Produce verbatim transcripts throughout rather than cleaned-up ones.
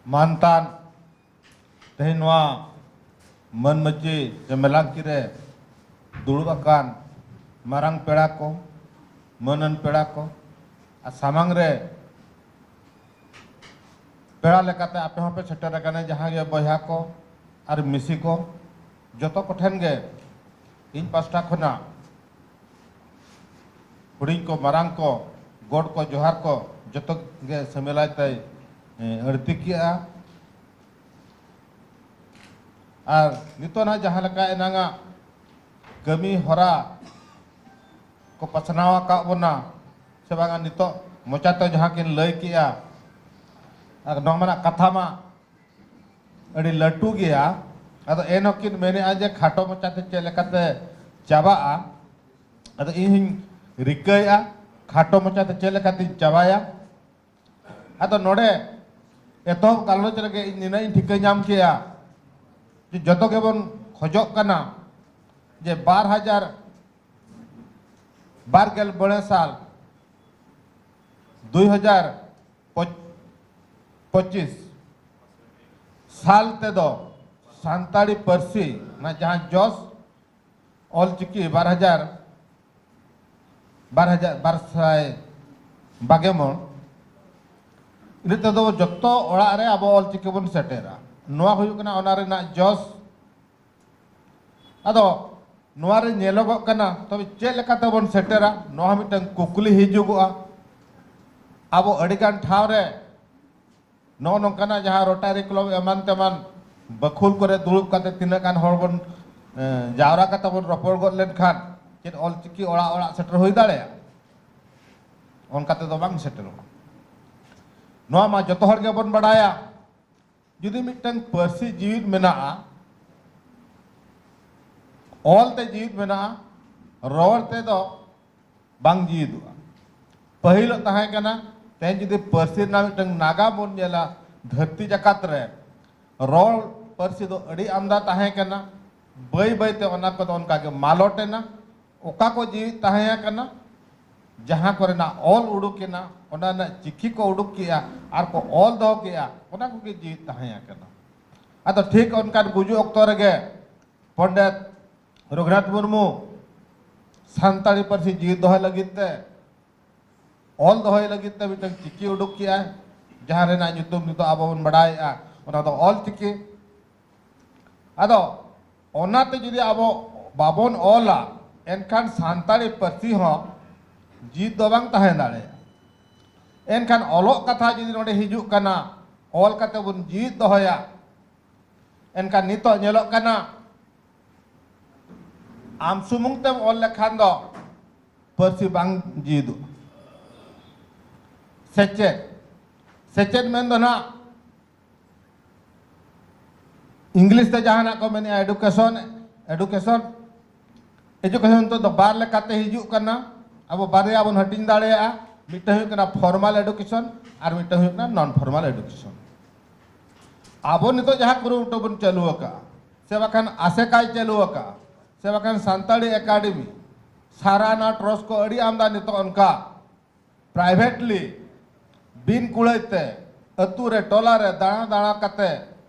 ᱢᱟᱱᱛᱟᱱ ᱛᱮᱦᱮᱧ ᱱᱚᱣᱟ ᱢᱟᱹᱱ ᱢᱟᱹᱪᱤ ᱥᱮ ᱢᱮᱞᱟᱝᱠᱤ ᱨᱮ ᱫᱩᱲᱩᱵ ᱟᱠᱟᱱ ᱢᱟᱨᱟᱝ ᱯᱮᱲᱟ ᱠᱚ, ᱢᱟᱹᱱᱟᱱ ᱯᱮᱲᱟ ᱠᱚ, ᱟᱨ ᱥᱟᱢᱟᱝ ᱨᱮ ᱯᱮᱲᱟ ᱞᱮᱠᱟᱛᱮ ᱟᱯᱮ ᱦᱚᱸᱯᱮ ᱥᱮᱴᱮᱨ ᱟᱠᱟᱱᱟ, ᱡᱟᱦᱟᱸ ᱜᱮ ᱵᱚᱭᱦᱟ ᱠᱚ ᱟᱨ ᱢᱤᱥᱤ ᱠᱚ, ᱡᱚᱛᱚ ᱠᱚᱴᱷᱮᱱ ᱜᱮ ᱤᱧ ᱯᱟᱥᱴᱟ ᱠᱷᱚᱱᱟᱜ ᱦᱩᱰᱤᱧ ᱠᱚ, ᱢᱟᱨᱟᱝ ᱠᱚ, ᱜᱚᱰ ᱠᱚ, ᱡᱚᱦᱟᱨ ᱠᱚ, ᱡᱚᱛᱚ ᱜᱮ ᱥᱟᱢᱮᱞᱟᱭ ᱛᱮᱭ, ᱮ, ᱟᱹᱲᱛᱤ ᱠᱮᱜᱼᱟ᱾ ᱟᱨ ᱱᱤᱛᱚᱜ ᱱᱟᱜ ᱡᱟᱦᱟᱸ ᱞᱮᱠᱟ ᱮᱱᱟᱝᱟᱜ ᱠᱟᱹᱢᱤ ᱦᱚᱨᱟ ᱠᱚ ᱯᱟᱥᱱᱟᱣ ᱟᱠᱟᱫ ᱵᱚᱱᱟ, ᱥᱮ ᱵᱟᱝᱟ, ᱱᱤᱛᱚᱜ ᱢᱚᱪᱟᱛᱮ ᱡᱟᱦᱟᱸ ᱠᱤᱱ ᱞᱟᱹᱭ ᱠᱮᱜᱼᱟ, ᱟᱨ ᱱᱚᱣᱟ ᱢᱟ ᱱᱟᱜ ᱠᱟᱛᱷᱟ ᱢᱟ ᱟᱹᱰᱤ ᱞᱟᱹᱴᱩ ᱜᱮᱭᱟ᱾ ᱟᱫᱚ ᱮᱱ ᱦᱚᱸᱠᱤᱱ ᱢᱮᱱᱮᱜᱼᱟ ᱡᱮ ᱠᱷᱟᱴᱚ ᱢᱚᱪᱟᱛᱮ ᱪᱮᱫ ᱞᱮᱠᱟᱛᱮ ᱪᱟᱵᱟᱜᱼᱟ᱾ ᱟᱫᱚ ᱤᱧ ᱦᱚᱸᱧ ᱨᱤᱠᱟᱹᱭᱮᱜᱼᱟ ᱠᱷᱟᱴᱚ ᱢᱚᱪᱟᱛᱮ ᱪᱮᱫ ᱞᱮᱠᱟᱛᱤᱧ ᱪᱟᱵᱟᱭᱟ᱾ ᱟᱫᱚ ᱱᱚᱰᱮ ᱮᱛᱚᱦᱚᱵ ᱜᱟᱞᱚᱪ ᱨᱮᱜᱮ ᱤᱧ ᱱᱤᱱᱟᱹᱜ ᱤᱧ ᱴᱷᱤᱠᱟᱹ ᱧᱟᱢ ᱠᱮᱜᱼᱟ ᱡᱮ ᱡᱚᱛᱚ ᱜᱮᱵᱚᱱ ᱠᱷᱚᱡᱚᱜ ᱠᱟᱱᱟ ᱡᱮ ᱵᱟᱨ ᱦᱟᱡᱟᱨ ᱵᱟᱨ ᱜᱮᱞ ᱢᱚᱬᱮ ᱥᱟᱞ ᱫᱩᱭ ᱦᱟᱡᱟᱨ ᱯᱚᱸᱪᱤᱥ ᱥᱟᱞ ᱛᱮᱫᱚ ᱥᱟᱱᱛᱟᱲᱤ ᱯᱟᱹᱨᱥᱤ ᱨᱮᱱᱟᱜ ᱡᱟᱦᱟᱸ ᱡᱚᱥ, ᱚᱞ ᱪᱤᱠᱤ ᱵᱟᱨ ᱦᱟᱡᱟᱨ, ᱵᱟᱨ ᱦᱟᱡᱟᱨ, ᱵᱟᱨ ᱥᱟᱭ ᱵᱟᱜᱮ ᱢᱚᱬ, ᱤᱱᱟᱹ ᱛᱮᱫᱚ ᱡᱚᱛᱚ ᱚᱲᱟᱜ ᱨᱮ ᱟᱵᱚ ᱚᱞ ᱪᱤᱠᱤ ᱵᱚᱱ ᱥᱮᱴᱮᱨᱟ᱾ ᱱᱚᱣᱟ ᱦᱩᱭᱩᱜ ᱠᱟᱱᱟ ᱚᱱᱟ ᱨᱮᱱᱟᱜ ᱡᱚᱥ᱾ ᱟᱫᱚ ᱱᱚᱣᱟ ᱨᱮ ᱧᱮᱞᱚᱜᱚᱜ ᱠᱟᱱᱟ, ᱛᱚᱵᱮ ᱪᱮᱫ ᱞᱮᱠᱟ ᱛᱮᱵᱚᱱ ᱥᱮᱴᱮᱨᱟ, ᱱᱚᱣᱟ ᱦᱚᱸ ᱢᱤᱫᱴᱟᱝ ᱠᱩᱠᱞᱤ ᱦᱤᱡᱩᱜᱚᱜᱼᱟ᱾ ᱟᱵᱚ ᱟᱹᱰᱤᱜᱟᱱ ᱴᱷᱟᱶ ᱨᱮ ᱱᱚᱜᱼᱚ ᱱᱚᱝᱠᱟᱱᱟᱜ ᱡᱟᱦᱟᱸ ᱨᱳᱴᱟᱨᱤ ᱠᱞᱟᱵᱽ ᱮᱢᱟᱱ ᱛᱮᱢᱟᱱ ᱵᱟᱹᱠᱷᱩᱞ ᱠᱚᱨᱮ ᱫᱩᱲᱩᱵ ᱠᱟᱛᱮ ᱛᱤᱱᱟᱹᱜ ᱜᱟᱱ ᱦᱚᱲ ᱵᱚᱱ, ᱮ, ᱡᱟᱣᱨᱟ ᱠᱟᱛᱮ ᱵᱚᱱ ᱨᱚᱯᱚᱲ ᱜᱚᱫ ᱞᱮᱱᱠᱷᱟᱱ ᱪᱮᱫ ᱚᱞ ᱪᱤᱠᱤ ᱚᱲᱟᱜ ᱚᱲᱟᱜ ᱥᱮᱴᱮᱨ ᱦᱩᱭ ᱫᱟᱲᱮᱭᱟᱜᱼᱟ? ᱚᱱᱠᱟ ᱛᱮᱫᱚ ᱵᱟᱝ ᱥᱮᱴᱮᱨᱚᱜᱼᱟ᱾ ᱱᱚᱣᱟ ᱢᱟ ᱡᱚᱛᱚ ᱦᱚᱲ ᱜᱮᱵᱚᱱ ᱵᱟᱲᱟᱭᱟ, ᱡᱩᱫᱤ ᱢᱤᱫᱴᱟᱝ ᱯᱟᱹᱨᱥᱤ ᱡᱤᱣᱤᱫ ᱢᱮᱱᱟᱜᱼᱟ, ᱚᱞ ᱛᱮ ᱡᱤᱣᱤᱫ ᱢᱮᱱᱟᱜᱼᱟ, ᱨᱚᱲ ᱛᱮᱫᱚ ᱵᱟᱝ ᱡᱤᱣᱤᱫᱚᱜᱼᱟ᱾ ᱯᱟᱹᱦᱤᱞᱚᱜ ᱛᱟᱦᱮᱸ ᱠᱟᱱᱟ, ᱛᱮᱦᱮᱧ ᱡᱩᱫᱤ ᱯᱟᱹᱨᱥᱤ ᱨᱮᱱᱟᱜ ᱢᱤᱫᱴᱟᱝ ᱱᱟᱜᱟᱢ ᱵᱚᱱ ᱧᱮᱞᱟ, ᱫᱷᱟᱹᱨᱛᱤ ᱡᱟᱠᱟᱛ ᱨᱮ ᱨᱚᱲ ᱯᱟᱹᱨᱥᱤ ᱫᱚ ᱟᱹᱰᱤ ᱟᱢᱫᱟ ᱛᱟᱦᱮᱸ ᱠᱟᱱᱟ᱾ ᱵᱟᱹᱭ ᱵᱟᱹᱭ ᱛᱮ ᱚᱱᱟ ᱠᱚᱫᱚ ᱚᱱᱠᱟ ᱜᱮ ᱢᱟᱞᱚᱴ ᱮᱱᱟ᱾ ᱚᱠᱟ ᱠᱚ ᱡᱤᱣᱤᱫ ᱛᱟᱦᱮᱸ ᱠᱟᱱᱟ, ᱡᱟᱦᱟᱸ ᱠᱚᱨᱮᱱᱟᱜ ᱚᱞ ᱩᱰᱩᱠ ᱮᱱᱟ, ᱚᱱᱟ ᱨᱮᱱᱟᱜ ᱪᱤᱠᱤ ᱠᱚ ᱩᱰᱩᱠ ᱠᱮᱜᱼᱟ ᱟᱨ ᱠᱚ ᱚᱞ ᱫᱚᱦᱚ ᱠᱮᱜᱼᱟ, ᱚᱱᱟ ᱠᱚᱜᱮ ᱡᱤᱣᱤᱫ ᱛᱟᱦᱮᱸ ᱟᱠᱟᱱᱟ᱾ ᱟᱫᱚ ᱴᱷᱤᱠ ᱚᱱᱠᱟᱱ ᱜᱩᱡᱩᱜ ᱚᱠᱛᱚ ᱨᱮᱜᱮ ᱯᱚᱱᱰᱤᱛ ᱨᱚᱜᱷᱩᱱᱟᱛᱷ ᱢᱩᱨᱢᱩ ᱥᱟᱱᱛᱟᱲᱤ ᱯᱟᱹᱨᱥᱤ ᱡᱤᱣᱤᱫ ᱫᱚᱦᱚᱭ ᱞᱟᱹᱜᱤᱫ ᱛᱮ, ᱚᱞ ᱫᱚᱦᱚᱭ ᱞᱟᱹᱜᱤᱫ ᱛᱮ ᱢᱤᱫᱴᱟᱝ ᱪᱤᱠᱤ ᱩᱰᱩᱠ ᱠᱮᱜᱼᱟᱭ, ᱡᱟᱦᱟᱸ ᱨᱮᱱᱟᱜ ᱧᱩᱛᱩᱢ ᱱᱤᱛᱚᱜ ᱟᱵᱚ ᱵᱚᱱ ᱵᱟᱰᱟᱭᱮᱜᱼᱟ, ᱚᱱᱟ ᱫᱚ ᱚᱞ ᱪᱤᱠᱤ᱾ ᱟᱫᱚ ᱚᱱᱟᱛᱮ ᱡᱩᱫᱤ ᱟᱵᱚ ᱵᱟᱵᱚᱱ ᱚᱞᱟ, ᱮᱱᱠᱷᱟᱱ ᱥᱟᱱᱛᱟᱲᱤ ᱯᱟᱹᱨᱥᱤ ᱦᱚᱸ ᱡᱤᱣᱤᱫ ᱫᱚ ᱵᱟᱝ ᱛᱟᱦᱮᱸ ᱫᱟᱲᱮᱭᱟᱜᱼᱟ᱾ ᱮᱱᱠᱷᱟᱱ ᱚᱞᱚᱜ ᱠᱟᱛᱷᱟ ᱡᱩᱫᱤ ᱱᱚᱰᱮ ᱦᱤᱡᱩᱜ ᱠᱟᱱᱟ, ᱚᱞ ᱠᱟᱛᱮ ᱵᱚᱱ ᱡᱤᱣᱤᱫ ᱫᱚᱦᱚᱭᱟ, ᱮᱱᱠᱷᱟᱱ ᱱᱤᱛᱚᱜ ᱧᱮᱞᱚᱜ ᱠᱟᱱᱟ, ᱟᱢ ᱥᱩᱢᱩᱝ ᱛᱮᱢ ᱚᱞ ᱞᱮᱠᱷᱟᱱ ᱫᱚ ᱯᱟᱹᱨᱥᱤ ᱵᱟᱝ ᱡᱤᱣᱤᱫᱚᱜᱼᱟ᱾ ᱥᱮᱪᱮᱫ, ᱥᱮᱪᱮᱫ ᱢᱮᱱ ᱫᱚ ᱱᱟᱜ ᱤᱝᱞᱤᱥ ᱛᱮ ᱡᱟᱦᱟᱱᱟᱜ ᱠᱚ ᱢᱮᱱᱮᱜᱼᱟ education, education, education ᱱᱤᱛᱚᱜ ᱫᱚ ᱵᱟᱨ ᱞᱮᱠᱟᱛᱮ ᱦᱤᱡᱩᱜ ᱠᱟᱱᱟ᱾ ᱟᱵᱚ ᱵᱟᱨᱭᱟ ᱵᱚᱱ ᱦᱟᱹᱴᱤᱧ ᱫᱟᱲᱮᱭᱟᱜᱼᱟ, ᱢᱤᱫᱴᱟᱝ ᱦᱩᱭᱩᱜ ᱠᱟᱱᱟ formal education ᱟᱨ ᱢᱤᱫᱴᱟᱝ ᱦᱩᱭᱩᱜ ᱠᱟᱱᱟ non formal education᱾ ᱟᱵᱚ ᱱᱤᱛᱚᱜ ᱡᱟᱦᱟᱸ ᱠᱩᱨᱩᱢᱩᱴᱩ ᱵᱚᱱ ᱪᱟᱹᱞᱩ ᱟᱠᱟᱫᱼᱟ, ᱥᱮ ᱵᱟᱠᱷᱟᱱ ᱟᱥᱮᱠᱟᱭ ᱪᱟᱹᱞᱩ ᱟᱠᱟᱫᱼᱟ, ᱥᱮ ᱵᱟᱠᱷᱟᱱ ᱥᱟᱱᱛᱟᱲᱤ ᱮᱠᱟᱰᱮᱢᱤ, ᱥᱟᱨᱟᱱᱟ ᱴᱨᱚᱥᱴ ᱠᱚ ᱟᱹᱰᱤ ᱟᱢᱫᱟ ᱱᱤᱛᱚᱜ ᱚᱱᱠᱟ privately ᱵᱤᱱ ᱠᱩᱲᱟᱹᱭ ᱛᱮ ᱟᱹᱛᱩ ᱨᱮ ᱴᱚᱞᱟ ᱨᱮ ᱫᱟᱬᱟ ᱫᱟᱬᱟ ᱠᱟᱛᱮ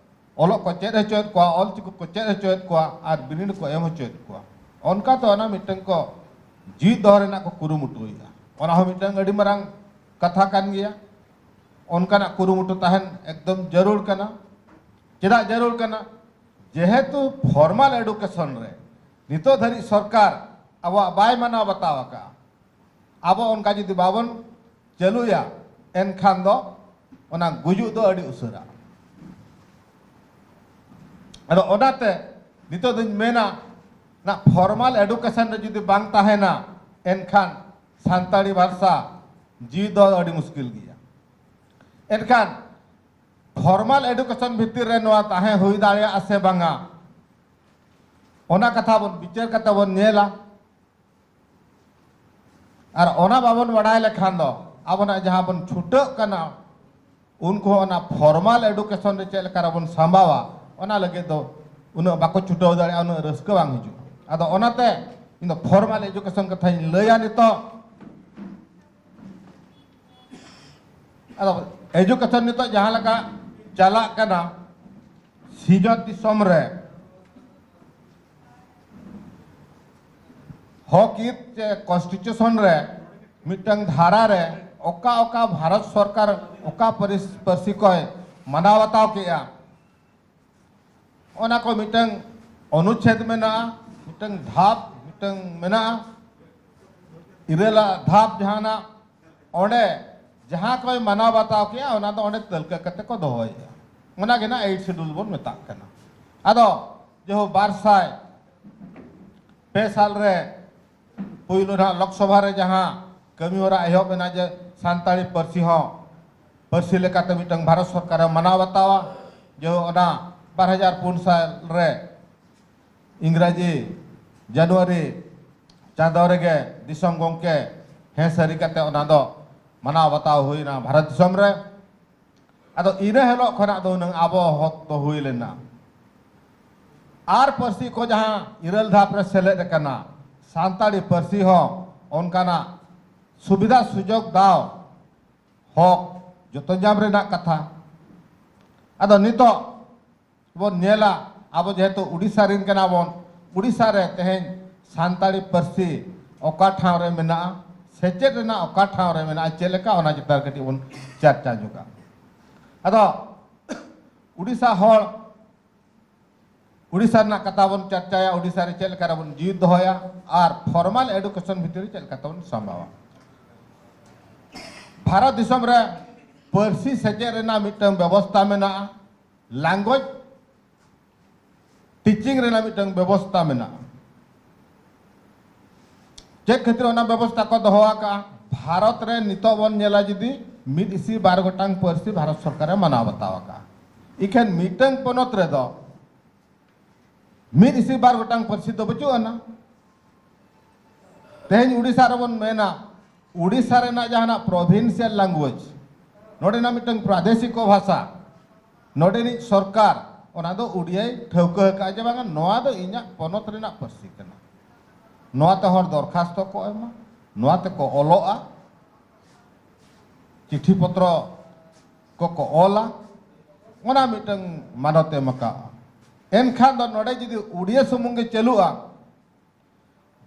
ᱚᱞᱚᱜ ᱠᱚ ᱪᱮᱫ ᱦᱚᱪᱚᱭᱮᱫ ᱠᱚᱣᱟ, ᱚᱞ ᱪᱤᱠᱤ ᱠᱚ ᱪᱮᱫ ᱦᱚᱪᱚᱭᱮᱫ ᱠᱚᱣᱟ ᱟᱨ ᱵᱤᱱᱤᱰ ᱠᱚ ᱮᱢ ᱦᱚᱪᱚᱭᱮᱫ ᱠᱚᱣᱟ᱾ ᱚᱱᱠᱟ ᱛᱮ ᱚᱱᱟ ᱢᱤᱫᱴᱟᱝ ᱠᱚ ᱡᱤᱣᱤᱫ ᱫᱚᱦᱚ ᱨᱮᱱᱟᱜ ᱠᱚ ᱠᱩᱨᱩᱢᱩᱴᱩᱭᱮᱫᱼᱟ᱾ ᱚᱱᱟ ᱦᱚᱸ ᱢᱤᱫᱴᱟᱝ ᱟᱹᱰᱤ ᱢᱟᱨᱟᱝ ᱠᱟᱛᱷᱟ ᱠᱟᱱ ᱜᱮᱭᱟ᱾ ᱚᱱᱠᱟᱱᱟᱜ ᱠᱩᱨᱩᱢᱩᱴᱩ ᱛᱟᱦᱮᱱ ᱮᱠᱫᱚᱢ ᱡᱟᱹᱨᱩᱲ ᱠᱟᱱᱟ᱾ ᱪᱮᱫᱟᱜ ᱡᱟᱹᱨᱩᱲ ᱠᱟᱱᱟ? ᱡᱮᱦᱮᱛᱩ formal education ᱨᱮ ᱱᱤᱛᱚᱜ ᱫᱷᱟᱹᱨᱤᱡ ᱥᱚᱨᱠᱟᱨ ᱟᱵᱚᱣᱟᱜ ᱵᱟᱭ ᱢᱟᱱᱟᱣ ᱵᱟᱛᱟᱣ ᱟᱠᱟᱫᱼᱟ᱾ ᱟᱵᱚ ᱚᱱᱠᱟ ᱡᱩᱫᱤ ᱵᱟᱵᱚᱱ ᱪᱟᱹᱞᱩᱭᱟ, ᱮᱱᱠᱷᱟᱱ ᱫᱚ ᱚᱱᱟ ᱜᱩᱡᱩᱜ ᱫᱚ ᱟᱹᱰᱤ ᱩᱥᱟᱹᱨᱟ᱾ ᱟᱫᱚ ᱚᱱᱟᱛᱮ ᱱᱤᱛᱚᱜ ᱫᱚᱧ ᱢᱮᱱᱟ, ᱱᱟ formal education ᱨᱮ ᱡᱩᱫᱤ ᱵᱟᱝ ᱛᱟᱦᱮᱱᱟ, ᱮᱱᱠᱷᱟᱱ ᱥᱟᱱᱛᱟᱲᱤ ᱵᱷᱟᱥᱟ ᱡᱤᱣᱤ ᱫᱚ ᱟᱹᱰᱤ ᱢᱩᱥᱠᱤᱞ ᱜᱮᱭᱟ᱾ ᱮᱱᱠᱷᱟᱱ formal education ᱵᱷᱤᱛᱤᱨ ᱨᱮ ᱱᱚᱣᱟ ᱛᱟᱦᱮᱸ ᱦᱩᱭ ᱫᱟᱲᱮᱭᱟᱜᱼᱟ ᱥᱮ ᱵᱟᱝᱟ, ᱚᱱᱟ ᱠᱟᱛᱷᱟ ᱵᱚᱱ ᱵᱤᱪᱟᱹᱨ ᱠᱟᱛᱮ ᱵᱚᱱ ᱧᱮᱞᱟ᱾ ᱟᱨ ᱚᱱᱟ ᱵᱟᱵᱚᱱ ᱵᱟᱰᱟᱭ ᱞᱮᱠᱷᱟᱱ ᱫᱚ ᱟᱵᱚᱱᱟᱜ ᱡᱟᱦᱟᱸ ᱵᱚᱱ ᱪᱷᱩᱴᱟᱹᱜ ᱠᱟᱱᱟ, ᱩᱱᱠᱩ ᱦᱚᱸ ᱚᱱᱟ formal education ᱨᱮ ᱪᱮᱫ ᱞᱮᱠᱟ ᱨᱮᱵᱚᱱ ᱥᱟᱢᱵᱟᱣᱟ, ᱚᱱᱟ ᱞᱟᱹᱜᱤᱫ ᱫᱚ ᱩᱱᱟᱹᱜ ᱵᱟᱠᱚ ᱪᱷᱩᱴᱟᱹᱣ ᱫᱟᱲᱮᱭᱟᱜᱼᱟ, ᱩᱱᱟᱹᱜ ᱨᱟᱹᱥᱠᱟᱹ ᱵᱟᱝ ᱦᱤᱡᱩᱜᱼᱟ᱾ ᱟᱫᱚ ᱚᱱᱟᱛᱮ ᱤᱧ ᱫᱚ formal education ᱠᱟᱛᱷᱟᱧ ᱞᱟᱹᱭᱟ ᱱᱤᱛᱚᱜ᱾ ᱟᱫᱚ ᱮᱡᱩᱠᱮᱥᱚᱱ ᱱᱤᱛᱚᱜ ᱡᱟᱦᱟᱸ ᱞᱮᱠᱟ ᱪᱟᱞᱟᱜ ᱠᱟᱱᱟ, ᱥᱤᱧᱚᱛ ᱫᱤᱥᱚᱢ ᱨᱮ ᱦᱚᱠ ᱦᱤᱛ ᱪᱮ ᱠᱚᱱᱥᱴᱤᱴᱤᱭᱩᱥᱚᱱ ᱨᱮ ᱢᱤᱫᱴᱟᱝ ᱫᱷᱟᱨᱟ ᱨᱮ ᱚᱠᱟ ᱚᱠᱟ ᱵᱷᱟᱨᱚᱛ ᱥᱚᱨᱠᱟᱨ ᱚᱠᱟ ᱯᱟᱹᱨᱤᱥ-, ᱯᱟᱹᱨᱥᱤ ᱠᱚᱭ ᱢᱟᱱᱟᱣ ᱵᱟᱛᱟᱣ ᱠᱮᱜᱼᱟ, ᱚᱱᱟ ᱠᱚ ᱢᱤᱫᱴᱟᱝ ᱚᱱᱩᱪᱷᱮᱫ ᱢᱮᱱᱟᱜᱼᱟ, ᱢᱤᱫᱴᱟᱝ ᱫᱷᱟᱯ ᱢᱤᱫᱴᱟᱝ ᱢᱮᱱᱟᱜᱼᱟ, ᱤᱨᱟᱹᱞᱟᱜ ᱫᱷᱟᱯ ᱡᱟᱦᱟᱱᱟᱜ, ᱚᱸᱰᱮ ᱡᱟᱦᱟᱸ ᱠᱚᱭ ᱢᱟᱱᱟᱣ ᱵᱟᱛᱟᱣ ᱠᱮᱜᱼᱟ, ᱚᱱᱟ ᱫᱚ ᱚᱸᱰᱮ ᱛᱟᱹᱞᱠᱟᱹ ᱠᱟᱛᱮ ᱠᱚ ᱫᱚᱦᱚᱭᱮᱜᱼᱟ᱾ ᱚᱱᱟ ᱜᱮ ᱱᱟᱜ ᱮᱭᱤᱴ ᱥᱤᱰᱩᱞ ᱵᱚᱱ ᱢᱮᱛᱟᱜ ᱠᱟᱱᱟ᱾ ᱟᱫᱚ ᱡᱮᱦᱳ ᱵᱟᱨ ᱥᱟᱭ ᱯᱮ ᱥᱟᱞ ᱨᱮ ᱯᱩᱭᱞᱩ ᱱᱟᱜ ᱞᱳᱠᱥᱚᱵᱷᱟ ᱨᱮ ᱡᱟᱦᱟᱸ ᱠᱟᱹᱢᱤ ᱦᱚᱨᱟ ᱮᱦᱚᱵ ᱮᱱᱟ ᱡᱮ ᱥᱟᱱᱛᱟᱲᱤ ᱯᱟᱹᱨᱥᱤ ᱦᱚᱸ ᱯᱟᱹᱨᱥᱤ ᱞᱮᱠᱟᱛᱮ ᱢᱤᱫᱴᱟᱝ ᱵᱷᱟᱨᱚᱛ ᱥᱚᱨᱠᱟᱨᱮ ᱢᱟᱱᱟᱣ ᱵᱟᱛᱟᱣᱟ, ᱡᱮ ᱚᱱᱟ ᱵᱟᱨ ᱦᱟᱡᱟᱨ ᱯᱩᱱ ᱥᱟᱞ ᱨᱮ ᱤᱝᱨᱟᱡᱤ ᱡᱟᱱᱩᱣᱟᱨᱤ ᱪᱟᱸᱫᱚ ᱨᱮᱜᱮ ᱫᱤᱥᱚᱢ ᱜᱚᱢᱠᱮ ᱦᱮᱸ ᱥᱟᱹᱨᱤ ᱠᱟᱛᱮ ᱚᱱᱟ ᱫᱚ ᱢᱟᱱᱟᱣ ᱵᱟᱛᱟᱣ ᱦᱩᱭᱱᱟ ᱵᱷᱟᱨᱚᱛ ᱫᱤᱥᱚᱢ ᱨᱮ᱾ ᱟᱫᱚ ᱤᱱᱟᱹ ᱦᱤᱞᱳᱜ ᱠᱷᱚᱱᱟᱜ ᱫᱚ ᱦᱩᱱᱟᱹᱝ ᱟᱵᱚ ᱦᱚᱠ ᱫᱚ ᱦᱩᱭ ᱞᱮᱱᱟ᱾ ᱟᱨ ᱯᱟᱹᱨᱥᱤ ᱠᱚ ᱡᱟᱦᱟᱸ ᱤᱨᱟᱹᱞ ᱫᱷᱟᱯ ᱨᱮ ᱥᱮᱞᱮᱫ ᱟᱠᱟᱱᱟ, ᱥᱟᱱᱛᱟᱲᱤ ᱯᱟᱹᱨᱥᱤ ᱦᱚᱸ ᱚᱱᱠᱟᱱᱟᱜ ᱥᱩᱵᱤᱫᱷᱟ ᱥᱩᱡᱳᱜᱽ ᱫᱟᱣ ᱦᱚᱠ ᱡᱚᱛᱚ ᱧᱟᱢ ᱨᱮᱱᱟᱜ ᱠᱟᱛᱷᱟ᱾ ᱟᱫᱚ ᱱᱤᱛᱚᱜ ᱵᱚᱱ ᱧᱮᱞᱟ, ᱟᱵᱚ ᱡᱮᱦᱮᱛᱩ ᱩᱰᱤᱥᱟ ᱨᱮᱱ ᱠᱟᱱᱟ ᱵᱚᱱ, ᱩᱰᱤᱥᱟ ᱨᱮ ᱛᱮᱦᱮᱧ ᱥᱟᱱᱛᱟᱲᱤ ᱯᱟᱹᱨᱥᱤ ᱚᱠᱟ ᱴᱷᱟᱶ ᱨᱮ ᱢᱮᱱᱟᱜᱼᱟ, ᱥᱮᱪᱮᱫ ᱨᱮᱱᱟᱜ ᱚᱠᱟ ᱴᱷᱟᱶ ᱨᱮ ᱢᱮᱱᱟᱜᱼᱟ, ᱪᱮᱫ ᱞᱮᱠᱟ, ᱚᱱᱟ ᱪᱮᱛᱟᱱ ᱨᱮ ᱠᱟᱹᱴᱤᱡ ᱵᱚᱱ ᱪᱟᱨᱪᱟ ᱧᱚᱜᱟ᱾ ᱟᱫᱚ ᱩᱰᱤᱥᱟ ᱦᱚᱲ, ᱩᱰᱤᱥᱟ ᱨᱮᱱᱟᱜ ᱠᱟᱛᱷᱟ ᱵᱚᱱ ᱪᱟᱨᱪᱟᱭᱟ, ᱩᱰᱤᱥᱟ ᱨᱮ ᱪᱮᱫ ᱞᱮᱠᱟ ᱨᱮᱵᱚᱱ ᱡᱤᱣᱤᱫ ᱫᱚᱦᱚᱭᱟ ᱟᱨ ᱯᱷᱚᱨᱢᱟᱞ ᱮᱰᱩᱠᱮᱥᱚᱱ ᱵᱷᱤᱛᱤᱨ ᱨᱮ ᱪᱮᱫ ᱞᱮᱠᱟ ᱛᱮᱵᱚᱱ ᱥᱟᱢᱵᱟᱣᱟ᱾ ᱵᱷᱟᱨᱚᱛ ᱫᱤᱥᱚᱢ ᱨᱮ ᱯᱟᱹᱨᱥᱤ ᱥᱮᱪᱮᱫ ᱨᱮᱱᱟᱜ ᱢᱤᱫᱴᱟᱝ ᱵᱮᱵᱚᱥᱛᱟ ᱢᱮᱱᱟᱜᱼᱟ, ᱞᱮᱝᱜᱩᱭᱮᱡᱽ ᱴᱤᱪᱤᱝ ᱨᱮᱱᱟᱜ ᱢᱤᱫᱴᱟᱝ ᱵᱮᱵᱚᱥᱛᱟ ᱢᱮᱱᱟᱜᱼᱟ᱾ ᱪᱮᱫ ᱠᱷᱟᱹᱛᱤᱨ ᱚᱱᱟ ᱵᱮᱵᱚᱥᱛᱟ ᱠᱚ ᱫᱚᱦᱚ ᱟᱠᱟᱫᱼᱟ? ᱵᱷᱟᱨᱚᱛ ᱨᱮ ᱱᱤᱛᱚᱜ ᱵᱚᱱ ᱧᱮᱞᱟ, ᱡᱩᱫᱤ ᱢᱤᱫ ᱤᱥᱤ ᱵᱟᱨ ᱜᱚᱴᱟᱝ ᱯᱟᱹᱨᱥᱤ ᱵᱷᱟᱨᱚᱛ ᱥᱚᱨᱠᱟᱨᱮ ᱢᱟᱱᱟᱣ ᱵᱟᱛᱟᱣ ᱟᱠᱟᱫᱼᱟ, ᱤᱠᱷᱟᱹᱱ ᱢᱤᱫᱴᱟᱝ ᱯᱚᱱᱚᱛ ᱨᱮᱫᱚ ᱢᱤᱫ ᱤᱥᱤ ᱵᱟᱨ ᱜᱚᱴᱟᱝ ᱯᱟᱹᱨᱥᱤ ᱫᱚ ᱵᱟᱹᱪᱩᱜ ᱟᱱᱟ᱾ ᱛᱮᱦᱮᱧ ᱩᱰᱤᱥᱟ ᱨᱮᱵᱚᱱ ᱢᱮᱱᱟ, ᱩᱰᱤᱥᱟ ᱨᱮᱱᱟᱜ ᱡᱟᱦᱟᱱᱟᱜ ᱯᱨᱚᱵᱷᱤᱱᱥᱤᱭᱟᱞ ᱞᱮᱝᱜᱩᱭᱮᱡᱽ, ᱱᱚᱰᱮᱱᱟᱜ ᱢᱤᱫᱴᱟᱝ ᱯᱨᱟᱫᱮᱥᱤᱠ ᱵᱷᱟᱥᱟ, ᱱᱚᱰᱮᱱᱤᱡ ᱥᱚᱨᱠᱟᱨ ᱚᱱᱟ ᱫᱚ ᱩᱰᱤᱭᱟᱭ ᱴᱷᱟᱹᱣᱠᱟᱹ ᱟᱠᱟᱫᱼᱟ ᱡᱮ ᱵᱟᱝᱟ, ᱱᱚᱣᱟ ᱫᱚ ᱤᱧᱟᱹᱜ ᱯᱚᱱᱚᱛ ᱨᱮᱱᱟᱜ ᱯᱟᱹᱨᱥᱤ ᱠᱟᱱᱟ, ᱱᱚᱣᱟ ᱛᱮ ᱦᱚᱲ ᱫᱚᱨᱠᱷᱟᱥᱛᱚ ᱠᱚ ᱮᱢᱟ, ᱱᱚᱣᱟ ᱛᱮᱠᱚ ᱚᱞᱚᱜᱼᱟ᱾ ᱪᱤᱴᱷᱤ ᱯᱚᱛᱨᱚ ᱠᱚᱠᱚ ᱚᱞᱟ, ᱚᱱᱟ ᱢᱤᱫᱴᱟᱝ ᱢᱟᱱᱚᱛ ᱮᱢ ᱟᱠᱟᱫᱼᱟ᱾ ᱮᱱᱠᱷᱟᱱ ᱫᱚ ᱱᱚᱰᱮ ᱡᱩᱫᱤ ᱩᱰᱤᱭᱟᱹ ᱥᱩᱢᱩᱝ ᱜᱮ ᱪᱟᱹᱞᱩᱜᱼᱟ,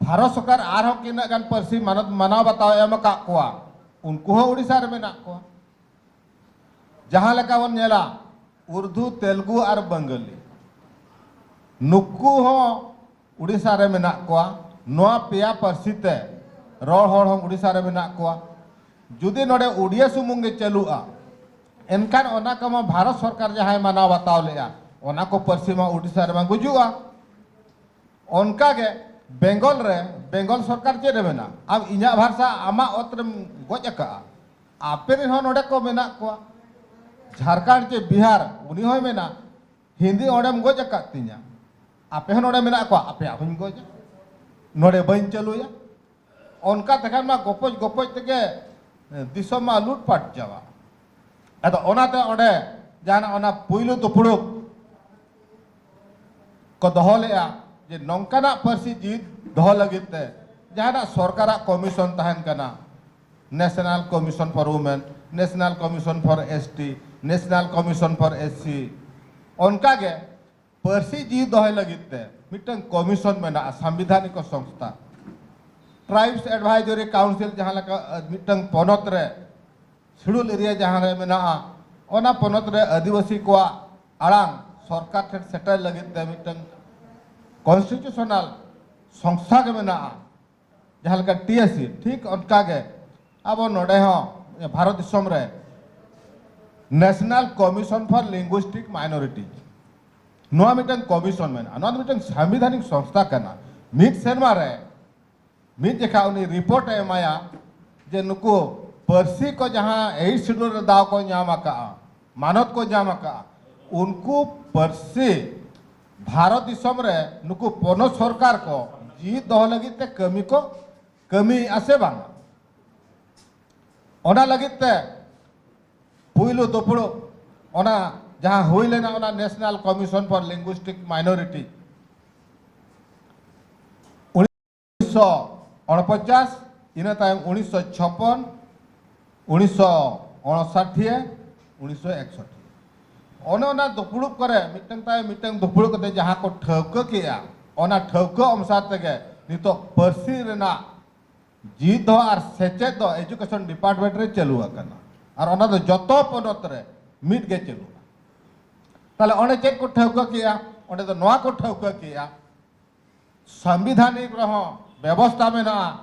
ᱵᱷᱟᱨᱚᱛ ᱥᱚᱨᱠᱟᱨ ᱟᱨᱦᱚᱸ ᱛᱤᱱᱟᱹᱜ ᱜᱟᱱ ᱯᱟᱹᱨᱥᱤ ᱢᱟᱱᱚᱛ ᱢᱟᱱᱟᱣ ᱵᱟᱛᱟᱣ ᱮᱢ ᱟᱠᱟᱫ ᱠᱚᱣᱟ, ᱩᱱᱠᱩ ᱦᱚᱸ ᱩᱰᱤᱥᱟ ᱨᱮ ᱢᱮᱱᱟᱜ ᱠᱚᱣᱟ᱾ ᱡᱟᱦᱟᱸ ᱞᱮᱠᱟ ᱵᱚᱱ ᱧᱮᱞᱟ, ᱩᱨᱫᱩ, ᱛᱮᱞᱜᱩ ᱟᱨ ᱵᱟᱝᱜᱟᱞᱤ, ᱱᱩᱠᱩ ᱦᱚᱸ ᱩᱰᱤᱥᱟ ᱨᱮ ᱢᱮᱱᱟᱜ ᱠᱚᱣᱟ᱾ ᱱᱚᱣᱟ ᱯᱮᱭᱟ ᱯᱟᱹᱨᱥᱤ ᱛᱮ ᱨᱚᱲ ᱦᱚᱲ ᱦᱚᱸ ᱩᱰᱤᱥᱟ ᱨᱮ ᱢᱮᱱᱟᱜ ᱠᱚᱣᱟ᱾ ᱡᱩᱫᱤ ᱱᱚᱰᱮ ᱩᱰᱤᱭᱟᱹ ᱥᱩᱢᱩᱝ ᱜᱮ ᱪᱟᱹᱞᱩᱜᱼᱟ, ᱮᱱᱠᱷᱟᱱ ᱚᱱᱟ ᱠᱚᱢᱟ ᱵᱷᱟᱨᱚᱛ ᱥᱚᱨᱠᱟᱨ ᱡᱟᱦᱟᱸᱭ ᱢᱟᱱᱟᱣ ᱵᱟᱛᱟᱣ ᱞᱮᱫᱼᱟ, ᱚᱱᱟ ᱠᱚ ᱯᱟᱹᱨᱥᱤ ᱢᱟ ᱩᱰᱤᱥᱟ ᱨᱮᱢᱟ ᱜᱩᱡᱩᱜᱼᱟ᱾ ᱚᱱᱠᱟᱜᱮ ᱵᱮᱝᱜᱚᱞ ᱨᱮ, ᱵᱮᱝᱜᱚᱞ ᱥᱚᱨᱠᱟᱨ ᱪᱮᱫ ᱮ ᱢᱮᱱᱟ? ᱟᱢ ᱤᱧᱟᱹᱜ ᱵᱷᱟᱥᱟ ᱟᱢᱟᱜ ᱚᱛ ᱨᱮᱢ ᱜᱚᱡ ᱟᱠᱟᱫᱼᱟ᱾ ᱟᱯᱮ ᱨᱮᱱ ᱦᱚᱸ ᱱᱚᱰᱮ ᱠᱚ ᱢᱮᱱᱟᱜ ᱠᱚᱣᱟ᱾ ᱡᱷᱟᱲᱠᱷᱚᱸᱰ ᱪᱮ ᱵᱤᱦᱟᱨ, ᱩᱱᱤ ᱦᱚᱸᱭ ᱢᱮᱱᱟ, "ᱦᱤᱱᱫᱤ ᱚᱸᱰᱮᱢ ᱜᱚᱡ ᱟᱠᱟᱫ ᱛᱤᱧᱟ, ᱟᱯᱮ ᱦᱚᱸ ᱱᱚᱰᱮ ᱢᱮᱱᱟᱜ ᱠᱚᱣᱟ, ᱟᱯᱮᱭᱟᱜ ᱦᱚᱸᱧ ᱜᱚᱡᱟ, ᱱᱚᱰᱮ ᱵᱟᱹᱧ ᱪᱟᱹᱞᱩᱭᱟ᱾" ᱚᱱᱠᱟ ᱛᱮᱠᱷᱟᱱ ᱢᱟ ᱜᱚᱯᱚᱡ ᱜᱚᱯᱚᱡ ᱛᱮᱜᱮ, ᱮ, ᱫᱤᱥᱚᱢ ᱢᱟ ᱞᱩᱴᱯᱟᱴ ᱪᱟᱵᱟᱜᱼᱟ᱾ ᱟᱫᱚ ᱚᱱᱟᱛᱮ ᱚᱸᱰᱮ ᱡᱟᱦᱟᱱᱟᱜ ᱚᱱᱟ ᱯᱩᱭᱞᱩ ᱫᱩᱯᱲᱩᱵ ᱠᱚ ᱫᱚᱦᱚ ᱞᱮᱫᱼᱟ ᱡᱮ ᱱᱚᱝᱠᱟᱱᱟᱜ ᱯᱟᱹᱨᱥᱤ ᱡᱤᱣᱤᱫ ᱫᱚᱦᱚ ᱞᱟᱹᱜᱤᱫ ᱛᱮ ᱡᱟᱦᱟᱱᱟᱜ ᱥᱚᱨᱠᱟᱨᱟᱜ ᱠᱚᱢᱤᱥᱚᱱ ᱛᱟᱦᱮᱱ ᱠᱟᱱᱟ, National Commission for Women, National Commission for S T, National Commission for S C, ᱚᱱᱠᱟᱜᱮ ᱯᱟᱹᱨᱥᱤ ᱡᱤᱣᱤ ᱫᱚᱦᱚᱭ ᱞᱟᱹᱜᱤᱫ ᱛᱮ ᱢᱤᱫᱴᱟᱝ ᱠᱚᱢᱤᱥᱚᱱ ᱢᱮᱱᱟᱜᱼᱟ, ᱥᱟᱢᱵᱤᱫᱷᱟᱱᱤᱠ ᱥᱚᱝᱥᱛᱷᱟ, Tribes Advisory Council, ᱡᱟᱦᱟᱸ ᱞᱮᱠᱟ, ᱟᱨ ᱢᱤᱫᱴᱟᱝ ᱯᱚᱱᱚᱛ ᱨᱮ ᱥᱤᱰᱩᱞ ᱮᱨᱤᱭᱟ ᱡᱟᱦᱟᱸ ᱨᱮ ᱢᱮᱱᱟᱜᱼᱟ, ᱚᱱᱟ ᱯᱚᱱᱚᱛ ᱨᱮ ᱟᱹᱫᱤᱵᱟᱹᱥᱤ ᱠᱚᱣᱟᱜ ᱟᱲᱟᱝ ᱥᱚᱨᱠᱟᱨ ᱴᱷᱮᱱ ᱥᱮᱴᱮᱨ ᱞᱟᱹᱜᱤᱫ ᱛᱮ ᱢᱤᱫᱴᱟᱝ ᱠᱚᱱᱥᱴᱤᱴᱩᱥᱚᱱᱟᱞ ᱥᱚᱝᱥᱛᱷᱟ ᱜᱮ ᱢᱮᱱᱟᱜᱼᱟ, ᱡᱟᱦᱟᱸ ᱞᱮᱠᱟ T S C, ᱴᱷᱤᱠ ᱚᱱᱠᱟ ᱜᱮ ᱟᱵᱚ ᱱᱚᱰᱮ ᱦᱚᱸ ᱵᱷᱟᱨᱚᱛ ᱫᱤᱥᱚᱢ ᱨᱮ National Commission for Linguistic Minorities, ᱱᱚᱣᱟ ᱢᱤᱫᱴᱟᱝ ᱠᱚᱢᱤᱥᱚᱱ ᱢᱮᱱᱟᱜᱼᱟ᱾ ᱱᱚᱣᱟ ᱫᱚ ᱢᱤᱫᱴᱟᱝ ᱥᱟᱝᱵᱤᱫᱷᱟᱱᱤᱠ ᱥᱚᱝᱥᱛᱷᱟ ᱠᱟᱱᱟ᱾ ᱢᱤᱫ ᱥᱮᱨᱢᱟ ᱨᱮ ᱢᱤᱫ ᱡᱚᱠᱷᱟ ᱩᱱᱤ ᱨᱤᱯᱳᱨᱴ ᱮ ᱮᱢᱟᱭᱟ ᱡᱮ ᱱᱩᱠᱩ ᱯᱟᱹᱨᱥᱤ ᱠᱚ ᱡᱟᱦᱟᱸ Eighth Schedule ᱨᱮ ᱫᱟᱣ ᱠᱚ ᱧᱟᱢ ᱟᱠᱟᱫᱼᱟ, ᱢᱟᱱᱚᱛ ᱠᱚ ᱧᱟᱢ ᱟᱠᱟᱫᱼᱟ, ᱩᱱᱠᱩ ᱯᱟᱹᱨᱥᱤ ᱵᱷᱟᱨᱚᱛ ᱫᱤᱥᱚᱢ ᱨᱮ ᱱᱩᱠᱩ ᱯᱚᱱᱚᱛ ᱥᱚᱨᱠᱟᱨ ᱠᱚ ᱡᱤᱣᱤᱫ ᱫᱚᱦᱚ ᱞᱟᱹᱜᱤᱫ ᱛᱮ ᱠᱟᱹᱢᱤ ᱠᱚ ᱠᱟᱹᱢᱤᱭᱮᱫᱼᱟ ᱥᱮ ᱵᱟᱝ? ᱚᱱᱟ ᱞᱟᱹᱜᱤᱫ ᱛᱮ ᱯᱩᱭᱞᱩ ᱫᱩᱯᱲᱩᱵ ᱚᱱᱟ ᱡᱟᱦᱟᱸ ᱦᱩᱭ ᱞᱮᱱᱟ, ᱚᱱᱟ National Commission for Linguistic Minority, ᱩᱱᱤᱥᱥᱚ ᱩᱱᱯᱚᱪᱟᱥ, ᱤᱱᱟᱹ ᱛᱟᱭᱚᱢ ᱩᱱᱤᱥᱥᱚ ᱪᱷᱚᱯᱚᱱ, ᱩᱱᱤᱥᱥᱚ ᱩᱱᱩᱥᱟᱴ ᱩᱱᱤᱥᱥᱚ ᱮᱠᱥᱚᱴᱴᱤ᱾ ᱚᱱᱮ ᱚᱱᱟ ᱫᱩᱯᱲᱩᱵ ᱠᱚᱨᱮ ᱢᱤᱫᱴᱟᱝ ᱛᱟᱭᱚᱢ ᱢᱤᱫᱴᱟᱝ ᱫᱩᱯᱲᱩᱵ ᱠᱟᱛᱮ ᱡᱟᱦᱟᱸ ᱠᱚ ᱴᱷᱟᱹᱣᱠᱟᱹ ᱠᱮᱜᱼᱟ, ᱚᱱᱟ ᱴᱷᱟᱹᱣᱠᱟᱹ ᱚᱱᱩᱥᱟᱨ ᱛᱮᱜᱮ ᱱᱤᱛᱚᱜ ᱯᱟᱹᱨᱥᱤ ᱨᱮᱱᱟᱜ ᱡᱤᱣᱤ ᱫᱚᱦᱚ ᱟᱨ ᱥᱮᱪᱮᱫ ᱫᱚ education department ᱨᱮ ᱪᱟᱹᱞᱩ ᱟᱠᱟᱱᱟ᱾ ᱟᱨ ᱚᱱᱟ ᱫᱚ ᱡᱚᱛᱚ ᱯᱚᱱᱚᱛ ᱨᱮ ᱢᱤᱫ ᱜᱮ ᱪᱟᱹᱞᱩᱜᱼᱟ᱾ ᱛᱟᱦᱞᱮ ᱚᱸᱰᱮ ᱪᱮᱫ ᱠᱚ ᱴᱷᱟᱹᱣᱠᱟᱹ ᱠᱮᱜᱼᱟ? ᱚᱸᱰᱮ ᱫᱚ ᱱᱚᱣᱟ ᱠᱚ ᱴᱷᱟᱹᱣᱠᱟᱹ ᱠᱮᱜᱼᱟ, ᱥᱟᱝᱵᱤᱫᱷᱟᱱᱤᱠ ᱨᱮᱦᱚᱸ ᱵᱮᱵᱚᱥᱛᱟ ᱢᱮᱱᱟᱜᱼᱟ,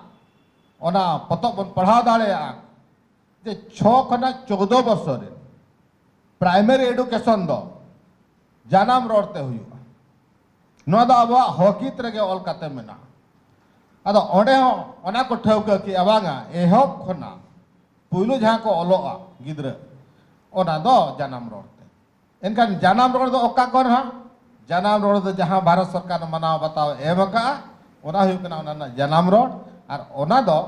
ᱚᱱᱟ ᱯᱚᱛᱚᱵ ᱵᱚᱱ ᱯᱟᱲᱦᱟᱣ ᱫᱟᱲᱮᱭᱟᱜᱼᱟ ᱡᱮ ᱪᱷᱚ ᱠᱷᱚᱱᱟᱜ ᱪᱳᱫᱽᱫᱳ ᱵᱚᱪᱷᱚᱨ ᱨᱮ primary education ᱫᱚ ᱡᱟᱱᱟᱢ ᱨᱚᱲ ᱛᱮ ᱦᱩᱭᱩᱜᱼᱟ᱾ ᱱᱚᱣᱟ ᱫᱚ ᱟᱵᱚᱣᱟᱜ ᱦᱚᱠ ᱦᱤᱛ ᱨᱮᱜᱮ ᱚᱞ ᱠᱟᱛᱮ ᱢᱮᱱᱟᱜᱼᱟ᱾ ᱟᱫᱚ ᱚᱸᱰᱮ ᱦᱚᱸ ᱚᱱᱟ ᱠᱚ ᱴᱷᱟᱹᱣᱠᱟᱹ ᱠᱮᱜᱼᱟ, ᱵᱟᱝᱟ, ᱮᱦᱚᱵ ᱠᱷᱚᱱᱟᱜ ᱯᱩᱭᱞᱩ ᱡᱟᱦᱟᱸ ᱠᱚ ᱚᱞᱚᱜᱼᱟ ᱜᱤᱫᱽᱨᱟᱹ, ᱚᱱᱟ ᱫᱚ ᱡᱟᱱᱟᱢ ᱨᱚᱲ ᱛᱮ᱾ ᱮᱱᱠᱷᱟᱱ ᱡᱟᱱᱟᱢ ᱨᱚᱲ ᱫᱚ ᱚᱠᱟ ᱠᱚ ᱨᱮᱦᱚᱸ? ᱡᱟᱱᱟᱢ ᱨᱚᱲ ᱫᱚ ᱡᱟᱦᱟᱸ ᱵᱷᱟᱨᱚᱛ ᱥᱚᱨᱠᱟᱨ ᱢᱟᱱᱟᱣ ᱵᱟᱛᱟᱣ ᱮᱢ ᱟᱠᱟᱫᱼᱟ, ᱚᱱᱟ ᱦᱩᱭᱩᱜ ᱠᱟᱱᱟ ᱚᱱᱟ ᱨᱮᱱᱟᱜ ᱡᱟᱱᱟᱢ ᱨᱚᱲ᱾ ᱟᱨ ᱚᱱᱟ ᱫᱚ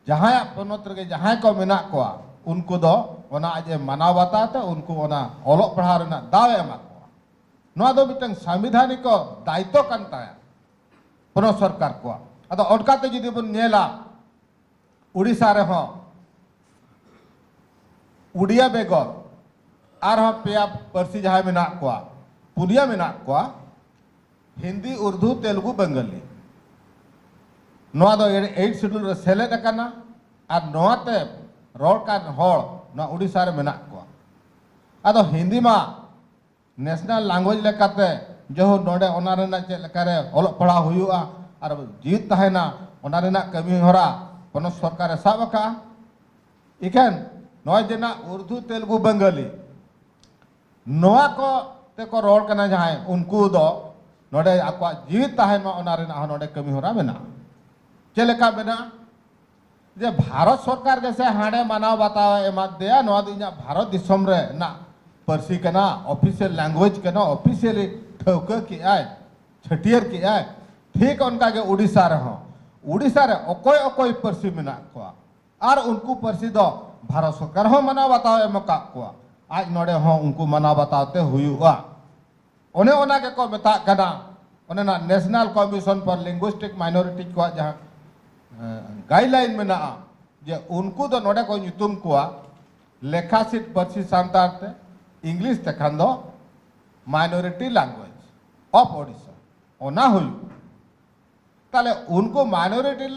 ᱡᱟᱦᱟᱸᱭᱟᱜ ᱯᱚᱱᱚᱛ ᱨᱮᱜᱮ ᱡᱟᱦᱟᱸᱭ ᱠᱚ ᱢᱮᱱᱟᱜ ᱠᱚᱣᱟ, ᱩᱱᱠᱩ ᱫᱚ ᱚᱱᱟ ᱟᱡ ᱮ ᱢᱟᱱᱟᱣ ᱵᱟᱛᱟᱣ ᱛᱮ ᱩᱱᱠᱩ ᱚᱱᱟ ᱚᱞᱚᱜ ᱯᱟᱲᱦᱟᱣ ᱨᱮᱱᱟᱜ ᱫᱟᱣ ᱮ ᱮᱢᱟ ᱠᱚᱣᱟ᱾ ᱱᱚᱣᱟ ᱫᱚ ᱢᱤᱫᱴᱟᱝ ᱥᱟᱝᱵᱤᱫᱷᱟᱱᱤᱠ ᱫᱟᱭᱤᱛᱛᱚ ᱠᱟᱱ ᱛᱟᱭᱟ ᱯᱚᱱᱚᱛ ᱥᱚᱨᱠᱟᱨ ᱠᱚᱣᱟᱜ᱾ ᱟᱫᱚ ᱚᱱᱠᱟᱛᱮ ᱡᱩᱫᱤ ᱵᱚᱱ ᱧᱮᱞᱟ, ᱩᱰᱤᱥᱟ ᱨᱮᱦᱚᱸ ᱩᱰᱤᱭᱟ ᱵᱮᱜᱚᱨ ᱟᱨᱦᱚᱸ ᱯᱮᱭᱟ ᱯᱟᱹᱨᱥᱤ ᱡᱟᱦᱟᱸᱭ ᱢᱮᱱᱟᱜ ᱠᱚᱣᱟ, ᱯᱩᱱᱭᱟᱹ ᱢᱮᱱᱟᱜ ᱠᱚᱣᱟ, ᱦᱤᱱᱫᱤ, ᱩᱨᱫᱩ, ᱛᱮᱞᱮᱜᱩ, ᱵᱮᱝᱜᱟᱞᱤ᱾ ᱱᱚᱣᱟ ᱫᱚ ᱮᱭᱤᱴ ᱥᱤᱰᱩᱞ ᱨᱮ ᱥᱮᱞᱮᱫ ᱟᱠᱟᱱᱟ ᱟᱨ ᱱᱚᱣᱟᱛᱮ ᱨᱚᱲ ᱠᱟᱱ ᱦᱚᱲ ᱱᱚᱣᱟ ᱩᱰᱤᱥᱟ ᱨᱮ ᱢᱮᱱᱟᱜ ᱠᱚᱣᱟ᱾ ᱟᱫᱚ ᱦᱤᱱᱫᱤ ᱢᱟ ᱱᱮᱥᱱᱟᱞ ᱞᱮᱝᱜᱩᱭᱮᱡᱽ ᱞᱮᱠᱟᱛᱮ ᱡᱮᱦᱮᱛᱩ ᱱᱚᱰᱮ ᱚᱱᱟ ᱨᱮᱱᱟᱜ ᱪᱮᱫ ᱞᱮᱠᱟᱨᱮ ᱚᱞᱚᱜ ᱯᱟᱲᱦᱟᱣ ᱦᱩᱭᱩᱜᱼᱟ ᱟᱨ ᱡᱤᱣᱤᱫ ᱛᱟᱦᱮᱱᱟ, ᱚᱱᱟ ᱨᱮᱱᱟᱜ ᱠᱟᱹᱢᱤ ᱦᱚᱨᱟ ᱯᱚᱱᱚᱛ ᱥᱚᱨᱠᱟᱨᱮ ᱥᱟᱵ ᱟᱠᱟᱫᱼᱟ᱾ ᱤᱠᱷᱟᱹᱱ ᱱᱚᱜᱼᱚᱭ ᱡᱮ ᱱᱟᱜ ᱩᱨᱫᱩ, ᱛᱮᱞᱮᱜᱩ, ᱵᱮᱝᱜᱟᱞᱤ, ᱱᱚᱣᱟ ᱠᱚ ᱛᱮᱠᱚ ᱨᱚᱲ ᱠᱟᱱᱟ ᱡᱟᱦᱟᱸᱭ, ᱩᱱᱠᱩ ᱫᱚ ᱱᱚᱰᱮ ᱟᱠᱚᱣᱟᱜ ᱡᱤᱣᱤᱫ ᱛᱟᱦᱮᱱ ᱢᱟ, ᱚᱱᱟ ᱨᱮᱱᱟᱜ ᱦᱚᱸ ᱱᱚᱰᱮ ᱠᱟᱹᱢᱤ ᱦᱚᱨᱟ ᱢᱮᱱᱟᱜᱼᱟ᱾ ᱪᱮᱫ ᱞᱮᱠᱟ ᱢᱮᱱᱟᱜᱼᱟ? ᱡᱮ ᱵᱷᱟᱨᱚᱛ ᱥᱚᱨᱠᱟᱨ ᱜᱮᱥᱮ ᱦᱟᱸᱰᱮ ᱢᱟᱱᱟᱣ ᱵᱟᱛᱟᱣ ᱮ ᱮᱢᱟᱫ ᱫᱮᱭᱟ, ᱱᱚᱣᱟ ᱫᱚ ᱤᱧᱟᱹᱜ ᱵᱷᱟᱨᱚᱛ ᱫᱤᱥᱚᱢ ᱨᱮᱱᱟᱜ ᱯᱟᱹᱨᱥᱤ ᱠᱟᱱᱟ, ᱚᱯᱷᱤᱥᱤᱭᱟᱞ ᱞᱮᱝᱜᱩᱭᱮᱡᱽ ᱠᱟᱱᱟ, ᱚᱯᱷᱤᱥᱤᱭᱟᱞᱤ ᱴᱷᱟᱹᱣᱠᱟᱹ ᱠᱮᱜᱼᱟᱭ, ᱪᱷᱟᱹᱴᱭᱟᱹᱨ ᱠᱮᱜᱼᱟᱭ᱾ ᱴᱷᱤᱠ ᱚᱱᱠᱟᱜᱮ ᱩᱰᱤᱥᱟ ᱨᱮᱦᱚᱸ, ᱩᱰᱤᱥᱟ ᱨᱮ ᱚᱠᱚᱭ ᱚᱠᱚᱭ ᱯᱟᱹᱨᱥᱤ ᱢᱮᱱᱟᱜ ᱠᱚᱣᱟ ᱟᱨ ᱩᱱᱠᱩ ᱯᱟᱹᱨᱥᱤ ᱫᱚ ᱵᱷᱟᱨᱚᱛ ᱥᱚᱨᱠᱟᱨ ᱦᱚᱸ ᱢᱟᱱᱟᱣ ᱵᱟᱛᱟᱣ ᱮᱢ ᱟᱠᱟᱫ ᱠᱚᱣᱟ, ᱟᱡ ᱱᱚᱰᱮ ᱦᱚᱸ ᱩᱱᱠᱩ ᱢᱟᱱᱟᱣ ᱵᱟᱛᱟᱣ ᱛᱮ ᱦᱩᱭᱩᱜᱼᱟ᱾ ᱚᱱᱮ ᱚᱱᱟ ᱜᱮᱠᱚ ᱢᱮᱛᱟᱜ ᱠᱟᱱᱟ, ᱚᱱᱮ ᱚᱱᱟ National Commission for Linguistic Minorities ᱠᱚᱣᱟᱜ ᱡᱟᱦᱟᱸ ᱜᱟᱭᱤᱰᱞᱟᱭᱤᱱ ᱢᱮᱱᱟᱜᱼᱟ, ᱡᱮ ᱩᱱᱠᱩ ᱫᱚ ᱱᱚᱰᱮ ᱠᱚ ᱧᱩᱛᱩᱢ ᱠᱚᱣᱟ ᱞᱮᱠᱷᱟ ᱥᱤᱫ ᱯᱟᱹᱨᱥᱤ ᱥᱟᱱᱛᱟᱲ ᱛᱮ, ᱤᱝᱞᱤᱥ ᱛᱮᱠᱷᱟᱱ ᱫᱚ minority language of Odisha᱾ ᱚᱱᱟ ᱦᱩᱭᱩᱜ, ᱛᱟᱦᱞᱮ ᱩᱱᱠᱩ minority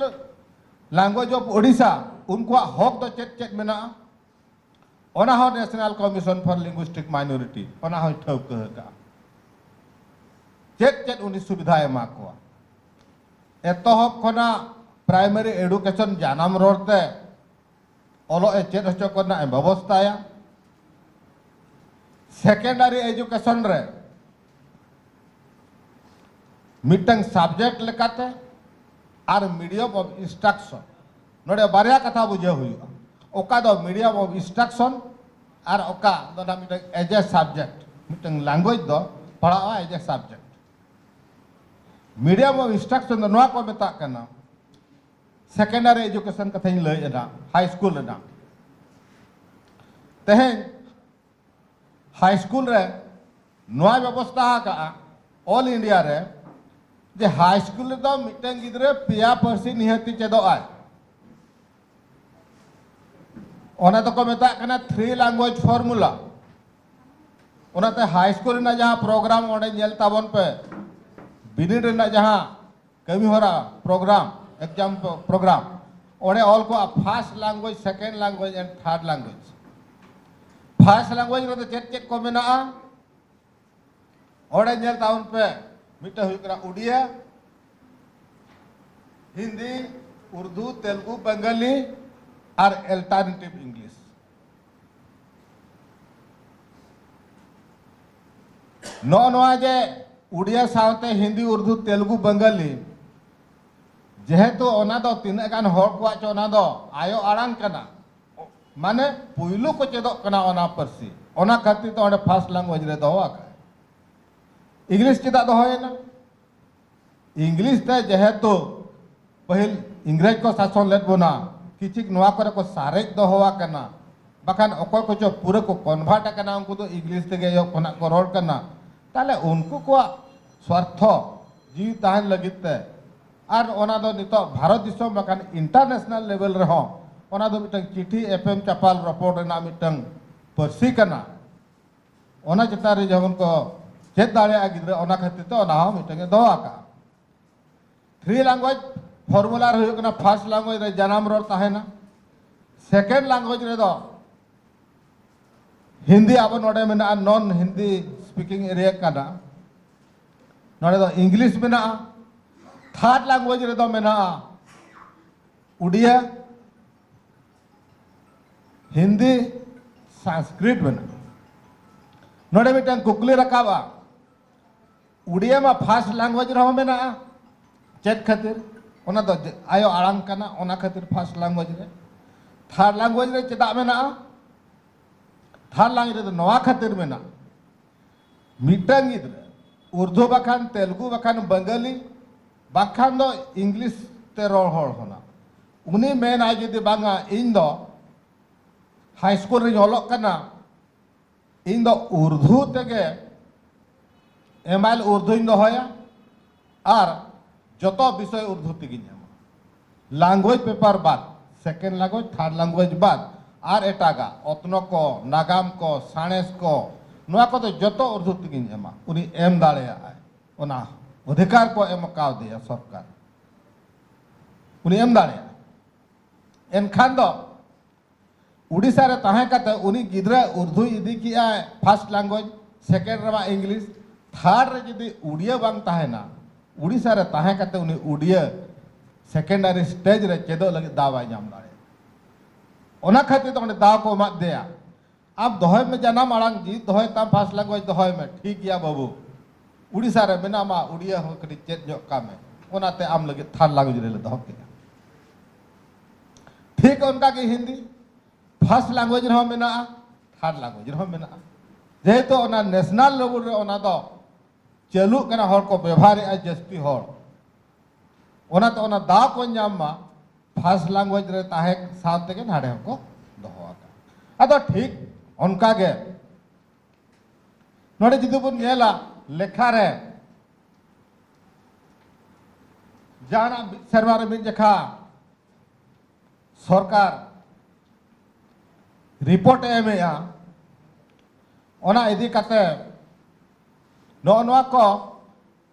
language of Odisha, ᱩᱱᱠᱩᱣᱟᱜ ᱦᱚᱠ ᱫᱚ ᱪᱮᱫ ᱪᱮᱫ ᱢᱮᱱᱟᱜᱼᱟ? ᱚᱱᱟ ᱦᱚᱸ National Commission for Linguistic Minority ᱚᱱᱟ ᱦᱚᱸᱭ ᱴᱷᱟᱹᱣᱠᱟᱹ ᱟᱠᱟᱫᱼᱟ᱾ ᱪᱮᱫ ᱪᱮᱫ ᱩᱱᱤ ᱥᱩᱵᱤᱫᱷᱟᱭ ᱮᱢᱟ ᱠᱚᱣᱟ? ᱮᱛᱚᱦᱚᱵ ᱠᱷᱚᱱᱟᱜ primary education ᱡᱟᱱᱟᱢ ᱨᱚᱲ ᱛᱮ ᱚᱞᱚᱜ ᱮ ᱪᱮᱫ ᱦᱚᱪᱚ ᱠᱚ ᱨᱮᱱᱟᱜ ᱮ ᱵᱮᱵᱚᱥᱛᱷᱟᱭᱟ᱾ Secondary education ᱨᱮ ᱢᱤᱫᱴᱟᱝ subject ᱞᱮᱠᱟᱛᱮ ᱟᱨ medium of instruction, ᱱᱚᱰᱮ ᱵᱟᱨᱭᱟ ᱠᱟᱛᱷᱟ ᱵᱩᱡᱷᱟᱹᱣ ᱦᱩᱭᱩᱜᱼᱟ, ᱚᱠᱟ ᱫᱚ medium of instruction ᱟᱨ ᱚᱠᱟ ᱫᱚ ᱱᱟᱜ ᱢᱤᱫᱴᱟᱝ as a subject, ᱢᱤᱫᱴᱟᱝ language ᱫᱚ ᱯᱟᱲᱦᱟᱜᱼᱟ as a subject᱾ Medium of instruction ᱫᱚ ᱱᱚᱣᱟ ᱠᱚ ᱢᱮᱛᱟᱜ ᱠᱟᱱᱟ, secondary education ᱠᱟᱛᱷᱟᱧ ᱞᱟᱹᱭ ᱮᱫᱟ, high school ᱨᱮᱱᱟᱜ᱾ ᱛᱮᱦᱮᱧ high school ᱨᱮ ᱱᱚᱣᱟ ᱵᱮᱵᱚᱥᱛᱷᱟ ᱟᱠᱟᱜᱼᱟ all India ᱨᱮ, ᱡᱮ high school ᱨᱮᱫᱚ ᱢᱤᱫᱴᱟᱝ ᱜᱤᱫᱽᱨᱟᱹ ᱯᱮᱭᱟ ᱯᱟᱹᱨᱥᱤ ᱱᱤᱦᱟᱹᱛᱤ ᱪᱮᱫᱚᱜ ᱟᱭ᱾ ᱚᱱᱟ ᱫᱚᱠᱚ ᱢᱮᱛᱟᱜ ᱠᱟᱱᱟ three language formula᱾ ᱚᱱᱟᱛᱮ high school ᱨᱮᱱᱟᱜ ᱡᱟᱦᱟᱸ program ᱚᱸᱰᱮ ᱧᱮᱞ ᱛᱟᱵᱚᱱ ᱯᱮ, ᱵᱤᱱᱤᱰ ᱨᱮᱱᱟᱜ ᱡᱟᱦᱟᱸ ᱠᱟᱹᱢᱤ ᱦᱚᱨᱟ, program, exam program, ᱚᱸᱰᱮ ᱚᱞ ᱠᱚᱜᱼᱟ first language, second language and third language᱾ First language ᱨᱮᱫᱚ ᱪᱮᱫ ᱪᱮᱫ ᱠᱚ ᱢᱮᱱᱟᱜᱼᱟ? ᱚᱸᱰᱮ ᱧᱮᱞ ᱛᱟᱵᱚᱱ ᱯᱮ, ᱢᱤᱫᱴᱟᱝ ᱦᱩᱭᱩᱜ ᱠᱟᱱᱟ ᱩᱰᱤᱭᱟ, ᱦᱤᱱᱫᱤ, ᱩᱨᱫᱩ, ᱛᱮᱞᱜᱩ, ᱵᱟᱝᱜᱟᱞᱤ ᱟᱨ alternative English᱾ ᱱᱚᱜᱼᱚ ᱱᱚᱣᱟ ᱡᱮ ᱩᱰᱤᱭᱟ ᱥᱟᱶᱛᱮ ᱦᱤᱱᱫᱤ, ᱩᱨᱫᱩ, ᱛᱮᱞᱜᱩ, ᱵᱟᱝᱜᱟᱞᱤ, ᱡᱮᱦᱮᱛᱩ ᱚᱱᱟ ᱫᱚ ᱛᱤᱱᱟᱹᱜ ᱜᱟᱱ ᱦᱚᱲ ᱠᱚᱣᱟᱜ ᱪᱚ ᱚᱱᱟ ᱫᱚ ᱟᱭᱳ ᱟᱲᱟᱝ ᱠᱟᱱᱟ, ᱢᱟᱱᱮ ᱯᱩᱭᱞᱩ ᱠᱚ ᱪᱮᱫᱚᱜ ᱠᱟᱱᱟ ᱚᱱᱟ ᱯᱟᱹᱨᱥᱤ, ᱚᱱᱟ ᱠᱷᱟᱹᱛᱤᱨ ᱛᱮ ᱚᱸᱰᱮ first language ᱨᱮ ᱫᱚᱦᱚ ᱟᱠᱟᱫ᱾ English ᱪᱮᱫᱟᱜ ᱫᱚᱦᱚᱭᱮᱱᱟ? English ᱛᱮ ᱡᱮᱦᱮᱛᱩ ᱯᱟᱹᱦᱤᱞ ᱤᱝᱨᱮᱡᱽ ᱠᱚ ᱥᱟᱥᱚᱱ ᱞᱮᱫ ᱵᱚᱱᱟ, ᱠᱤᱪᱷᱤᱠ ᱱᱚᱣᱟ ᱠᱚᱨᱮ ᱠᱚ ᱥᱟᱨᱮᱡ ᱫᱚᱦᱚ ᱟᱠᱟᱱᱟ, ᱵᱟᱠᱷᱟᱱ ᱚᱠᱚᱭ ᱠᱚᱪᱚ ᱯᱩᱨᱟᱹ ᱠᱚ convert ᱟᱠᱟᱱᱟ, ᱩᱱᱠᱩ ᱫᱚ English ᱛᱮᱜᱮ ᱮᱦᱚᱵ ᱠᱷᱚᱱᱟᱜ ᱠᱚ ᱨᱚᱲ ᱠᱟᱱᱟ᱾ ᱛᱟᱦᱞᱮ ᱩᱱᱠᱩ ᱠᱚᱣᱟᱜ ᱥᱣᱟᱨᱛᱷᱚ ᱡᱤᱣᱤ ᱛᱟᱦᱮᱱ ᱞᱟᱹᱜᱤᱫ ᱛᱮ, ᱟᱨ ᱚᱱᱟ ᱫᱚ ᱱᱤᱛᱚᱜ ᱵᱷᱟᱨᱚᱛ ᱫᱤᱥᱚᱢ ᱵᱟᱠᱷᱟᱱ international level ᱨᱮᱦᱚᱸ ᱚᱱᱟ ᱫᱚ ᱢᱤᱫᱴᱟᱝ ᱪᱤᱴᱷᱤ ᱮᱯᱮᱢ ᱪᱟᱯᱟᱞ ᱨᱚᱯᱚᱲ ᱨᱮᱱᱟᱜ ᱢᱤᱫᱴᱟᱝ ᱯᱟᱹᱨᱥᱤ ᱠᱟᱱᱟ᱾ ᱚᱱᱟ ᱪᱮᱛᱟᱱ ᱨᱮ ᱡᱮᱢᱚᱱ ᱠᱚ ᱪᱮᱫ ᱫᱟᱲᱮᱭᱟᱜᱼᱟ ᱜᱤᱫᱽᱨᱟᱹ, ᱚᱱᱟ ᱠᱷᱟᱹᱛᱤᱨ ᱛᱮ ᱚᱱᱟ ᱦᱚᱸ ᱢᱤᱫᱴᱟᱝ ᱮ ᱫᱚᱦᱚ ᱟᱠᱟᱫᱼᱟ᱾ ᱛᱷᱨᱤ ᱞᱮᱝᱜᱩᱭᱮᱡᱽ ᱯᱷᱚᱨᱢᱩᱞᱟ ᱨᱮ ᱦᱩᱭᱩᱜ ᱠᱟᱱᱟ, ᱯᱷᱟᱨᱥᱴ ᱞᱮᱝᱜᱩᱭᱮᱡᱽ ᱨᱮ ᱡᱟᱱᱟᱢ ᱨᱚᱲ ᱛᱟᱦᱮᱱᱟ, ᱥᱮᱠᱮᱱᱰ ᱞᱮᱝᱜᱩᱭᱮᱡᱽ ᱨᱮᱫᱚ ᱦᱤᱱᱫᱤ ᱟᱵᱚ ᱱᱚᱰᱮ ᱢᱮᱱᱟᱜᱼᱟ, ᱱᱚᱱ ᱦᱤᱱᱫᱤ ᱥᱯᱤᱠᱤᱝ ᱮᱨᱤᱭᱟ ᱠᱟᱱᱟ, ᱱᱚᱰᱮ ᱫᱚ ᱤᱝᱞᱤᱥ ᱢᱮᱱᱟᱜᱼᱟ᱾ ᱛᱷᱟᱨᱰ ᱞᱮᱝᱜᱩᱭᱮᱡᱽ ᱨᱮᱫᱚ ᱢᱮᱱᱟᱜᱼᱟ ᱩᱰᱤᱭᱟ, ᱦᱤᱱᱫᱤ, ᱥᱟᱝᱥᱠᱨᱤᱛ ᱢᱮᱱᱟᱜᱼᱟ᱾ ᱱᱚᱰᱮ ᱢᱤᱫᱴᱟᱝ ᱠᱩᱠᱞᱤ ᱨᱟᱠᱟᱵᱼᱟ, ᱩᱰᱤᱭᱟ ᱢᱟ ᱯᱷᱟᱨᱥᱴ ᱞᱮᱝᱜᱩᱭᱮᱡᱽ ᱨᱮᱦᱚᱸ ᱢᱮᱱᱟᱜᱼᱟ᱾ ᱪᱮᱫ ᱠᱷᱟᱹᱛᱤᱨ? ᱚᱱᱟ ᱫᱚ ᱡᱮ-, ᱟᱭᱳ ᱟᱲᱟᱝ ᱠᱟᱱᱟ, ᱚᱱᱟ ᱠᱷᱟᱹᱛᱤᱨ ᱯᱷᱟᱨᱥᱴ ᱞᱮᱝᱜᱩᱭᱮᱡᱽ ᱨᱮ᱾ ᱛᱷᱟᱨᱰ ᱞᱮᱝᱜᱩᱭᱮᱡᱽ ᱨᱮ ᱪᱮᱫᱟᱜ ᱢᱮᱱᱟᱜᱼᱟ? ᱛᱷᱟᱨᱰ ᱞᱮᱝᱜᱩᱭᱮᱡᱽ ᱨᱮᱫᱚ ᱱᱚᱣᱟ ᱠᱷᱟᱹᱛᱤᱨ ᱢᱮᱱᱟᱜᱼᱟ, ᱢᱤᱫᱴᱟᱝ ᱜᱤᱫᱽᱨᱟᱹ ᱩᱨᱫᱩ ᱵᱟᱠᱷᱟᱱ ᱛᱮᱞᱜᱩ ᱵᱟᱠᱷᱟᱱ ᱵᱟᱝᱜᱟᱞᱤ ᱵᱟᱠᱷᱟᱱ ᱫᱚ ᱤᱝᱞᱤᱥ ᱛᱮ ᱨᱚᱲ ᱦᱚᱲ ᱦᱚᱸ ᱩᱱᱤ ᱢᱮᱱᱟᱭ ᱡᱩᱫᱤ, "ᱵᱟᱝᱟ, ᱤᱧ ᱫᱚ ᱦᱟᱭ ᱥᱠᱩᱞ ᱨᱤᱧ ᱚᱞᱚᱜ ᱠᱟᱱᱟ, ᱤᱧ ᱫᱚ ᱩᱨᱫᱩ ᱛᱮᱜᱮ, ᱮᱢ ᱟᱭ ᱮᱞ ᱩᱨᱫᱩᱧ ᱫᱚᱦᱚᱭᱟ ᱟᱨ ᱡᱚᱛᱚ ᱵᱤᱥᱚᱭ ᱩᱨᱫᱩ ᱛᱮᱜᱮᱧ ᱮᱢᱟ, ᱞᱮᱝᱜᱩᱭᱮᱡᱽ ᱯᱮᱯᱟᱨ ᱵᱟᱫ, ᱥᱮᱠᱮᱱᱰ ᱞᱮᱝᱜᱩᱭᱮᱡᱽ, ᱛᱷᱟᱨᱰ ᱞᱮᱝᱜᱩᱭᱮᱡᱽ ᱵᱟᱫ, ᱟᱨ ᱮᱴᱟᱜᱟᱜ ᱚᱛᱱᱚ ᱠᱚ, ᱱᱟᱜᱟᱢ ᱠᱚ, ᱥᱟᱬᱮᱥ ᱠᱚ, ᱱᱚᱣᱟ ᱠᱚᱫᱚ ᱡᱚᱛᱚ ᱩᱨᱫᱩ ᱛᱮᱜᱮᱧ ᱮᱢᱟ", ᱩᱱᱤ ᱮᱢ ᱫᱟᱲᱮᱭᱟᱜᱼᱟᱭ᱾ ᱚᱱᱟ ᱚᱫᱷᱤᱠᱟᱨ ᱠᱚ ᱮᱢ ᱠᱟᱣᱫᱮᱭᱟ ᱥᱚᱨᱠᱟᱨ, ᱩᱱᱤ ᱮᱢ ᱫᱟᱲᱮᱭᱟᱜᱼᱟ᱾ ᱮᱱᱠᱷᱟᱱ ᱫᱚ ᱩᱰᱤᱥᱟ ᱨᱮ ᱛᱟᱦᱮᱸ ᱠᱟᱛᱮ ᱩᱱᱤ ᱜᱤᱫᱽᱨᱟᱹ ᱩᱨᱫᱩᱭ ᱤᱫᱤ ᱠᱮᱜᱼᱟᱭ ᱯᱷᱟᱨᱥᱴ ᱞᱮᱝᱜᱩᱭᱮᱡᱽ, ᱥᱮᱠᱮᱱᱰ ᱨᱮᱢᱟ ᱤᱝᱞᱤᱥ, ᱛᱷᱟᱨᱰ ᱨᱮ ᱡᱩᱫᱤ ᱩᱰᱤᱭᱟᱹ ᱵᱟᱝ ᱛᱟᱦᱮᱱᱟ, ᱩᱰᱤᱥᱟ ᱨᱮ ᱛᱟᱦᱮᱸ ᱠᱟᱛᱮ ᱩᱱᱤ ᱩᱰᱤᱭᱟᱹ ᱥᱮᱠᱮᱱᱰᱟᱨᱤ ᱥᱴᱮᱡᱽ ᱨᱮ ᱪᱮᱫᱚᱜ ᱞᱟᱹᱜᱤᱫ ᱫᱟᱣ ᱵᱟᱭ ᱧᱟᱢ ᱫᱟᱲᱮᱭᱟᱜᱼᱟ᱾ ᱚᱱᱟ ᱠᱷᱟᱹᱛᱤᱨ ᱛᱮ ᱚᱸᱰᱮ ᱫᱟᱣ ᱠᱚ ᱮᱢᱟᱫ ᱫᱮᱭᱟ᱾ ᱟᱢ ᱫᱚᱦᱚᱭ ᱢᱮ ᱡᱟᱱᱟᱢ ᱟᱲᱟᱝ, ᱡᱤᱫ ᱫᱚᱦᱚᱭ ᱛᱟᱢ, ᱯᱷᱟᱨᱥᱴ ᱞᱮᱝᱜᱩᱭᱮᱡᱽ ᱫᱚᱦᱚᱭ ᱢᱮ, ᱴᱷᱤᱠ ᱜᱮᱭᱟ ᱵᱟᱹᱵᱩ, ᱩᱰᱤᱥᱟ ᱨᱮ ᱢᱮᱱᱟᱢᱟ, ᱩᱰᱤᱭᱟᱹ ᱦᱚᱸ ᱠᱟᱹᱴᱤᱡ ᱪᱮᱫ ᱧᱚᱜ ᱠᱟᱜ ᱢᱮ, ᱚᱱᱟᱛᱮ ᱟᱢ ᱞᱟᱹᱜᱤᱫ ᱛᱷᱟᱨᱰ ᱞᱮᱝᱜᱩᱭᱮᱡᱽ ᱨᱮᱞᱮ ᱫᱚᱦᱚ ᱠᱮᱫᱟ᱾ ᱴᱷᱤᱠ ᱚᱱᱠᱟ ᱜᱮ ᱦᱤᱱᱫᱤ, ᱯᱷᱟᱨᱥᱴ ᱞᱮᱝᱜᱩᱭᱮᱡᱽ ᱨᱮᱦᱚᱸ ᱢᱮᱱᱟᱜᱼᱟ, ᱛᱷᱟᱨᱰ ᱞᱮᱝᱜᱩᱭᱮᱡᱽ ᱨᱮᱦᱚᱸ ᱢᱮᱱᱟᱜᱼᱟ᱾ ᱡᱮᱦᱮᱛᱩ ᱚᱱᱟ ᱱᱮᱥᱱᱟᱞ ᱞᱮᱵᱮᱞ ᱨᱮ ᱚᱱᱟ ᱫᱚ ᱪᱟᱹᱞᱩᱜ ᱠᱟᱱᱟ, ᱦᱚᱲ ᱠᱚ ᱵᱮᱵᱷᱟᱨᱮᱜᱼᱟ ᱡᱟᱹᱥᱛᱤ ᱦᱚᱲ, ᱚᱱᱟᱛᱮ ᱚᱱᱟ ᱫᱟᱣ ᱠᱚ ᱧᱟᱢ ᱢᱟ, ᱯᱷᱟᱨᱥᱴ ᱞᱮᱝᱜᱩᱭᱮᱡᱽ ᱨᱮ ᱛᱟᱦᱮᱸ ᱥᱟᱶ ᱛᱮᱜᱮ ᱱᱟᱰᱮ ᱦᱚᱸᱠᱚ ᱫᱚᱦᱚ ᱟᱠᱟᱫᱟ᱾ ᱟᱫᱚ ᱴᱷᱤᱠ ᱚᱱᱠᱟ ᱜᱮ ᱱᱚᱰᱮ ᱡᱩᱫᱤ ᱵᱚᱱ ᱧᱮᱞᱟ ᱞᱮᱠᱷᱟ ᱨᱮ, ᱡᱟᱦᱟᱱᱟᱜ ᱢᱤᱫ ᱥᱮᱨᱢᱟ ᱨᱮ ᱢᱤᱫ ᱡᱚᱠᱷᱟ ᱥᱚᱨᱠᱟᱨ ᱨᱤᱯᱳᱨᱴ ᱮ ᱮᱢᱮᱜᱼᱟ, ᱚᱱᱟ ᱤᱫᱤ ᱠᱟᱛᱮ ᱱᱚᱜᱼᱚ ᱱᱚᱣᱟ ᱠᱚ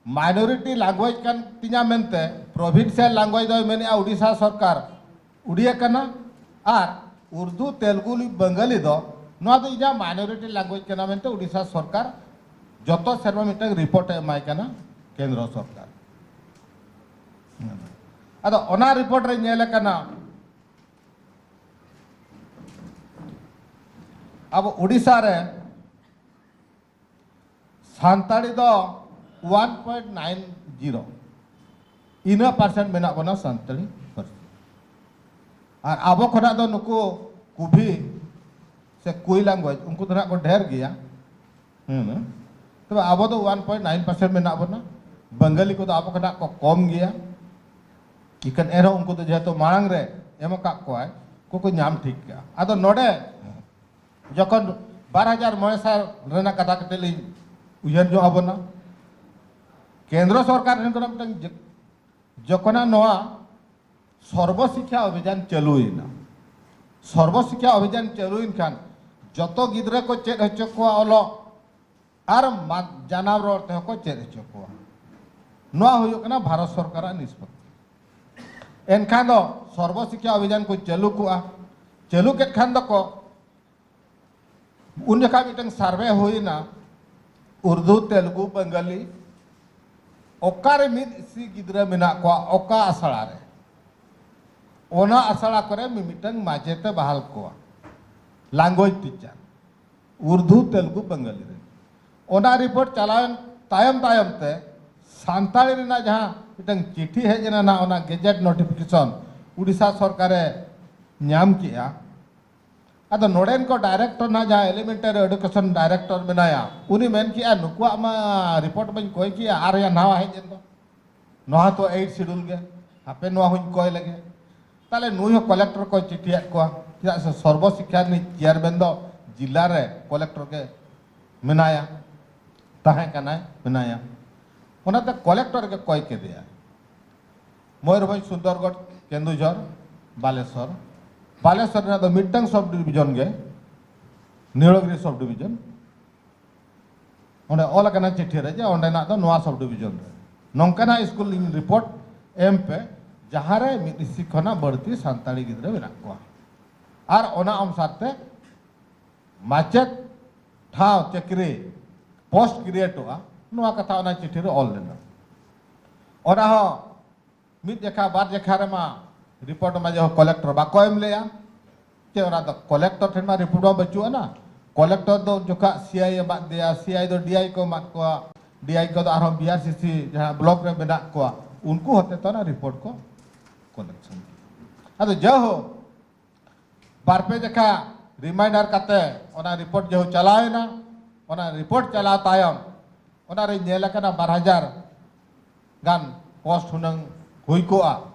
ᱢᱟᱭᱱᱚᱨᱤᱴᱤ ᱞᱟᱝᱜᱩᱭᱮᱡᱽ ᱠᱟᱱ ᱛᱤᱧᱟ ᱢᱮᱱᱛᱮ, ᱯᱨᱚᱵᱷᱤᱱᱥᱤᱭᱟᱞ ᱞᱟᱝᱜᱩᱭᱮᱡᱽ ᱫᱚᱭ ᱢᱮᱱᱮᱜᱼᱟ ᱩᱰᱤᱥᱟ ᱥᱚᱨᱠᱟᱨ ᱩᱰᱤᱭᱟ ᱠᱟᱱᱟ, ᱟᱨ ᱩᱨᱫᱩ, ᱛᱮᱞᱜᱩ, ᱵᱟᱝᱜᱟᱞᱤ ᱫᱚ ᱱᱚᱣᱟ ᱫᱚ ᱤᱧᱟᱹᱜ ᱢᱟᱭᱱᱚᱨᱤᱴᱤ ᱞᱟᱝᱜᱩᱭᱮᱡᱽ ᱠᱟᱱᱟ ᱢᱮᱱᱛᱮ ᱩᱰᱤᱥᱟ ᱥᱚᱨᱠᱟᱨ ᱡᱚᱛᱚ ᱥᱮᱨᱢᱟ ᱢᱤᱫᱴᱟᱝ ᱨᱤᱯᱳᱨᱴ ᱮ ᱮᱢᱟᱭ ᱠᱟᱱᱟ ᱠᱮᱱᱫᱨᱚ ᱥᱚᱨᱠᱟᱨ᱾ ᱟᱫᱚ ᱚᱱᱟ ᱨᱤᱯᱳᱨᱴ ᱨᱮ ᱧᱮᱞ ᱟᱠᱟᱱᱟ, ᱟᱵᱚ ᱩᱰᱤᱥᱟ ᱨᱮ ᱥᱟᱱᱛᱟᱲᱤ ᱫᱚ ᱚᱣᱟᱱ ᱯᱚᱭᱮᱱᱴ ᱱᱟᱭᱤᱱ ᱡᱤᱨᱳ, ᱤᱱᱟᱹ ᱯᱟᱨᱥᱮᱱᱴ ᱢᱮᱱᱟᱜ ᱵᱚᱱᱟ ᱥᱟᱱᱛᱟᱲᱤ ᱯᱟᱹᱨᱥᱤ᱾ ᱟᱨ ᱟᱵᱚ ᱠᱷᱚᱱᱟᱜ ᱫᱚ ᱱᱩᱠᱩ ᱠᱩᱵᱷᱤ ᱥᱮ ᱠᱩᱭ ᱞᱟᱝᱜᱩᱭᱮᱡᱽ, ᱩᱱᱠᱩ ᱫᱚ ᱱᱟᱜ ᱠᱚ ᱰᱷᱮᱨ ᱜᱮᱭᱟ᱾ ᱦᱮᱸ, ᱛᱚᱵᱮ ᱟᱵᱚ ᱫᱚ ᱚᱣᱟᱱ ᱯᱚᱭᱮᱱᱴ ᱱᱟᱭᱤᱱ ᱯᱟᱨᱥᱮᱱᱴ ᱢᱮᱱᱟᱜ ᱵᱚᱱᱟ᱾ ᱵᱟᱝᱜᱟᱞᱤ ᱠᱚᱫᱚ ᱟᱵᱚ ᱠᱷᱚᱱᱟᱜ ᱠᱚ ᱠᱚᱢ ᱜᱮᱭᱟ᱾ ᱤᱠᱷᱟᱹᱱ ᱮᱱᱨᱮᱦᱚᱸ ᱩᱱᱠᱩ ᱫᱚ ᱡᱮᱦᱮᱛᱩ ᱢᱟᱲᱟᱝ ᱨᱮ ᱮᱢ ᱟᱠᱟᱫ ᱠᱚᱣᱟᱭ, ᱩᱱᱠᱩ ᱠᱚ ᱧᱟᱢ ᱴᱷᱤᱠ ᱠᱟᱜᱼᱟ᱾ ᱟᱫᱚ ᱱᱚᱰᱮ ᱡᱚᱠᱷᱚᱱ ᱵᱟᱨ ᱦᱟᱡᱟᱨ ᱢᱚᱬᱮ ᱥᱟᱞ ᱨᱮᱱᱟᱜ ᱠᱟᱛᱷᱟ ᱠᱟᱹᱴᱤᱡ ᱞᱤᱧ ᱩᱭᱦᱟᱹᱨ ᱧᱚᱜ ᱟᱵᱚᱱᱟ, ᱠᱮᱱᱫᱨᱚ ᱥᱚᱨᱠᱟᱨ ᱴᱷᱮᱱ ᱠᱷᱚᱱᱟᱜ ᱢᱤᱫᱴᱟᱝ ᱡᱚ-, ᱡᱚᱠᱷᱚᱱᱟᱜ ᱱᱚᱣᱟ ᱥᱚᱨᱵᱚ ᱥᱤᱠᱠᱷᱟ ᱚᱵᱷᱤᱡᱟᱱ ᱪᱟᱹᱞᱩᱭᱮᱱᱟ, ᱥᱚᱨᱵᱚ ᱥᱤᱠᱠᱷᱟ ᱚᱵᱷᱤᱡᱟᱱ ᱪᱟᱹᱞᱩᱭᱮᱱ ᱠᱷᱟᱱ ᱡᱚᱛᱚ ᱜᱤᱫᱽᱨᱟᱹ ᱠᱚ ᱪᱮᱫ ᱦᱚᱪᱚ ᱠᱚᱣᱟ ᱚᱞᱚᱜ, ᱟᱨ ᱢᱟ-, ᱡᱟᱱᱟᱢ ᱨᱚᱲ ᱛᱮᱦᱚᱸ ᱠᱚ ᱪᱮᱫ ᱦᱚᱪᱚ ᱠᱚᱣᱟ᱾ ᱱᱚᱣᱟ ᱦᱩᱭᱩᱜ ᱠᱟᱱᱟ ᱵᱷᱟᱨᱚᱛ ᱥᱚᱨᱠᱟᱨᱟᱜ ᱱᱤᱥᱯᱚᱛᱤ᱾ ᱮᱱᱠᱷᱟᱱ ᱫᱚ ᱥᱚᱨᱵᱚ ᱥᱤᱠᱠᱷᱟ ᱚᱵᱷᱤᱡᱟᱱ ᱠᱚ ᱪᱟᱹᱞᱩ ᱠᱚᱜᱼᱟ᱾ ᱪᱟᱹᱞᱩ ᱠᱮᱫ ᱠᱷᱟᱱ ᱫᱚᱠᱚ ᱩᱱ ᱡᱚᱠᱷᱟᱡ ᱢᱤᱫᱴᱟᱝ ᱥᱟᱨᱵᱷᱮ ᱦᱩᱭᱱᱟ, ᱩᱨᱫᱩ, ᱛᱮᱞᱜᱩ, ᱵᱟᱝᱜᱟᱞᱤ, ᱚᱠᱟᱨᱮ ᱢᱤᱫ ᱤᱥᱤ ᱜᱤᱫᱽᱨᱟᱹ ᱢᱮᱱᱟᱜ ᱠᱚᱣᱟ, ᱚᱠᱟ ᱟᱥᱲᱟ ᱨᱮ, ᱚᱱᱟ ᱟᱥᱲᱟ ᱠᱚᱨᱮ ᱢᱤᱢᱤᱫᱴᱟᱝ ᱢᱟᱪᱮᱛ ᱮ ᱵᱟᱦᱟᱞ ᱠᱚᱣᱟ, ᱞᱟᱝᱜᱩᱭᱮᱡᱽ ᱴᱤᱪᱟᱨ, ᱩᱨᱫᱩ, ᱛᱮᱞᱜᱩ, ᱵᱟᱝᱜᱟᱞᱤ ᱨᱮ᱾ ᱚᱱᱟ ᱨᱤᱯᱳᱨᱴ ᱪᱟᱞᱟᱣᱮᱱ ᱛᱟᱭᱚᱢ ᱛᱟᱭᱚᱢ ᱛᱮ ᱥᱟᱱᱛᱟᱲᱤ ᱨᱮᱱᱟᱜ ᱡᱟᱦᱟᱸ ᱢᱤᱫᱴᱟᱝ ᱪᱤᱴᱷᱤ ᱦᱮᱡ ᱮᱱᱟ ᱱᱟᱜ, ᱚᱱᱟ ᱜᱮᱡᱮᱴ ᱱᱳᱴᱤᱯᱷᱤᱠᱮᱥᱚᱱ ᱩᱰᱤᱥᱟ ᱥᱚᱨᱠᱟᱨᱮ ᱧᱟᱢ ᱠᱮᱜᱼᱟ᱾ ᱟᱫᱚ ᱱᱚᱰᱮᱱ ᱠᱚ ᱰᱟᱭᱨᱮᱠᱴᱚᱨ ᱱᱟᱜ, ᱡᱟᱦᱟᱸ ᱮᱞᱤᱢᱮᱱᱴᱟᱨᱤ ᱮᱰᱩᱠᱮᱥᱚᱱ ᱰᱟᱭᱨᱮᱠᱴᱚᱨ ᱢᱮᱱᱟᱭᱟ, ᱩᱱᱤ ᱢᱮᱱ ᱠᱮᱜᱼᱟ, "ᱱᱩᱠᱩᱣᱟᱜ ᱢᱟ ᱨᱤᱯᱳᱨᱴ ᱢᱟᱧ ᱠᱚᱭ ᱠᱮᱜᱼᱟ, ᱟᱨ ᱭᱟ ᱱᱟᱣᱟ ᱦᱮᱡ ᱮᱱ ᱫᱚ, ᱱᱚᱣᱟ ᱛᱚ ᱮᱭᱤᱴ ᱥᱤᱰᱩᱞ ᱜᱮ, ᱦᱟᱯᱮ ᱱᱚᱣᱟ ᱦᱚᱧ ᱠᱚᱭ ᱞᱮᱜᱮ᱾" ᱛᱟᱦᱞᱮ ᱱᱩᱭ ᱦᱚᱸ ᱠᱚᱞᱮᱠᱴᱚᱨ ᱠᱚᱭ ᱪᱤᱴᱷᱤᱭᱟᱫ ᱠᱚᱣᱟ, ᱪᱮᱫᱟᱜ ᱥᱮ ᱥᱚᱨᱵᱚ ᱥᱤᱠᱠᱷᱟ ᱨᱤᱱᱤᱡ ᱪᱮᱭᱟᱨᱢᱮᱱ ᱫᱚ ᱡᱤᱞᱟ ᱨᱮ ᱠᱚᱞᱮᱠᱴᱚᱨ ᱜᱮ ᱢᱮᱱᱟᱭᱟ, ᱛᱟᱦᱮᱸ ᱠᱟᱱᱟᱭ, ᱢᱮᱱᱟᱭᱟ᱾ ᱚᱱᱟᱛᱮ ᱠᱚᱞᱮᱠᱴᱚᱨ ᱜᱮ ᱠᱚᱭ ᱠᱮᱫᱮᱭᱟ᱾ ᱢᱚᱭᱩᱨᱵᱷᱚᱸᱡᱽ, ᱥᱩᱱᱫᱚᱨᱜᱚᱲ, ᱠᱮᱱᱫᱩᱡᱷᱚᱨ, ᱵᱟᱞᱮᱥᱚᱨ, ᱵᱟᱞᱮᱥᱚᱨ ᱨᱮᱱᱟᱜ ᱫᱚ ᱢᱤᱫᱴᱟᱝ ᱥᱟᱵ ᱰᱤᱵᱷᱤᱡᱚᱱ ᱜᱮ, ᱱᱤᱲᱚᱜᱤᱨᱤ ᱥᱟᱵ ᱰᱤᱵᱷᱤᱡᱚᱱ᱾ ᱚᱸᱰᱮ ᱚᱞ ᱟᱠᱟᱱᱟ ᱪᱤᱴᱷᱤ ᱨᱮ ᱡᱮ ᱚᱸᱰᱮᱱᱟᱜ ᱫᱚ ᱱᱚᱣᱟ ᱥᱟᱵ ᱰᱤᱵᱷᱤᱡᱚᱱ ᱨᱮ ᱱᱚᱝᱠᱟᱱᱟᱜ ᱥᱠᱩᱞ ᱞᱤᱧ ᱨᱤᱯᱳᱨᱴ ᱮᱢ ᱯᱮ, ᱡᱟᱦᱟᱸ ᱨᱮ ᱢᱤᱫ ᱤᱥᱤ ᱠᱷᱚᱱᱟᱜ ᱵᱟᱹᱲᱛᱤ ᱥᱟᱱᱛᱟᱲᱤ ᱜᱤᱫᱽᱨᱟᱹ ᱢᱮᱱᱟᱜ ᱠᱚᱣᱟ ᱟᱨ ᱚᱱᱟ ᱚᱱᱩᱥᱟᱨ ᱛᱮ ᱢᱟᱪᱮᱫ ᱴᱷᱟᱶ ᱪᱟᱹᱠᱨᱤ ᱯᱳᱥᱴ ᱠᱨᱤᱭᱮᱴᱚᱜᱼᱟ, ᱱᱚᱣᱟ ᱠᱟᱛᱷᱟ ᱚᱱᱟ ᱪᱤᱴᱷᱤ ᱨᱮ ᱚᱞ ᱞᱮᱱᱟ᱾ ᱚᱱᱟ ᱦᱚᱸ ᱢᱤᱫ ᱡᱮᱠᱷᱟ ᱵᱟᱨ ᱡᱮᱠᱷᱟ ᱨᱮᱢᱟ ᱨᱤᱯᱳᱨᱴ ᱢᱟ ᱡᱮᱦᱳᱠ ᱠᱚᱞᱮᱠᱴᱚᱨ ᱵᱟᱠᱚ ᱮᱢ ᱞᱮᱜᱼᱟ᱾ ᱪᱮᱫ ᱚᱱᱟ ᱫᱚ ᱠᱚᱞᱮᱠᱴᱚᱨ ᱴᱷᱮᱱ ᱢᱟ ᱨᱤᱯᱳᱨᱴ ᱢᱟ ᱵᱟᱹᱪᱩᱜ ᱟᱱᱟ᱾ ᱠᱚᱞᱮᱠᱴᱚᱨ ᱫᱚ ᱩᱱ ᱡᱚᱠᱷᱟ ᱥᱤ ᱟᱭ ᱮ ᱮᱢᱟᱫ ᱫᱮᱭᱟ, ᱥᱤ ᱟᱭ ᱫᱚ ᱰᱤ ᱟᱭ ᱠᱚ ᱮᱢᱟᱫ ᱠᱚᱣᱟ, ᱰᱤ ᱟᱭ ᱠᱚᱫᱚ ᱟᱨᱦᱚᱸ ᱵᱤ ᱟᱨ ᱥᱤ ᱥᱤ ᱡᱟᱦᱟᱸ ᱵᱞᱚᱠ ᱨᱮ ᱢᱮᱱᱟᱜ ᱠᱚᱣᱟ, ᱩᱱᱠᱩ ᱦᱚᱛᱮ ᱛᱮ ᱚᱱᱟ ᱨᱤᱯᱳᱨᱴ ᱠᱚ ᱠᱚᱞᱮᱠᱥᱚᱱ᱾ ᱟᱫᱚ ᱡᱟᱭᱦᱳᱠ, ᱵᱟᱨ ᱯᱮ ᱡᱮᱠᱷᱟ ᱨᱤᱢᱟᱭᱤᱱᱰᱟᱨ ᱠᱟᱛᱮ ᱚᱱᱟ ᱨᱤᱯᱳᱨᱴ ᱡᱟᱦᱳ ᱪᱟᱞᱟᱣ ᱮᱱᱟ, ᱚᱱᱟ ᱨᱤᱯᱳᱨᱴ ᱪᱟᱞᱟᱣ ᱛᱟᱭᱚᱢ ᱚᱱᱟ ᱨᱮ ᱧᱮᱞ ᱟᱠᱟᱱᱟ ᱵᱟᱨ ᱦᱟᱡᱟᱨ ᱜᱟᱱ ᱯᱳᱥᱴ ᱦᱩᱱᱟᱹᱝ ᱦᱩᱭ ᱠᱚᱜᱼᱟ᱾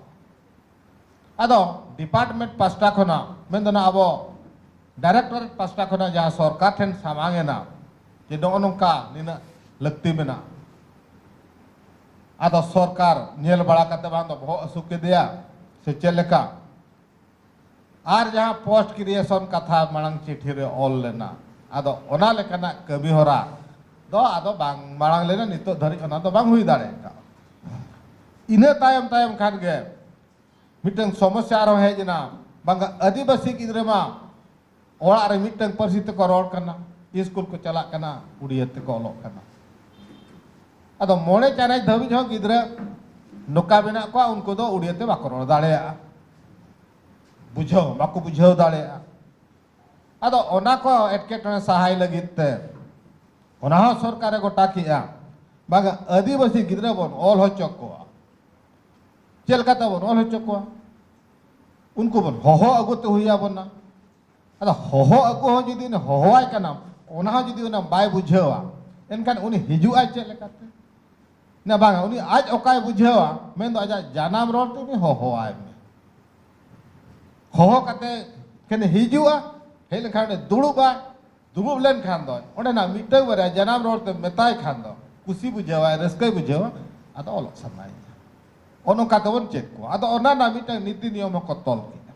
ᱟᱫᱚ ᱰᱤᱯᱟᱨᱴᱢᱮᱱᱴ ᱯᱟᱥᱴᱟ ᱠᱷᱚᱱᱟᱜ, ᱢᱮᱱᱫᱚ ᱱᱟᱜ ᱟᱵᱚ ᱰᱟᱭᱨᱮᱠᱴᱚᱨᱮᱴ ᱯᱟᱥᱴᱟ ᱠᱷᱚᱱᱟᱜ ᱡᱟᱦᱟᱸ ᱥᱚᱨᱠᱟᱨ ᱴᱷᱮᱱ ᱥᱟᱢᱟᱝ ᱮᱱᱟ ᱡᱮ ᱱᱚᱜᱼᱚ ᱱᱚᱝᱠᱟ ᱱᱤᱱᱟᱹᱜ ᱞᱟᱹᱠᱛᱤ ᱢᱮᱱᱟᱜᱼᱟ, ᱟᱫᱚ ᱥᱚᱨᱠᱟᱨ ᱧᱮᱞ ᱵᱟᱲᱟ ᱠᱟᱛᱮ ᱵᱟᱝ ᱫᱚ ᱵᱚᱦᱚᱜ ᱦᱟᱹᱥᱩ ᱠᱮᱫᱮᱭᱟ ᱥᱮ ᱪᱮᱫ ᱞᱮᱠᱟ, ᱟᱨ ᱡᱟᱦᱟᱸ ᱯᱳᱥᱴ ᱠᱨᱤᱭᱮᱥᱚᱱ ᱠᱟᱛᱷᱟ ᱢᱟᱲᱟᱝ ᱪᱤᱴᱷᱤ ᱨᱮ ᱚᱞ ᱞᱮᱱᱟ, ᱟᱫᱚ ᱚᱱᱟ ᱞᱮᱠᱟᱱᱟᱜ ᱠᱟᱹᱢᱤ ᱦᱚᱨᱟ ᱫᱚ ᱟᱫᱚ ᱵᱟᱝ ᱢᱟᱲᱟᱝ ᱞᱮᱱᱟ, ᱱᱤᱛᱚᱜ ᱫᱷᱟᱹᱨᱤᱡ ᱚᱱᱟ ᱫᱚ ᱵᱟᱝ ᱦᱩᱭ ᱫᱟᱲᱮ ᱠᱟᱣᱟ᱾ ᱤᱱᱟᱹ ᱛᱟᱭᱚᱢ ᱛᱟᱭᱚᱢ ᱠᱷᱟᱱ ᱜᱮ ᱢᱤᱫᱴᱟᱝ ᱥᱚᱢᱚᱥᱥᱟ ᱟᱨᱦᱚᱸ ᱦᱮᱡ ᱮᱱᱟ, ᱵᱟᱝ ᱟᱹᱫᱤᱵᱟᱹᱥᱤ ᱜᱤᱫᱽᱨᱟᱹ ᱢᱟ ᱚᱲᱟᱜ ᱨᱮ ᱢᱤᱫᱴᱟᱝ ᱯᱟᱹᱨᱥᱤ ᱛᱮᱠᱚ ᱨᱚᱲ ᱠᱟᱱᱟ, ᱥᱠᱩᱞ ᱠᱚ ᱪᱟᱞᱟᱜ ᱠᱟᱱᱟ, ᱩᱲᱤᱭᱟᱹ ᱛᱮᱠᱚ ᱚᱞᱚᱜ ᱠᱟᱱᱟ᱾ ᱟᱫᱚ ᱢᱚᱬᱮ ᱪᱟᱱᱟᱪ ᱫᱷᱟᱹᱵᱤᱡ ᱦᱚᱸ ᱜᱤᱫᱽᱨᱟᱹ ᱱᱚᱝᱠᱟ ᱢᱮᱱᱟᱜ ᱠᱚᱣᱟ, ᱩᱱᱠᱩ ᱫᱚ ᱩᱲᱤᱭᱟᱹ ᱛᱮ ᱵᱟᱠᱚ ᱨᱚᱲ ᱫᱟᱲᱮᱭᱟᱜᱼᱟ, ᱵᱩᱡᱷᱟᱹᱣ ᱵᱟᱠᱚ ᱵᱩᱡᱷᱟᱹᱣ ᱫᱟᱲᱮᱭᱟᱜᱼᱟ᱾ ᱟᱫᱚ ᱚᱱᱟ ᱠᱚ ᱮᱴᱠᱮᱴᱚᱬᱮ ᱥᱟᱦᱟᱭ ᱞᱟᱹᱜᱤᱫ ᱛᱮ ᱚᱱᱟ ᱦᱚᱸ ᱥᱚᱨᱠᱟᱨᱮ ᱜᱚᱴᱟ ᱠᱮᱜᱼᱟ, ᱵᱟᱝᱟ ᱟᱹᱫᱤᱵᱟᱹᱥᱤ ᱜᱤᱫᱽᱨᱟᱹ ᱵᱚᱱ ᱚᱞ ᱦᱚᱪᱚ ᱠᱚᱣᱟ᱾ ᱪᱮᱫ ᱞᱮᱠᱟᱛᱮ ᱵᱚᱱ ᱚᱞ ᱦᱚᱪᱚ ᱠᱚᱣᱟ? ᱩᱱᱠᱩ ᱵᱚᱱ ᱦᱚᱦᱚ ᱟᱹᱜᱩ ᱛᱮ ᱦᱩᱭ ᱟᱵᱚᱱᱟ᱾ ᱟᱫᱚ ᱦᱚᱦᱚ ᱟᱹᱜᱩ ᱦᱚᱸ ᱡᱩᱫᱤ ᱩᱱᱤ ᱦᱚᱦᱚᱣᱟᱭ ᱠᱟᱱᱟᱢ, ᱚᱱᱟ ᱦᱚᱸ ᱡᱩᱫᱤ ᱩᱱᱤ ᱵᱟᱭ ᱵᱩᱡᱷᱟᱹᱣᱟ, ᱮᱱᱠᱷᱟᱱ ᱩᱱᱤ ᱦᱤᱡᱩᱜᱼᱟᱭ ᱪᱮᱫ ᱞᱮᱠᱟᱛᱮ? ᱱᱟ ᱵᱟᱝᱟ, ᱩᱱᱤ ᱟᱡ ᱚᱠᱟᱭ ᱵᱩᱡᱷᱟᱹᱣᱟ, ᱢᱮᱱᱫᱚ ᱟᱡᱟᱜ ᱡᱟᱱᱟᱢ ᱨᱚᱲ ᱛᱮ ᱩᱱᱤ ᱦᱚᱦᱚᱣᱟᱭ ᱢᱮ᱾ ᱦᱚᱦᱚ ᱠᱟᱛᱮ ᱠᱷᱟᱱ ᱦᱤᱡᱩᱜᱼᱟ, ᱦᱮᱡ ᱞᱮᱱᱠᱷᱟᱱ ᱩᱱᱤ ᱫᱩᱲᱩᱵᱼᱟ, ᱫᱩᱲᱩᱵ ᱞᱮᱱᱠᱷᱟᱱ ᱫᱚ ᱚᱸᱰᱮᱱᱟᱜ ᱢᱤᱫᱴᱟᱝ ᱵᱟᱨᱭᱟ ᱡᱟᱱᱟᱢ ᱨᱚᱲ ᱛᱮ ᱢᱮᱛᱟᱭ ᱠᱷᱟᱱ ᱫᱚ ᱠᱩᱥᱤ ᱵᱩᱡᱷᱟᱹᱣᱟᱭ, ᱨᱟᱹᱥᱠᱟᱹᱭ ᱵᱩᱡᱷᱟᱹᱣᱟ, ᱟᱫᱚ ᱚᱞᱚᱜ ᱥᱟᱱᱟᱭᱮᱭᱟ᱾ ᱚᱱ ᱚᱱᱠᱟ ᱛᱮᱵᱚᱱ ᱪᱮᱫ ᱠᱚᱣᱟ᱾ ᱟᱫᱚ ᱚᱱᱟ ᱨᱮᱱᱟᱜ ᱢᱤᱫᱴᱟᱝ ᱱᱤᱛᱤ ᱱᱤᱭᱚᱢ ᱦᱚᱸᱠᱚ ᱛᱚᱞ ᱠᱮᱫᱟ᱾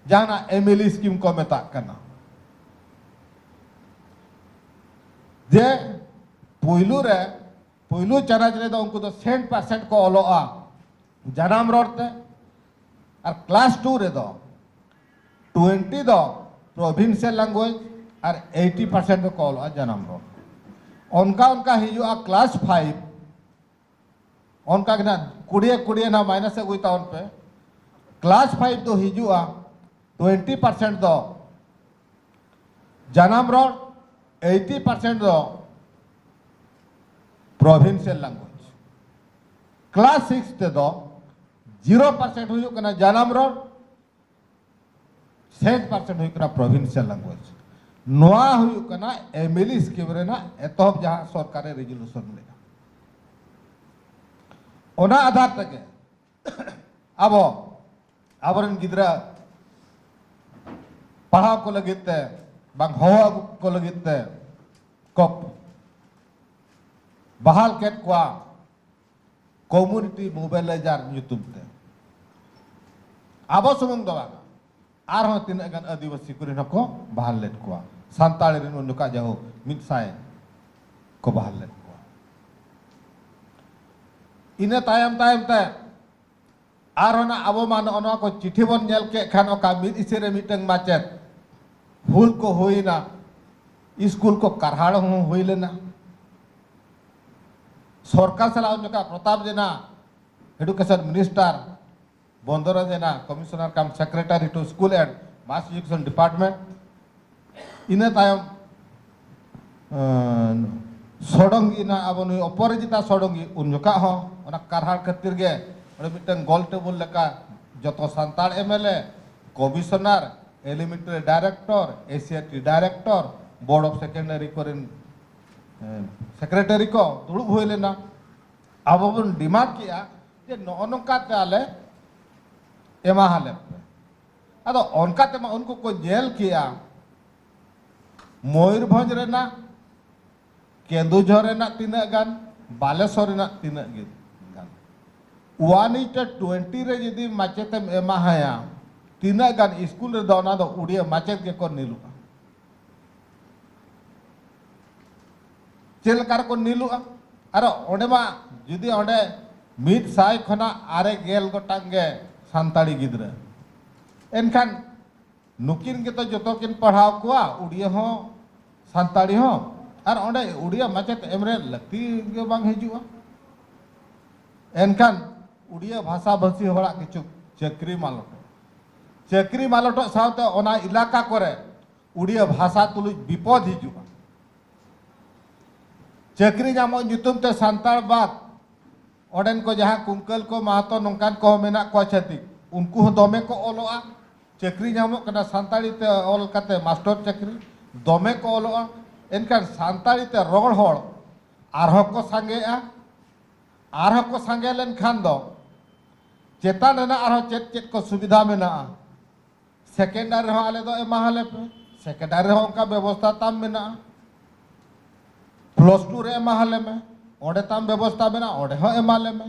ᱡᱟᱦᱟᱱᱟᱜ ᱮᱢ ᱮᱞ ᱤ ᱥᱠᱤᱢ ᱠᱚ ᱢᱮᱛᱟᱜ ᱠᱟᱱᱟ, ᱡᱮ ᱯᱩᱭᱞᱩ ᱨᱮ, ᱯᱩᱭᱞᱩ ᱪᱟᱱᱟᱪ ᱨᱮᱫᱚ ᱩᱱᱠᱩ ᱫᱚ ᱥᱮᱱᱴ ᱯᱟᱨᱥᱮᱱᱴ ᱠᱚ ᱚᱞᱚᱜᱼᱟ ᱡᱟᱱᱟᱢ ᱨᱚᱲ ᱛᱮ, ᱟᱨ ᱠᱞᱟᱥ ᱴᱩ ᱨᱮᱫᱚ ᱴᱩᱭᱮᱱᱴᱤ ᱫᱚ ᱯᱨᱚᱵᱷᱤᱱᱥᱤᱭᱟᱞ ᱞᱮᱝᱜᱩᱭᱮᱡᱽ ᱟᱨ ᱮᱭᱤᱴᱤ ᱯᱟᱨᱥᱮᱱᱴ ᱫᱚᱠᱚ ᱚᱞᱚᱜᱼᱟ ᱡᱟᱱᱟᱢ ᱨᱚᱲ᱾ ᱚᱱᱠᱟ ᱚᱱᱠᱟ ᱦᱤᱡᱩᱜᱼᱟ ᱠᱞᱟᱥ ᱯᱷᱟᱭᱤᱵᱷ, ᱚᱱᱠᱟ ᱜᱮ ᱱᱟᱜ ᱠᱩᱲᱤᱭᱟᱹ ᱠᱩᱲᱤᱭᱟᱹ ᱱᱟᱜ ᱢᱟᱭᱱᱟᱥ ᱟᱹᱜᱩᱭ ᱛᱟᱵᱚᱱ ᱯᱮ᱾ ᱠᱞᱟᱥ ᱯᱷᱟᱭᱤᱵᱷ ᱫᱚ ᱦᱤᱡᱩᱜᱼᱟ ᱴᱩᱭᱮᱱᱴᱤ ᱯᱟᱨᱥᱮᱱᱴ ᱫᱚ ᱡᱟᱱᱟᱢ ᱨᱚᱲ, ᱮᱭᱤᱴᱤ ᱯᱟᱨᱥᱮᱱᱴ ᱫᱚ ᱯᱨᱚᱵᱷᱤᱱᱥᱤᱭᱟᱞ ᱞᱮᱝᱜᱩᱭᱮᱡᱽ᱾ ᱠᱞᱟᱥ ᱥᱤᱠᱥ ᱛᱮᱫᱚ ᱡᱤᱨᱳ ᱯᱟᱨᱥᱮᱱᱴ ᱦᱩᱭᱩᱜ ᱠᱟᱱᱟ ᱡᱟᱱᱟᱢ ᱨᱚᱲ, ᱥᱮᱱᱴ ᱯᱟᱨᱥᱮᱱᱴ ᱦᱩᱭᱩᱜ ᱠᱟᱱᱟ ᱯᱨᱚᱵᱷᱤᱱᱥᱤᱭᱟᱞ ᱞᱮᱝᱜᱩᱭᱮᱡᱽ᱾ ᱱᱚᱣᱟ ᱦᱩᱭᱩᱜ ᱠᱟᱱᱟ ᱮᱢ ᱮᱞ ᱤ ᱥᱠᱤᱢ ᱨᱮᱱᱟᱜ ᱮᱛᱚᱦᱚᱵ ᱡᱟᱦᱟᱸ ᱥᱚᱨᱠᱟᱨᱮ ᱨᱮᱡᱩᱞᱩᱥᱚᱱ ᱞᱮᱫᱟ, ᱚᱱᱟ ᱟᱫᱷᱟᱨ ᱛᱮᱜᱮ ᱟᱵᱚ ᱟᱵᱚᱨᱮᱱ ᱜᱤᱫᱽᱨᱟᱹ ᱯᱟᱲᱦᱟᱣ ᱠᱚ ᱞᱟᱹᱜᱤᱫ ᱛᱮ, ᱵᱟᱝ ᱦᱚᱦᱚ ᱟᱹᱜᱩ ᱠᱚ ᱞᱟᱹᱜᱤᱫ ᱛᱮ ᱠᱚ ᱵᱟᱦᱟᱞ ᱠᱮᱫ ᱠᱚᱣᱟ ᱠᱚᱢᱩᱱᱤᱴᱤ ᱢᱳᱵᱤᱞᱟᱭᱡᱟᱨ ᱧᱩᱛᱩᱢ ᱛᱮ᱾ ᱟᱵᱚ ᱥᱩᱢᱩᱝ ᱫᱚ ᱵᱟᱝ, ᱟᱨᱦᱚᱸ ᱛᱤᱱᱟᱹᱜ ᱜᱟᱱ ᱟᱹᱫᱤᱵᱟᱹᱥᱤ ᱠᱚᱨᱮᱱ ᱦᱚᱸᱠᱚ ᱵᱟᱦᱟᱞ ᱞᱮᱫ ᱠᱚᱣᱟ, ᱥᱟᱱᱛᱟᱲ ᱨᱮᱱ ᱩᱱ ᱡᱚᱠᱷᱟ ᱡᱟᱦᱳ ᱢᱤᱫ ᱥᱟᱭ ᱠᱚ ᱵᱟᱦᱟᱞ ᱞᱮᱫ ᱠᱚᱣᱟ᱾ ᱤᱱᱟᱹ ᱛᱟᱭᱚᱢ ᱛᱟᱭᱚᱢ ᱛᱮ ᱟᱨᱦᱚᱸ ᱱᱟᱜ ᱟᱵᱚ ᱢᱟ ᱱᱚᱜᱼᱚ ᱱᱚᱣᱟ ᱠᱚ ᱪᱤᱴᱷᱤ ᱵᱚᱱ ᱧᱮᱞ ᱠᱮᱫ ᱠᱷᱟᱱ, ᱚᱠᱟ ᱢᱤᱫ ᱤᱥᱤ ᱨᱮ ᱢᱤᱫᱴᱟᱝ ᱢᱟᱪᱮᱫ ᱦᱩᱞ ᱠᱚ ᱦᱩᱭᱱᱟ, ᱥᱠᱩᱞ ᱠᱚ ᱠᱟᱨᱦᱟᱲ ᱦᱚᱸ ᱦᱩᱭ ᱞᱮᱱᱟ᱾ ᱥᱚᱨᱠᱟᱨ ᱥᱟᱞᱟᱜ ᱩᱱ ᱡᱚᱠᱷᱟ ᱯᱨᱚᱛᱟᱯ ᱡᱮᱱᱟ, ᱮᱰᱩᱠᱮᱥᱚᱱ ᱢᱤᱱᱤᱥᱴᱟᱨ, ᱵᱚᱱᱫᱚᱨᱟ Jena, commissioner cum secretary to school and mass education department, ᱤᱱᱟᱹ ᱛᱟᱭᱚᱢ, ᱮᱸ, ᱥᱚᱰᱚᱝᱜᱤ ᱱᱟᱜ ᱟᱵᱚ ᱱᱩᱭ ᱚᱯᱚᱨᱟᱡᱤᱛᱟ ᱥᱚᱰᱚᱝᱜᱤ, ᱩᱱ ᱡᱚᱠᱷᱟ ᱦᱚᱸ ᱚᱱᱟ ᱠᱟᱨᱦᱟᱲ ᱠᱷᱟᱹᱛᱤᱨ ᱜᱮ ᱚᱸᱰᱮ ᱢᱤᱫᱴᱟᱝ ᱜᱚᱞ ᱴᱮᱵᱩᱞ ᱞᱮᱠᱟ ᱡᱚᱛᱚ Santal M L A, commissioner, elementary director, A C R T director, board of secondary ᱠᱚᱨᱮᱱ, ᱮᱸ, ᱥᱮᱠᱨᱮᱴᱟᱨᱤ ᱠᱚ ᱫᱩᱲᱩᱵ ᱦᱩᱭ ᱞᱮᱱᱟ᱾ ᱟᱵᱚ ᱵᱚᱱ ᱰᱤᱢᱟᱱᱰ ᱠᱮᱜᱼᱟ ᱡᱮ ᱱᱚᱜᱼᱚ ᱱᱚᱝᱠᱟ ᱛᱮ ᱟᱞᱮ ᱮᱢᱟ ᱦᱟᱞᱮ ᱯᱮ᱾ ᱟᱫᱚ ᱚᱱᱠᱟ ᱛᱮᱢᱟ ᱩᱱᱠᱩ ᱠᱚ ᱧᱮᱞ ᱠᱮᱜᱼᱟ ᱢᱚᱭᱩᱨᱵᱷᱚᱸᱡᱽ ᱨᱮᱱᱟᱜ, ᱠᱮᱸᱫᱩᱡᱷᱚᱨ ᱨᱮᱱᱟᱜ ᱛᱤᱱᱟᱹᱜ ᱜᱟᱱ, ᱵᱟᱞᱮᱥᱚᱨ ᱨᱮᱱᱟᱜ ᱛᱤᱱᱟᱹᱜ ᱜᱮ ᱜᱟᱱ᱾ ᱚᱣᱟᱱ ᱤᱱᱴᱩ ᱴᱩᱭᱮᱱᱴᱤ ᱨᱮ ᱡᱩᱫᱤ ᱢᱟᱪᱮᱛᱮᱢ ᱮᱢᱟ ᱦᱟᱭᱟ, ᱛᱤᱱᱟᱹᱜ ᱜᱟᱱ ᱥᱠᱩᱞ ᱨᱮᱫᱚ ᱚᱱᱟ ᱫᱚ ᱩᱲᱤᱭᱟᱹ ᱢᱟᱪᱮᱫ ᱜᱮᱠᱚ ᱱᱤᱞᱩᱜᱼᱟ᱾ ᱪᱮᱫ ᱞᱮᱠᱟ ᱨᱮᱠᱚ ᱱᱤᱞᱩᱜᱼᱟ? ᱟᱨ ᱚᱸᱰᱮ ᱢᱟ ᱡᱩᱫᱤ ᱚᱸᱰᱮ ᱢᱤᱫ ᱥᱟᱭ ᱠᱷᱚᱱᱟᱜ ᱟᱨᱮ ᱜᱮᱞ ᱜᱚᱴᱟᱝ ᱜᱮ ᱥᱟᱱᱛᱟᱲᱤ ᱜᱤᱫᱽᱨᱟᱹ, ᱮᱱᱠᱷᱟᱱ ᱱᱩᱠᱤᱱ ᱜᱮᱛᱚ ᱡᱚᱛᱚ ᱠᱤᱱ ᱯᱟᱲᱦᱟᱣ ᱠᱚᱣᱟ, ᱩᱲᱤᱭᱟᱹ ᱦᱚᱸ ᱥᱟᱱᱛᱟᱲᱤ ᱦᱚᱸ᱾ ᱟᱨ ᱚᱸᱰᱮ ᱩᱲᱤᱭᱟᱹ ᱢᱟᱪᱮᱫ ᱮᱢ ᱨᱮ ᱞᱟᱹᱠᱛᱤ ᱜᱮ ᱵᱟᱝ ᱦᱤᱡᱩᱜᱼᱟ᱾ ᱮᱱᱠᱷᱟᱱ ᱩᱲᱤᱭᱟᱹ ᱵᱷᱟᱥᱟ ᱵᱷᱟᱹᱥᱤ ᱦᱚᱲᱟᱜ ᱠᱤᱪᱷᱩ ᱪᱟᱹᱠᱨᱤ ᱢᱟᱞᱚᱴᱚᱜ, ᱪᱟᱹᱠᱨᱤ ᱢᱟᱞᱚᱴᱚᱜ ᱥᱟᱶᱛᱮ ᱚᱱᱟ ᱮᱞᱟᱠᱟ ᱠᱚᱨᱮ ᱩᱲᱤᱭᱟᱹ ᱵᱷᱟᱥᱟ ᱛᱩᱞᱩᱡ ᱵᱤᱯᱚᱫ ᱦᱤᱡᱩᱜᱼᱟ᱾ ᱪᱟᱹᱠᱨᱤ ᱧᱟᱢᱚᱜ ᱧᱩᱛᱩᱢ ᱛᱮ ᱥᱟᱱᱛᱟᱲ ᱵᱟᱫ ᱚᱸᱰᱮᱱ ᱠᱚ ᱡᱟᱦᱟᱸ ᱠᱩᱝᱠᱟᱹᱞ ᱠᱚ ᱢᱟᱦᱟᱛᱚ ᱱᱚᱝᱠᱟᱱ ᱠᱚᱦᱚᱸ ᱢᱮᱱᱟᱜ ᱠᱚᱣᱟ ᱪᱷᱟᱹᱛᱤᱠ, ᱩᱱᱠᱩ ᱦᱚᱸ ᱫᱚᱢᱮ ᱠᱚ ᱚᱞᱚᱜᱼᱟ᱾ ᱪᱟᱹᱠᱨᱤ ᱧᱟᱢᱚᱜ ᱠᱟᱱᱟ ᱥᱟᱱᱛᱟᱲᱤ ᱛᱮ ᱚᱞ ᱠᱟᱛᱮ ᱢᱟᱥᱴᱚᱨ ᱪᱟᱹᱠᱨᱤ, ᱫᱚᱢᱮ ᱠᱚ ᱚᱞᱚᱜᱼᱟ᱾ ᱮᱱᱠᱷᱟᱱ ᱥᱟᱱᱛᱟᱲᱤ ᱛᱮ ᱨᱚᱲ ᱦᱚᱲ ᱟᱨᱦᱚᱸ ᱠᱚ ᱥᱟᱸᱜᱮᱜᱼᱟ᱾ ᱟᱨᱦᱚᱸ ᱠᱚ ᱥᱟᱸᱜᱮ ᱞᱮᱱᱠᱷᱟᱱ ᱫᱚ ᱪᱮᱛᱟᱱ ᱨᱮᱱᱟᱜ ᱟᱨᱦᱚᱸ ᱪᱮᱫ ᱪᱮᱫ ᱠᱚ ᱥᱩᱵᱤᱫᱷᱟ ᱢᱮᱱᱟᱜᱼᱟ? ᱥᱮᱠᱮᱱᱰᱟᱨᱤ ᱨᱮᱦᱚᱸ ᱟᱞᱮ ᱫᱚ ᱮᱢᱟ ᱦᱟᱞᱮ ᱯᱮ, ᱥᱮᱠᱮᱱᱰᱟᱨᱤ ᱨᱮᱦᱚᱸ ᱚᱱᱠᱟ ᱵᱮᱵᱚᱥᱛᱷᱟ ᱛᱟᱢ ᱢᱮᱱᱟᱜᱼᱟ᱾ ᱯᱞᱟᱥ ᱴᱩ ᱨᱮ ᱮᱢᱟ ᱦᱟᱞᱮ ᱢᱮ, ᱚᱸᱰᱮ ᱛᱟᱢ ᱵᱮᱵᱚᱥᱛᱷᱟ ᱢᱮᱱᱟᱜᱼᱟ, ᱚᱸᱰᱮ ᱦᱚᱸ ᱮᱢᱟ ᱞᱮ ᱢᱮ᱾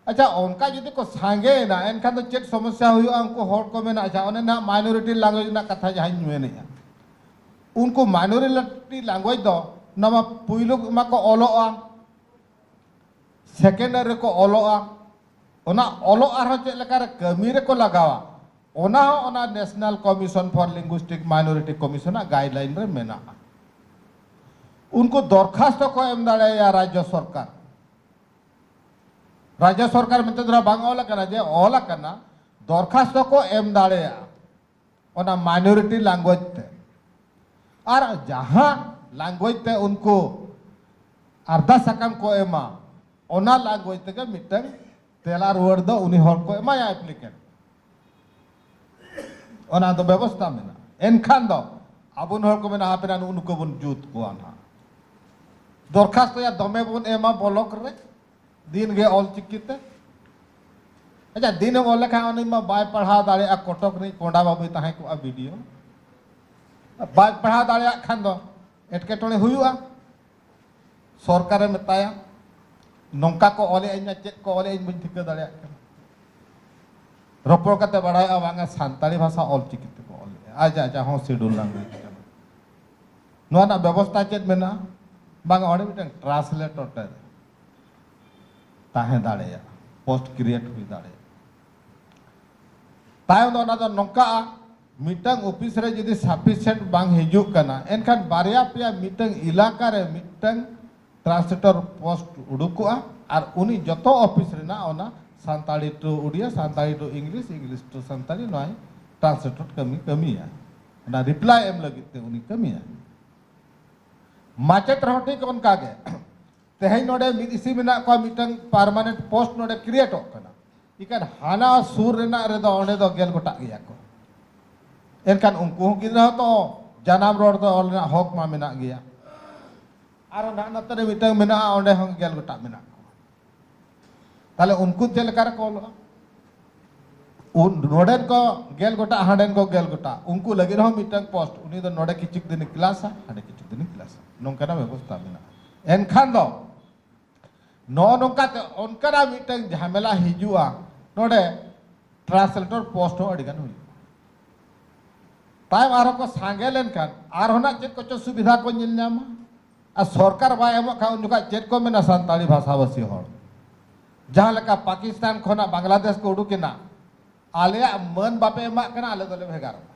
ᱟᱪᱪᱷᱟ, ᱚᱱᱠᱟ ᱡᱩᱫᱤ ᱠᱚ ᱥᱟᱸᱜᱮᱭᱮᱱᱟ, ᱮᱱᱠᱷᱟᱱ ᱫᱚ ᱪᱮᱫ ᱥᱚᱢᱚᱥᱥᱟ ᱦᱩᱭᱩᱜᱼᱟ? ᱩᱱᱠᱩ ᱦᱚᱲ ᱠᱚ ᱢᱮᱱᱟ, ᱟᱪᱪᱷᱟ, ᱚᱱᱮ ᱱᱟᱦᱟᱜ ᱢᱟᱭᱱᱚᱨᱤᱴᱤ ᱞᱮᱝᱜᱩᱭᱮᱡᱽ ᱨᱮᱱᱟᱜ ᱠᱟᱛᱷᱟ ᱡᱟᱦᱟᱸᱧ ᱢᱮᱱᱮᱫᱼᱟ, ᱩᱱᱠᱩ ᱢᱟᱭᱱᱚᱨᱤᱴᱤ ᱞᱮᱝᱜᱩᱭᱮᱡᱽ ᱫᱚ ᱱᱚᱣᱟ ᱯᱩᱭᱞᱩ ᱢᱟᱠᱚ ᱚᱞᱚᱜᱼᱟ, ᱥᱮᱠᱮᱱᱰᱟᱨᱤ ᱨᱮᱠᱚ ᱚᱞᱚᱜᱼᱟ, ᱚᱱᱟ ᱚᱞᱚᱜ ᱟᱨᱦᱚᱸ ᱪᱮᱫ ᱞᱮᱠᱟᱨᱮ ᱠᱟᱹᱢᱤ ᱨᱮᱠᱚ ᱞᱟᱜᱟᱣᱟ, ᱚᱱᱟ ᱦᱚᱸ ᱚᱱᱟ National Commission for Linguistic Minority Commission ᱟᱜ ᱜᱟᱭᱤᱰᱞᱟᱭᱤᱱ ᱨᱮ ᱢᱮᱱᱟᱜᱼᱟ᱾ ᱩᱱᱠᱩ ᱫᱚᱨᱠᱷᱟᱥᱛᱚ ᱠᱚ ᱮᱢ ᱫᱟᱲᱮᱭᱟᱭᱟ ᱨᱟᱡᱽᱡᱚ ᱥᱚᱨᱠᱟᱨ᱾ ᱨᱟᱡᱽᱡᱚ ᱥᱚᱨᱠᱟᱨ ᱢᱮᱱᱛᱮ ᱫᱚ ᱵᱟᱝ ᱚᱞ ᱟᱠᱟᱱᱟ, ᱡᱮ ᱚᱞ ᱟᱠᱟᱱᱟ, ᱫᱚᱨᱠᱷᱟᱥᱛᱚ ᱠᱚ ᱮᱢ ᱫᱟᱲᱮᱭᱟᱜᱼᱟ ᱚᱱᱟ ᱢᱟᱭᱱᱚᱨᱤᱴᱤ ᱞᱮᱝᱜᱩᱭᱮᱡᱽ ᱛᱮ᱾ ᱟᱨ ᱡᱟᱦᱟᱸ ᱞᱮᱝᱜᱩᱭᱮᱡᱽ ᱛᱮ ᱩᱱᱠᱩ ᱟᱨᱫᱟᱥ ᱥᱟᱠᱟᱢ ᱠᱚ ᱮᱢᱟ, ᱚᱱᱟ ᱞᱮᱝᱜᱩᱭᱮᱡᱽ ᱛᱮᱜᱮ ᱢᱤᱫᱴᱟᱝ ᱛᱮᱞᱟ ᱨᱩᱣᱟᱹᱲ ᱫᱚ ᱩᱱᱤ ᱦᱚᱲ ᱠᱚ ᱮᱢᱟᱭᱟ, ᱮᱯᱞᱤᱠᱮᱱᱴ᱾ ᱚᱱᱟ ᱫᱚ ᱵᱮᱵᱚᱥᱛᱷᱟ ᱢᱮᱱᱟᱜᱼᱟ᱾ ᱮᱱᱠᱷᱟᱱ ᱫᱚ ᱟᱵᱚ ᱦᱚᱲ ᱠᱚ ᱢᱮᱱᱟ, ᱦᱟᱯᱮ ᱱᱟ ᱱᱩᱜᱼᱩ ᱱᱩᱠᱩ ᱵᱚᱱ ᱡᱩᱛ ᱠᱚᱣᱟ ᱱᱟᱦᱟᱜ᱾ ᱫᱚᱨᱠᱷᱟᱥᱛᱚᱭᱟ ᱫᱚᱢᱮ ᱵᱚᱱ ᱮᱢᱟ ᱵᱞᱚᱠ ᱨᱮ, ᱫᱤᱱ ᱜᱮ ᱚᱞ ᱪᱤᱠᱤ ᱛᱮ᱾ ᱟᱪᱪᱷᱟ, ᱫᱤᱱᱮᱢ ᱚᱞ ᱞᱮᱠᱷᱟᱱ ᱩᱱᱤ ᱢᱟ ᱵᱟᱭ ᱯᱟᱲᱦᱟᱣ ᱫᱟᱲᱮᱭᱟᱜᱼᱟ, ᱠᱚᱴᱚᱠ ᱨᱤᱱᱤᱡ ᱯᱚᱸᱰᱟ ᱵᱟᱵᱩᱭ ᱛᱟᱦᱮᱸ ᱠᱚᱜᱼᱟ ᱵᱤ ᱰᱤ ᱳ᱾ ᱵᱟᱭ ᱯᱟᱲᱦᱟᱣ ᱫᱟᱲᱮᱭᱟᱜ ᱠᱷᱟᱱ ᱫᱚ ᱮᱴᱠᱮᱴᱚᱬᱮ ᱦᱩᱭᱩᱜᱼᱟ᱾ ᱥᱚᱨᱠᱟᱨᱮ ᱢᱮᱛᱟᱭᱟ, ᱱᱚᱝᱠᱟ ᱠᱚ ᱚᱞᱮᱫ ᱟᱹᱧ ᱢᱟ, ᱪᱮᱫ ᱠᱚ ᱚᱞᱮᱫ ᱟᱹᱧ ᱵᱟᱹᱧ ᱴᱷᱤᱠᱟᱹ ᱫᱟᱲᱮᱭᱟᱜ ᱠᱟᱱᱟ᱾ ᱨᱚᱯᱚᱲ ᱠᱟᱛᱮ ᱵᱟᱲᱟᱭᱚᱜᱼᱟ, ᱵᱟᱝᱟ ᱥᱟᱱᱛᱟᱲᱤ ᱵᱷᱟᱥᱟ ᱚᱞ ᱪᱤᱠᱤ ᱛᱮᱠᱚ ᱚᱞ ᱞᱮᱜᱼᱟ᱾ ᱟᱪᱪᱷᱟ, ᱟᱪᱪᱷᱟ, ᱦᱚᱸ, ᱥᱤᱰᱩᱞ ᱞᱮᱝᱜᱩᱭᱮᱡᱽ ᱠᱟᱱᱟ᱾ ᱱᱚᱣᱟ ᱨᱮᱱᱟᱜ ᱵᱮᱵᱚᱥᱛᱷᱟ ᱪᱮᱫ ᱢᱮᱱᱟᱜᱼᱟ? ᱵᱟᱝᱟ, ᱚᱸᱰᱮ ᱢᱤᱫᱴᱟᱝ ᱴᱨᱟᱱᱥᱞᱮᱴᱚᱨ ᱛᱟᱦᱮᱸ ᱫᱟᱲᱮᱭᱟᱜᱼᱟ, ᱯᱳᱥᱴ ᱠᱨᱤᱭᱮᱴ ᱦᱩᱭ ᱫᱟᱲᱮᱭᱟᱜᱼᱟ᱾ ᱛᱟᱭᱚᱢ ᱫᱚ ᱚᱱᱟ ᱫᱚ ᱱᱚᱝᱠᱟᱜᱼᱟ, ᱢᱤᱫᱴᱟᱝ ᱚᱯᱷᱤᱥ ᱨᱮ ᱡᱩᱫᱤ ᱥᱟᱯᱷᱤᱥᱤᱭᱮᱱᱴ ᱵᱟᱝ ᱦᱤᱡᱩᱜ ᱠᱟᱱᱟ, ᱮᱱᱠᱷᱟᱱ ᱵᱟᱨᱭᱟ ᱯᱮᱭᱟ ᱢᱤᱫᱴᱟᱝ ᱮᱞᱟᱠᱟ ᱨᱮ ᱢᱤᱫᱴᱟᱝ ᱴᱨᱟᱱᱥᱞᱮᱴᱚᱨ ᱯᱳᱥᱴ ᱩᱰᱩᱠᱚᱜᱼᱟ, ᱟᱨ ᱩᱱᱤ ᱡᱚᱛᱚ ᱚᱯᱷᱤᱥ ᱨᱮᱱᱟᱜ ᱚᱱᱟ Santali two Odia, Santali two English, English two Santali, ᱱᱚᱣᱟᱭ ᱴᱨᱟᱱᱥᱞᱮᱴᱚᱨ ᱠᱟᱹᱢᱤ ᱠᱟᱹᱢᱤᱭᱟ, ᱚᱱᱟ ᱨᱤᱯᱞᱟᱭ ᱮᱢ ᱞᱟᱹᱜᱤᱫ ᱛᱮ ᱩᱱᱤ ᱠᱟᱹᱢᱤᱭᱟ᱾ ᱢᱟᱪᱮᱫ ᱨᱮᱦᱚᱸ ᱴᱷᱤᱠ ᱚᱱᱠᱟ ᱜᱮ᱾ ᱛᱮᱦᱮᱧ ᱱᱚᱰᱮ ᱢᱤᱫ ᱤᱥᱤ ᱢᱮᱱᱟᱜ ᱠᱚᱣᱟ, ᱢᱤᱫᱴᱟᱝ ᱯᱟᱨᱢᱟᱱᱮᱱᱴ ᱯᱳᱥᱴ ᱱᱚᱰᱮ ᱠᱨᱤᱭᱮᱴᱚᱜ ᱠᱟᱱᱟ, ᱤᱠᱷᱟᱹᱱ ᱦᱟᱱᱟ ᱥᱩᱨ ᱨᱮᱱᱟᱜ ᱨᱮᱫᱚ ᱚᱸᱰᱮ ᱫᱚ ᱜᱮᱞ ᱜᱚᱴᱟᱜ ᱜᱮᱭᱟ ᱠᱚ᱾ ᱮᱱᱠᱷᱟᱱ ᱩᱱᱠᱩ ᱦᱚᱸ ᱜᱤᱫᱽᱨᱟᱹ ᱦᱚᱸᱛᱚ ᱡᱟᱱᱟᱢ ᱨᱚᱲ ᱫᱚ ᱚᱞ ᱨᱮᱱᱟᱜ ᱦᱚᱠ ᱢᱟ ᱢᱮᱱᱟᱜ ᱜᱮᱭᱟ᱾ ᱟᱨᱚ ᱱᱟᱜ ᱱᱚᱛᱮ ᱨᱮ ᱢᱤᱫᱴᱟᱝ ᱢᱮᱱᱟᱜᱼᱟ, ᱚᱸᱰᱮ ᱦᱚᱸ ᱜᱮᱞ ᱜᱚᱴᱟᱜ ᱢᱮᱱᱟᱜ ᱠᱚᱣᱟ᱾ ᱛᱟᱦᱞᱮ ᱩᱱᱠᱩ ᱪᱮᱫ ᱞᱮᱠᱟ ᱨᱮᱠᱚ ᱚᱞᱚᱜᱼᱟ? ᱩᱱ ᱱᱚᱰᱮᱱ ᱠᱚ ᱜᱮᱞ ᱜᱚᱴᱟ, ᱦᱟᱸᱰᱮᱱ ᱠᱚ ᱜᱮᱞ ᱜᱚᱴᱟ, ᱩᱱᱠᱩ ᱞᱟᱹᱜᱤᱫ ᱦᱚᱸ ᱢᱤᱫᱴᱟᱝ ᱯᱳᱥᱴ, ᱩᱱᱤ ᱫᱚ ᱱᱚᱰᱮ ᱠᱤᱪᱷᱩ ᱫᱤᱱ ᱠᱞᱟᱥᱟ, ᱦᱟᱸᱰᱮ ᱠᱤᱪᱷᱩ ᱫᱤᱱ ᱠᱞᱟᱥᱟ, ᱱᱚᱝᱠᱟᱱᱟᱜ ᱵᱮᱵᱚᱥᱛᱷᱟ ᱢᱮᱱᱟᱜᱼᱟ᱾ ᱮᱱᱠᱷᱟᱱ ᱫᱚ ᱱᱚᱜᱼᱚ ᱱᱚᱝᱠᱟᱛᱮ ᱚᱱᱠᱟᱱᱟᱜ ᱢᱤᱫᱴᱟᱝ ᱡᱷᱟᱢᱮᱞᱟ ᱦᱤᱡᱩᱜᱼᱟ, ᱱᱚᱰᱮ ᱴᱨᱟᱱᱥᱞᱮᱴᱚᱨ ᱯᱳᱥᱴ ᱦᱚᱸ ᱟᱹᱰᱤᱜᱟᱱ ᱦᱩᱭᱩᱜᱼᱟ᱾ ᱛᱟᱭᱚᱢ ᱟᱨᱦᱚᱸ ᱠᱚ ᱥᱟᱸᱜᱮ ᱞᱮᱱᱠᱷᱟᱱ ᱟᱨᱦᱚᱸ ᱱᱟᱜ ᱪᱮᱫ ᱠᱚᱪᱚ ᱥᱩᱵᱤᱫᱷᱟ ᱠᱚ ᱧᱮᱞ ᱧᱟᱢᱟ᱾ ᱟᱨ ᱥᱚᱨᱠᱟᱨ ᱵᱟᱭ ᱮᱢᱚᱜ ᱠᱷᱟᱱ ᱩᱱ ᱡᱚᱠᱷᱟᱡ ᱪᱮᱫ ᱠᱚ ᱢᱮᱱᱟ ᱥᱟᱱᱛᱟᱲᱤ ᱵᱷᱟᱥᱟᱵᱷᱟᱥᱤ ᱦᱚᱲ? ᱡᱟᱦᱟᱸ ᱞᱮᱠᱟ ᱯᱟᱠᱤᱥᱛᱟᱱ ᱠᱷᱚᱱᱟᱜ ᱵᱟᱝᱞᱟᱫᱮᱥ ᱠᱚ ᱩᱰᱩᱠᱮᱱᱟ, ᱟᱞᱮᱭᱟᱜ ᱢᱟᱹᱱ ᱵᱟᱯᱮ ᱮᱢᱟᱜ ᱠᱟᱱᱟ, ᱟᱞᱮ ᱫᱚᱞᱮ ᱵᱷᱮᱜᱟᱨᱚᱜᱼᱟ᱾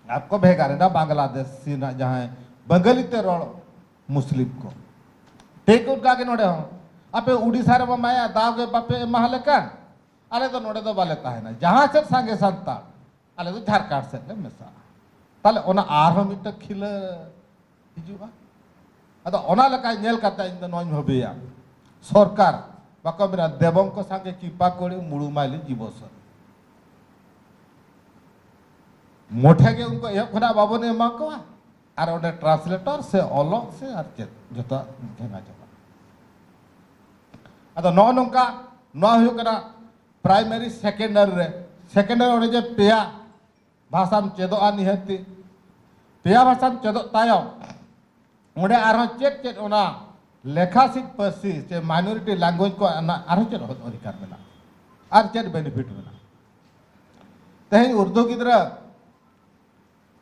ᱟᱨ ᱠᱚ ᱵᱷᱮᱜᱟᱨ ᱮᱱᱟ ᱵᱟᱝᱞᱟᱫᱮᱥ ᱨᱮᱱᱟᱜ ᱡᱟᱦᱟᱸᱭ ᱵᱟᱝᱜᱟᱞᱤ ᱛᱮ ᱨᱚᱲ ᱢᱩᱥᱞᱤᱢ ᱠᱚ᱾ ᱴᱷᱤᱠ ᱚᱱᱠᱟ ᱜᱮ ᱱᱚᱰᱮ ᱦᱚᱸ, ᱟᱯᱮ ᱩᱰᱤᱥᱟ ᱨᱮᱢᱟ ᱢᱟᱭᱟ ᱫᱟᱣ ᱜᱮ ᱵᱟᱯᱮ ᱮᱢᱟ ᱞᱮ ᱠᱟᱱ, ᱟᱞᱮ ᱫᱚ ᱱᱚᱰᱮ ᱫᱚ ᱵᱟᱞᱮ ᱛᱟᱦᱮᱱᱟ, ᱡᱟᱦᱟᱸ ᱥᱮᱫ ᱥᱟᱸᱜᱮ ᱥᱟᱱᱛᱟᱲ, ᱟᱞᱮ ᱫᱚ ᱡᱷᱟᱲᱠᱷᱚᱸᱰ ᱥᱮᱫ ᱞᱮ ᱢᱮᱥᱟᱜᱼᱟ᱾ ᱛᱟᱦᱞᱮ ᱚᱱᱟ ᱟᱨᱦᱚᱸ ᱢᱤᱫᱴᱟᱝ ᱠᱷᱤᱞᱟᱹ ᱦᱤᱡᱩᱜᱼᱟ᱾ ᱟᱫᱚ ᱚᱱᱟ ᱞᱮᱠᱟ ᱧᱮᱞ ᱠᱟᱛᱮ ᱤᱧ ᱫᱚ ᱱᱚᱣᱟᱧ ᱵᱷᱟᱹᱵᱤᱭᱟ, ᱥᱚᱨᱠᱟᱨ ᱵᱟᱠᱚ ᱢᱮᱱᱟ, "ᱫᱮᱵᱚᱝ ᱠᱚ ᱥᱟᱸᱜᱮ ᱠᱤᱯᱟ ᱠᱚᱲᱤ ᱢᱩᱲᱩ ᱢᱟᱭᱞᱤ ᱡᱤᱵᱚᱥᱚᱨ᱾" ᱢᱚᱴᱷᱮ ᱜᱮ ᱩᱱᱠᱩ ᱮᱦᱚᱵ ᱠᱷᱚᱱᱟᱜ ᱵᱟᱵᱚᱱ ᱮᱢᱟ ᱠᱚᱣᱟ, ᱟᱨ ᱚᱸᱰᱮ ᱴᱨᱟᱱᱥᱞᱮᱴᱚᱨ ᱥᱮ ᱚᱞᱚᱜ ᱥᱮ ᱟᱨ ᱪᱮᱫ, ᱡᱚᱛᱚᱣᱟᱜ ᱵᱷᱮᱝᱟ ᱪᱟᱵᱟᱜᱼᱟ᱾ ᱟᱫᱚ ᱱᱚᱜᱼᱚ ᱱᱚᱝᱠᱟ, ᱱᱚᱣᱟ ᱦᱩᱭᱩᱜ ᱠᱟᱱᱟ ᱯᱨᱟᱭᱢᱟᱨᱤ ᱥᱮᱠᱮᱱᱰᱟᱨᱤ ᱨᱮ᱾ ᱥᱮᱠᱮᱱᱰᱟᱨᱤ ᱚᱸᱰᱮ ᱡᱮ ᱯᱮᱭᱟ ᱵᱷᱟᱥᱟᱢ ᱪᱮᱫᱚᱜᱼᱟ ᱱᱤᱦᱟᱹᱛᱤ, ᱯᱮᱭᱟ ᱵᱷᱟᱥᱟᱢ ᱪᱮᱫᱚᱜ ᱛᱟᱭᱚᱢ ᱚᱸᱰᱮ ᱟᱨᱦᱚᱸ ᱪᱮᱫ ᱪᱮᱫ ᱚᱱᱟ ᱞᱮᱠᱷᱟᱥᱤᱫ ᱯᱟᱹᱨᱥᱤ ᱥᱮ ᱢᱟᱭᱱᱚᱨᱤᱴᱤ ᱞᱮᱝᱜᱩᱭᱮᱡᱽ ᱠᱚ ᱚᱱᱟ ᱟᱨᱦᱚᱸ ᱪᱮᱫ ᱚᱫᱷᱤᱠᱟᱨ ᱢᱮᱱᱟᱜᱼᱟ ᱟᱨ ᱪᱮᱫ ᱵᱮᱱᱤᱯᱷᱤᱴ ᱢᱮᱱᱟᱜᱼᱟ? ᱛᱮᱦᱮᱧ ᱩᱨᱫᱩ ᱜᱤᱫᱽᱨᱟᱹ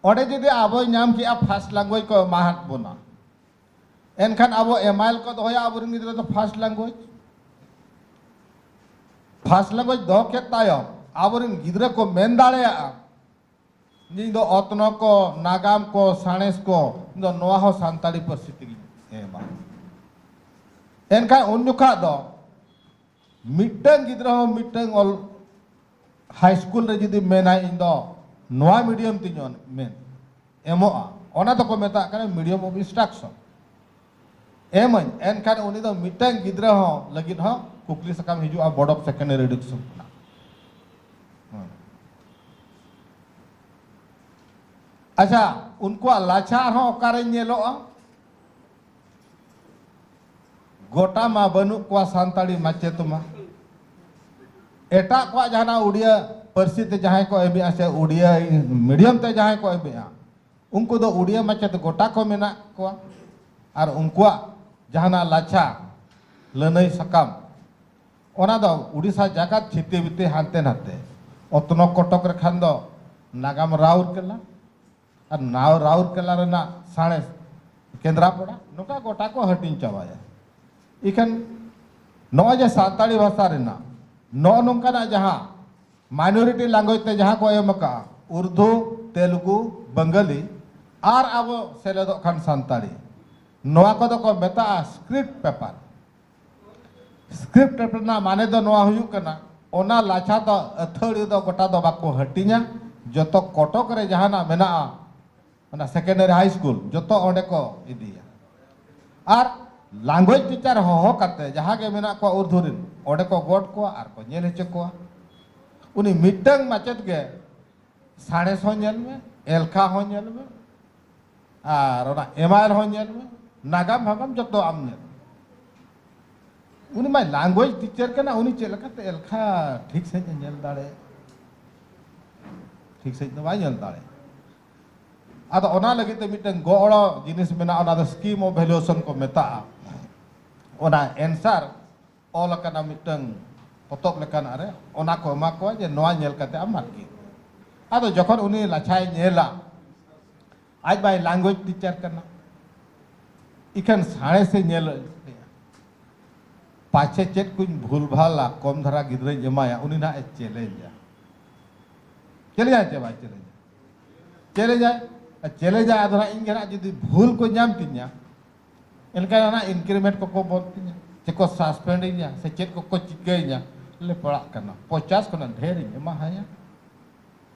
ᱚᱸᱰᱮ ᱡᱩᱫᱤ ᱟᱵᱚᱭ ᱧᱟᱢ ᱠᱮᱜᱼᱟ, first language ᱠᱚ ᱮᱢᱟᱦᱟᱫ ᱵᱚᱱᱟ, ᱮᱱᱠᱷᱟᱱ ᱟᱵᱚ ᱮᱢᱟᱭᱮᱞ ᱠᱚ ᱫᱚᱦᱚᱭᱟ ᱟᱵᱚᱨᱮᱱ ᱜᱤᱫᱽᱨᱟᱹ ᱫᱚ first language᱾ First language ᱫᱚᱦᱚ ᱠᱮᱫ ᱛᱟᱭᱚᱢ ᱟᱵᱚᱨᱮᱱ ᱜᱤᱫᱽᱨᱟᱹ ᱠᱚ ᱢᱮᱱ ᱫᱟᱲᱮᱭᱟᱜᱼᱟ, ᱤᱧ ᱫᱚ ᱚᱛᱱᱚ ᱠᱚ, ᱱᱟᱜᱟᱢ ᱠᱚ, ᱥᱟᱬᱮᱥ ᱠᱚ, ᱤᱧ ᱫᱚ ᱱᱚᱣᱟ ᱦᱚᱸ ᱥᱟᱱᱛᱟᱲᱤ ᱯᱟᱹᱨᱥᱤ ᱛᱮᱜᱤᱧ ᱮᱢᱟ᱾ ᱮᱱᱠᱷᱟᱱ ᱩᱱ ᱡᱚᱠᱷᱟ ᱫᱚ ᱢᱤᱫᱴᱟᱝ ᱜᱤᱫᱽᱨᱟᱹ ᱦᱚᱸ ᱢᱤᱫᱴᱟᱝ ᱚᱞ, high school ᱨᱮ ᱡᱩᱫᱤ ᱢᱮᱱᱟᱭ, "ᱤᱧ ᱫᱚ ᱱᱚᱣᱟ medium ᱛᱤᱧ ᱚᱞ-, ᱢᱮᱱ ᱮᱢᱚᱜᱼᱟ", ᱚᱱᱟ ᱫᱚᱠᱚ ᱢᱮᱛᱟᱜ ᱠᱟᱱᱟ medium of instruction᱾ ᱮᱢᱟᱹᱧ, ᱮᱱᱠᱷᱟᱱ ᱩᱱᱤ ᱫᱚ ᱢᱤᱫᱴᱟᱝ ᱜᱤᱫᱽᱨᱟᱹ ᱦᱚᱸ ᱞᱟᱹᱜᱤᱫ ᱦᱚᱸ ᱠᱩᱠᱞᱤ ᱥᱟᱠᱟᱢ ᱦᱤᱡᱩᱜᱼᱟ Board of Secondary Education ᱠᱷᱚᱱᱟᱜ᱾ ᱦᱮᱸ᱾ ᱟᱪᱪᱷᱟ, ᱩᱱᱠᱩᱣᱟᱜ ᱞᱟᱪᱷᱟ ᱦᱚᱸ ᱚᱠᱟᱨᱮ ᱧᱮᱞᱚᱜᱼᱟ? ᱜᱚᱴᱟ ᱢᱟ ᱵᱟᱹᱱᱩᱜ ᱠᱚᱣᱟ ᱥᱟᱱᱛᱟᱲᱤ ᱢᱟᱪᱮᱛ ᱢᱟ᱾ ᱮᱴᱟᱜ ᱠᱚᱣᱟᱜ ᱡᱟᱦᱟᱱᱟᱜ ᱩᱲᱤᱭᱟ ᱯᱟᱹᱨᱥᱤ ᱛᱮ ᱡᱟᱦᱟᱸᱭ ᱠᱚ ᱮᱢᱮᱜᱼᱟ ᱥᱮ ᱩᱲᱤᱭᱟ medium ᱛᱮ ᱡᱟᱦᱟᱸᱭ ᱠᱚ ᱮᱢᱮᱜᱼᱟ, ᱩᱱᱠᱩ ᱫᱚ ᱩᱲᱤᱭᱟ ᱢᱟᱪᱮᱛ ᱜᱚᱴᱟ ᱠᱚ ᱢᱮᱱᱟᱜ ᱠᱚᱣᱟ᱾ ᱟᱨ ᱩᱱᱠᱩᱣᱟᱜ ᱡᱟᱦᱟᱱᱟᱜ ᱞᱟᱪᱷᱟ, ᱞᱟᱹᱱᱟᱹᱭ ᱥᱟᱠᱟᱢ, ᱚᱱᱟ ᱫᱚ ᱩᱲᱤᱥᱥᱟ ᱡᱟᱠᱟᱛ ᱪᱷᱤᱛᱤ ᱵᱤᱛᱤ ᱦᱟᱱᱛᱮ ᱱᱟᱛᱮ᱾ ᱚᱛᱱᱚ ᱠᱚᱴᱚᱠ ᱨᱮ ᱠᱷᱟᱱ ᱫᱚ ᱱᱟᱜᱟᱢ ᱨᱟᱩᱨᱠᱮᱞᱟ, ᱟᱨ ᱱᱟᱣ ᱨᱟᱩᱨᱠᱮᱞᱟ ᱨᱮᱱᱟᱜ ᱥᱟᱬᱮᱥ ᱠᱮᱸᱫᱽᱨᱟᱯᱟᱲᱟ, ᱱᱚᱝᱠᱟ ᱜᱚᱴᱟ ᱠᱚ ᱦᱟᱹᱴᱤᱧ ᱪᱟᱵᱟᱭᱟ᱾ ᱤᱠᱷᱟᱹᱱ ᱱᱚᱜᱼᱚᱭ ᱡᱮ ᱥᱟᱱᱛᱟᱲᱤ ᱵᱷᱟᱥᱟ ᱨᱮᱱᱟᱜ ᱱᱚᱜᱼᱚ ᱱᱚᱝᱠᱟᱱᱟᱜ ᱡᱟᱦᱟᱸ minority language ᱛᱮ ᱡᱟᱦᱟᱸ ᱠᱚ ᱮᱢ ᱟᱠᱟᱜᱼᱟ, ᱩᱨᱫᱩ, ᱛᱮᱞᱜᱩ, ᱵᱟᱝᱜᱟᱞᱤ ᱟᱨ ᱟᱵᱚ ᱥᱮᱞᱮᱫᱚᱜ ᱠᱷᱟᱱ ᱥᱟᱱᱛᱟᱲᱤ, ᱱᱚᱣᱟ ᱠᱚᱫᱚ ᱠᱚ ᱢᱮᱛᱟᱜᱼᱟ script paper᱾ Script paper ᱨᱮᱱᱟᱜ ᱢᱟᱱᱮ ᱫᱚ ᱱᱚᱣᱟ ᱦᱩᱭᱩᱜ ᱠᱟᱱᱟ, ᱚᱱᱟ ᱞᱟᱪᱷᱟ ᱫᱚ ᱟᱹᱛᱷᱟᱹᱲᱤ ᱫᱚ ᱜᱚᱴᱟ ᱫᱚ ᱵᱟᱠᱚ ᱦᱟᱹᱴᱤᱧᱟ, ᱡᱚᱛᱚ ᱠᱚᱴᱚᱠ ᱨᱮ ᱡᱟᱦᱟᱱᱟᱜ ᱢᱮᱱᱟᱜᱼᱟ, ᱚᱱᱟ secondary high school, ᱡᱚᱛᱚ ᱚᱸᱰᱮ ᱠᱚ ᱤᱫᱤᱭᱟ᱾ ᱟᱨ language teacher ᱦᱚᱦᱚ ᱠᱟᱛᱮ ᱡᱟᱦᱟᱸ ᱜᱮ ᱢᱮᱱᱟᱜ ᱠᱚᱣᱟ ᱩᱨᱫᱷᱩ ᱨᱮᱱ, ᱚᱸᱰᱮ ᱠᱚ ᱜᱚᱰ ᱠᱚᱣᱟ ᱟᱨ ᱠᱚ ᱧᱮᱞ ᱦᱚᱪᱚ ᱠᱚᱣᱟ᱾ ᱩᱱᱤ ᱢᱤᱫᱴᱟᱝ ᱢᱟᱪᱮᱛ ᱜᱮ ᱥᱟᱬᱮᱥ ᱦᱚᱸ ᱧᱮᱞ ᱢᱮ, ᱮᱞᱠᱷᱟ ᱦᱚᱸ ᱧᱮᱞ ᱢᱮ, ᱟᱨ ᱚᱱᱟ ᱮᱢᱟᱭᱮᱞ ᱦᱚᱸ ᱧᱮᱞ ᱢᱮ, ᱱᱟᱜᱟᱢ ᱵᱷᱟᱜᱟᱢ ᱡᱚᱛᱚ ᱟᱢ ᱧᱮᱞ ᱢᱮ᱾ ᱩᱱᱤ ᱢᱟᱭ language teacher ᱠᱟᱱᱟ, ᱩᱱᱤ ᱪᱮᱫ ᱞᱮᱠᱟᱛᱮ ᱮᱞᱠᱷᱟ ᱴᱷᱤᱠ ᱥᱟᱺᱦᱤᱡ ᱮ ᱧᱮᱞ ᱫᱟᱲᱮᱭᱟᱜᱼᱟ? ᱴᱷᱤᱠ ᱥᱟᱺᱦᱤᱡ ᱫᱚ ᱵᱟᱭ ᱧᱮᱞ ᱫᱟᱲᱮᱭᱟᱜᱼᱟ᱾ ᱟᱫᱚ ᱚᱱᱟ ᱞᱟᱹᱜᱤᱫ ᱛᱮ ᱢᱤᱫᱴᱟᱝ ᱜᱚᱲᱚ ᱡᱤᱱᱤᱥ ᱢᱮᱱᱟᱜᱼᱟ, ᱚᱱᱟ ᱫᱚ scheme of valuation ᱠᱚ ᱢᱮᱛᱟᱜᱼᱟ᱾ ᱚᱱᱟ answer ᱚᱞ ᱟᱠᱟᱱᱟ ᱢᱤᱫᱴᱟᱝ ᱯᱚᱛᱚᱵ ᱞᱮᱠᱟᱱᱟᱜ ᱨᱮ, ᱚᱱᱟ ᱠᱚ ᱮᱢᱟ ᱠᱚᱣᱟ ᱡᱮ ᱱᱚᱣᱟ ᱧᱮᱞ ᱠᱟᱛᱮ ᱟᱢ ᱢᱟᱨᱠᱤᱝ᱾ ᱟᱫᱚ ᱡᱚᱠᱷᱚᱱ ᱩᱱᱤ ᱞᱟᱪᱷᱟᱭ ᱧᱮᱞᱟ, ᱟᱡ ᱵᱟᱭ language teacher ᱠᱟᱱᱟ, ᱤᱠᱷᱟᱹᱱ ᱥᱟᱬᱮᱥᱮ ᱧᱮᱞ ᱞᱮᱭᱟ, ᱯᱟᱪᱷᱮ ᱪᱮᱫ ᱠᱚᱧ ᱵᱷᱩᱞ ᱵᱷᱟᱞᱟ, ᱠᱚᱢ ᱫᱷᱟᱨᱟ ᱜᱤᱫᱽᱨᱟᱹᱧ ᱮᱢᱟᱭᱟ, ᱩᱱᱤ ᱱᱟᱦᱟᱜ ᱮ ᱪᱮᱞᱮᱧᱡᱟ᱾ ᱪᱮᱞᱮᱧᱡᱟᱭ ᱪᱮ ᱵᱟᱭ ᱪᱮᱞᱮᱧᱡᱟ? ᱪᱮᱞᱮᱧᱡᱟᱭ᱾ ᱟᱨ ᱪᱮᱞᱮᱧᱡᱟᱭ, ᱟᱫᱚ ᱱᱟᱦᱟᱜ ᱤᱧ ᱜᱮ ᱱᱟᱦᱟᱜ ᱡᱩᱫᱤ ᱵᱷᱩᱞ ᱠᱚ ᱧᱟᱢ ᱛᱤᱧᱟ, ᱮᱱᱠᱷᱟᱱ ᱚᱱᱟ increment ᱠᱚᱠᱚ ᱵᱚᱱᱫ ᱛᱤᱧᱟ, ᱪᱮ ᱠᱚ suspend ᱤᱧᱟ, ᱥᱮ ᱪᱮᱫ ᱠᱚᱠᱚ ᱪᱤᱠᱟᱹᱭᱤᱧᱟ, ᱞᱮ ᱯᱟᱲᱟᱜ ᱠᱟᱱᱟ᱾ ᱯᱚᱧᱪᱟᱥ ᱠᱷᱚᱱᱟᱜ ᱰᱷᱮᱨ ᱤᱧ ᱮᱢᱟ ᱦᱟᱭᱟ᱾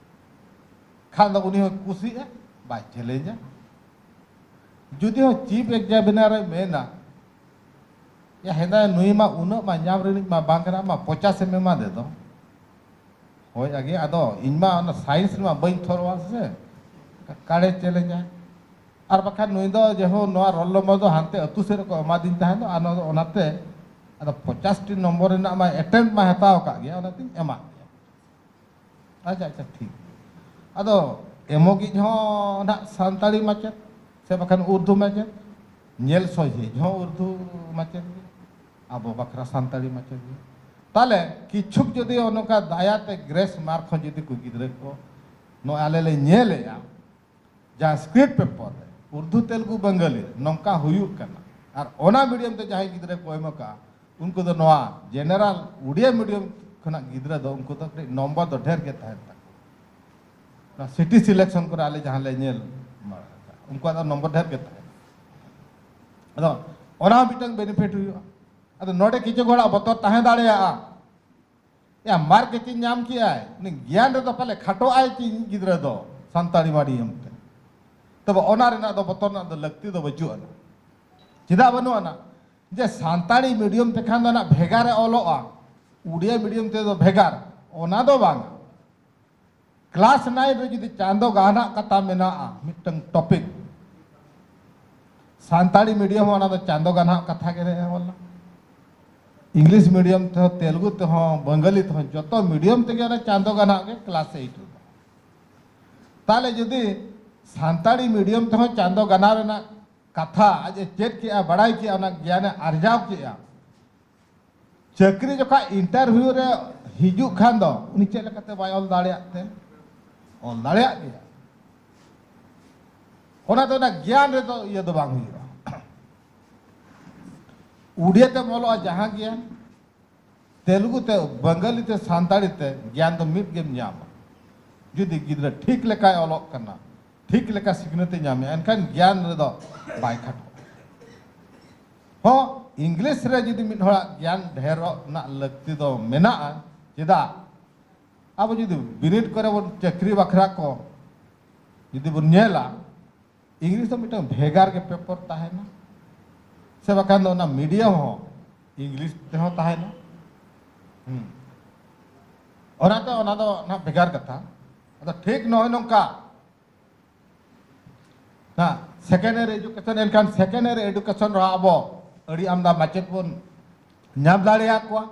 ᱠᱷᱟᱱ ᱫᱚ ᱩᱱᱤ ᱦᱚᱸ ᱠᱩᱥᱤᱜᱼᱟ, ᱵᱟᱭ ᱪᱮᱞᱮᱧᱡᱟ᱾ ᱡᱩᱫᱤ ᱦᱚᱸ chief examiner ᱮ ᱢᱮᱱᱟ, "ᱭᱟ ᱦᱮᱸᱫᱟ, ᱱᱩᱭ ᱢᱟ ᱩᱱᱟᱹᱜ ᱢᱟ ᱧᱟᱢ ᱨᱤᱱᱤᱡ ᱢᱟ ᱵᱟᱝ ᱠᱟᱱᱟ, ᱟᱢ ᱢᱟ ᱯᱚᱧᱪᱟᱥ ᱮᱢ ᱮᱢᱟ ᱫᱮ ᱫᱚ᱾" ᱦᱳᱭ ᱟᱜᱮ, ᱟᱫᱚ ᱤᱧ ᱢᱟ ᱚᱱᱟ science ᱨᱮᱢᱟ ᱵᱟᱹᱧ ᱛᱷᱚᱨᱚᱜᱼᱟ ᱥᱮ, ᱚᱠᱟᱨᱮ ᱪᱮᱞᱮᱧᱡᱟᱭ? ᱟᱨ ᱵᱟᱠᱷᱟᱱ ᱱᱩᱭ ᱫᱚ ᱡᱮᱦᱳ ᱱᱚᱣᱟ roll number ᱫᱚ ᱦᱟᱱᱛᱮ ᱟᱹᱛᱩ ᱥᱮᱫ ᱨᱮᱠᱚ ᱮᱢᱟᱫᱤᱧ ᱛᱟᱦᱮᱸ ᱫᱚ, ᱟᱨ ᱱᱚᱣᱟ ᱫᱚ ᱚᱱᱟᱛᱮ ᱟᱫᱚ ᱯᱚᱧᱪᱟᱥ ᱴᱤ ᱱᱚᱢᱵᱚᱨ ᱨᱮᱱᱟᱜ ᱢᱟ attempt ᱢᱟ ᱦᱟᱛᱟᱣ ᱟᱠᱟᱫ ᱜᱮᱭᱟ, ᱚᱱᱟᱛᱤᱧ ᱮᱢᱟᱫ ᱜᱮᱭᱟ᱾ ᱟᱪᱪᱷᱟ, ᱟᱪᱪᱷᱟ, ᱴᱷᱤᱠ᱾ ᱟᱫᱚ ᱮᱢᱚᱜᱤᱡ ᱦᱚᱸ ᱱᱟᱜ ᱥᱟᱱᱛᱟᱲᱤ ᱢᱟᱪᱮᱫ, ᱥᱮ ᱵᱟᱠᱷᱟᱱ ᱩᱨᱫᱩ ᱢᱟᱪᱮᱫ, ᱧᱮᱞ ᱥᱚᱡᱷᱮ ᱦᱚᱸ ᱩᱨᱫᱩ ᱢᱟᱪᱮᱫ ᱜᱮ, ᱟᱵᱚ ᱵᱟᱠᱷᱨᱟ ᱥᱟᱱᱛᱟᱲᱤ ᱢᱟᱪᱮᱫ ᱜᱮ᱾ ᱛᱟᱦᱞᱮ ᱠᱤᱪᱷᱩᱠ ᱡᱩᱫᱤ ᱱᱚᱝᱠᱟ ᱫᱟᱭᱟᱛᱮ grace mark ᱦᱚᱸ ᱡᱩᱫᱤ ᱠᱚ ᱜᱤᱫᱽᱨᱟᱹ ᱠᱚ ᱱᱚᱣᱟ ᱟᱞᱮ ᱞᱮ ᱧᱮᱞᱮᱜᱼᱟ, ᱡᱟᱦᱟᱸ script paper ᱨᱮ ᱩᱨᱫᱩ, ᱛᱮᱞᱜᱩ, ᱵᱟᱝᱜᱟᱞᱤ ᱨᱮ ᱱᱚᱝᱠᱟ ᱦᱩᱭᱩᱜ ᱠᱟᱱᱟ, ᱟᱨ ᱚᱱᱟ medium ᱛᱮ ᱡᱟᱦᱟᱸᱭ ᱜᱤᱫᱽᱨᱟᱹ ᱠᱚ ᱮᱢ ᱟᱠᱟᱫᱼᱟ, ᱩᱱᱠᱩ ᱫᱚ ᱱᱚᱣᱟ general ᱩᱲᱤᱭᱟ medium ᱠᱷᱚᱱᱟᱜ ᱜᱤᱫᱽᱨᱟᱹ ᱫᱚ ᱩᱱᱠᱩ ᱫᱚ ᱠᱟᱹᱴᱤᱡ ᱱᱚᱢᱵᱚᱨ ᱫᱚ ᱰᱷᱮᱨ ᱜᱮ ᱛᱟᱦᱮᱱ ᱛᱟᱠᱚᱣᱟ᱾ ᱱᱚᱣᱟ city selection ᱠᱚᱨᱮ ᱟᱞᱮ ᱡᱟᱦᱟᱸ ᱞᱮ ᱧᱮᱞ ᱵᱟᱲᱟ ᱟᱠᱟᱫᱼᱟ, ᱩᱱᱠᱩᱣᱟᱜ ᱫᱚ ᱱᱚᱢᱵᱚᱨ ᱰᱷᱮᱨ ᱜᱮ ᱛᱟᱦᱮᱱᱟ᱾ ᱟᱫᱚ ᱚᱱᱟ ᱦᱚᱸ ᱢᱤᱫᱴᱟᱝ benefit ᱦᱩᱭᱩᱜᱼᱟ᱾ ᱟᱫᱚ ᱱᱚᱰᱮ ᱠᱤᱪᱷᱩ ᱦᱚᱲᱟᱜ ᱵᱚᱛᱚᱨ ᱛᱟᱦᱮᱸ ᱫᱟᱲᱮᱭᱟᱜᱼᱟ, ᱭᱟ, mark ᱠᱤᱪᱷᱩ ᱧᱟᱢ ᱠᱮᱜᱼᱟᱭ, ᱩᱱᱤ ᱜᱮᱭᱟᱱ ᱨᱮᱫᱚ ᱯᱟᱞᱮ ᱠᱷᱟᱴᱚᱜ ᱟᱭ ᱪᱮ ᱤᱧ ᱜᱤᱫᱽᱨᱟᱹ ᱫᱚ ᱥᱟᱱᱛᱟᱲᱤ medium ᱛᱮ᱾ ᱛᱚᱵᱮ ᱚᱱᱟ ᱨᱮᱱᱟᱜ ᱫᱚ ᱵᱚᱛᱚᱨ ᱨᱮᱱᱟᱜ ᱫᱚ ᱞᱟᱹᱠᱛᱤ ᱫᱚ ᱵᱟᱹᱪᱩᱜ ᱟᱱᱟ᱾ ᱪᱮᱫᱟᱜ ᱵᱟᱹᱱᱩᱜ ᱟᱱᱟ? ᱡᱮ ᱥᱟᱱᱛᱟᱲᱤ medium ᱛᱮᱠᱷᱟᱱ ᱫᱚ ᱱᱟᱜ ᱵᱷᱮᱜᱟᱨ ᱮ ᱚᱞᱚᱜᱼᱟ, ᱩᱲᱤᱭᱟ medium ᱛᱮᱫᱚ ᱵᱷᱮᱜᱟᱨ, ᱚᱱᱟ ᱫᱚ ᱵᱟᱝ᱾ Class nine ᱨᱮ ᱡᱩᱫᱤ ᱪᱟᱸᱫᱚ ᱜᱟᱱᱟᱜ ᱠᱟᱛᱷᱟ ᱢᱮᱱᱟᱜᱼᱟ, ᱢᱤᱫᱴᱟᱝ topic, ᱥᱟᱱᱛᱟᱲᱤ medium ᱦᱚᱸ ᱚᱱᱟ ᱫᱚ ᱪᱟᱸᱫᱚ ᱜᱟᱱᱟᱜ ᱠᱟᱛᱷᱟ ᱜᱮ ᱚᱞᱟ᱾ English medium ᱛᱮᱦᱚᱸ, ᱛᱮᱞᱜᱩ ᱛᱮᱦᱚᱸ, ᱵᱟᱝᱜᱟᱞᱤ ᱛᱮᱦᱚᱸ, ᱡᱚᱛᱚ medium ᱛᱮᱜᱮ ᱚᱱᱟ ᱪᱟᱸᱫᱚ ᱜᱟᱱᱟᱜ ᱜᱮ class eight ᱨᱮᱫᱚ᱾ ᱛᱟᱦᱞᱮ ᱡᱩᱫᱤ ᱥᱟᱱᱛᱟᱲᱤ medium ᱛᱮᱦᱚᱸ ᱪᱟᱸᱫᱚ ᱜᱟᱱᱟᱜ ᱨᱮᱱᱟᱜ ᱠᱟᱛᱷᱟ ᱟᱡ ᱮ ᱪᱮᱫ ᱠᱮᱜᱼᱟ, ᱵᱟᱲᱟᱭ ᱠᱮᱜᱼᱟ, ᱚᱱᱟ ᱜᱮᱭᱟᱱ ᱮ ᱟᱨᱡᱟᱣ ᱠᱮᱜᱼᱟ, ᱪᱟᱹᱠᱨᱤ ᱡᱚᱠᱷᱟᱡ interview ᱨᱮ ᱦᱤᱡᱩᱜ ᱠᱷᱟᱱ ᱫᱚ ᱩᱱᱤ ᱪᱮᱫ ᱞᱮᱠᱟᱛᱮ ᱵᱟᱭ ᱚᱞ ᱫᱟᱲᱮᱭᱟᱜ ᱛᱮ? ᱚᱞ ᱫᱟᱲᱮᱭᱟᱜ ᱜᱮᱭᱟ᱾ ᱚᱱᱟ ᱫᱚ ᱚᱱᱟ ᱜᱮᱭᱟᱱ ᱨᱮᱫᱚ ᱤᱭᱟᱹ ᱫᱚ ᱵᱟᱝ ᱦᱩᱭᱩᱜᱼᱟ᱾ ᱩᱲᱤᱭᱟ ᱛᱮᱢ ᱚᱞᱚᱜᱼᱟ ᱡᱟᱦᱟᱸ ᱜᱮᱭᱟᱱ, ᱛᱮᱞᱮᱜᱩ ᱛᱮ, ᱵᱟᱝᱜᱟᱞᱤ ᱛᱮ, ᱥᱟᱱᱛᱟᱲᱤ ᱛᱮ ᱜᱮᱭᱟᱱ ᱫᱚ ᱢᱤᱫ ᱜᱮᱢ ᱧᱟᱢᱟ᱾ ᱡᱩᱫᱤ ᱜᱤᱫᱽᱨᱟᱹ ᱴᱷᱤᱠ ᱞᱮᱠᱟᱭ ᱚᱞᱚᱜ ᱠᱟᱱᱟ, ᱴᱷᱤᱠ ᱞᱮᱠᱟ ᱥᱤᱠᱷᱱᱟᱹᱛ ᱮ ᱧᱟᱢᱮᱜᱼᱟ, ᱮᱱᱠᱷᱟᱱ ᱜᱮᱭᱟᱱ ᱨᱮᱫᱚ ᱵᱟᱭ ᱠᱷᱟᱴᱚᱜᱼᱟ᱾ ᱦᱚᱸ, ᱤᱝᱞᱤᱥ ᱨᱮ ᱡᱩᱫᱤ ᱢᱤᱫ ᱦᱚᱲᱟᱜ ᱜᱮᱭᱟᱱ ᱰᱷᱮᱨᱚᱜ ᱨᱮᱱᱟᱜ ᱞᱟᱹᱠᱛᱤ ᱫᱚ ᱢᱮᱱᱟᱜᱼᱟ, ᱪᱮᱫᱟᱜ? ᱟᱵᱚ ᱡᱩᱫᱤ ᱵᱤᱱᱤᱰ ᱠᱚᱨᱮ ᱵᱚᱱ ᱪᱟᱹᱠᱨᱤ ᱵᱟᱠᱷᱨᱟ ᱠᱚ ᱡᱩᱫᱤ ᱵᱚᱱ ᱧᱮᱞᱟ, ᱤᱝᱞᱤᱥ ᱫᱚ ᱢᱤᱫᱴᱟᱝ ᱵᱷᱮᱜᱟᱨ ᱜᱮ ᱯᱮᱯᱟᱨ ᱛᱟᱦᱮᱱᱟ, ᱥᱮ ᱵᱟᱠᱷᱟᱱ ᱫᱚ ᱚᱱᱟ ᱢᱤᱰᱤᱭᱟᱢ ᱦᱚᱸ ᱤᱝᱞᱤᱥ ᱛᱮᱦᱚᱸ ᱛᱟᱦᱮᱱᱟ᱾ ᱦᱩᱸ᱾ ᱚᱱᱟᱛᱮ ᱚᱱᱟ ᱫᱚ ᱱᱟᱦᱟᱜ ᱵᱷᱮᱜᱟᱨ ᱠᱟᱛᱷᱟ᱾ ᱟᱫᱚ ᱴᱷᱤᱠ ᱱᱚᱜᱼᱚᱭ ᱱᱚᱝᱠᱟ ᱱᱟ secondary education, ᱮᱱᱠᱷᱟᱱ secondary education ᱨᱮᱦᱚᱸ ᱟᱵᱚ ᱟᱹᱰᱤ ᱟᱢᱫᱟ ᱢᱟᱪᱮᱫ ᱵᱚᱱ ᱧᱟᱢ ᱫᱟᱲᱮᱭᱟᱠᱚᱣᱟ᱾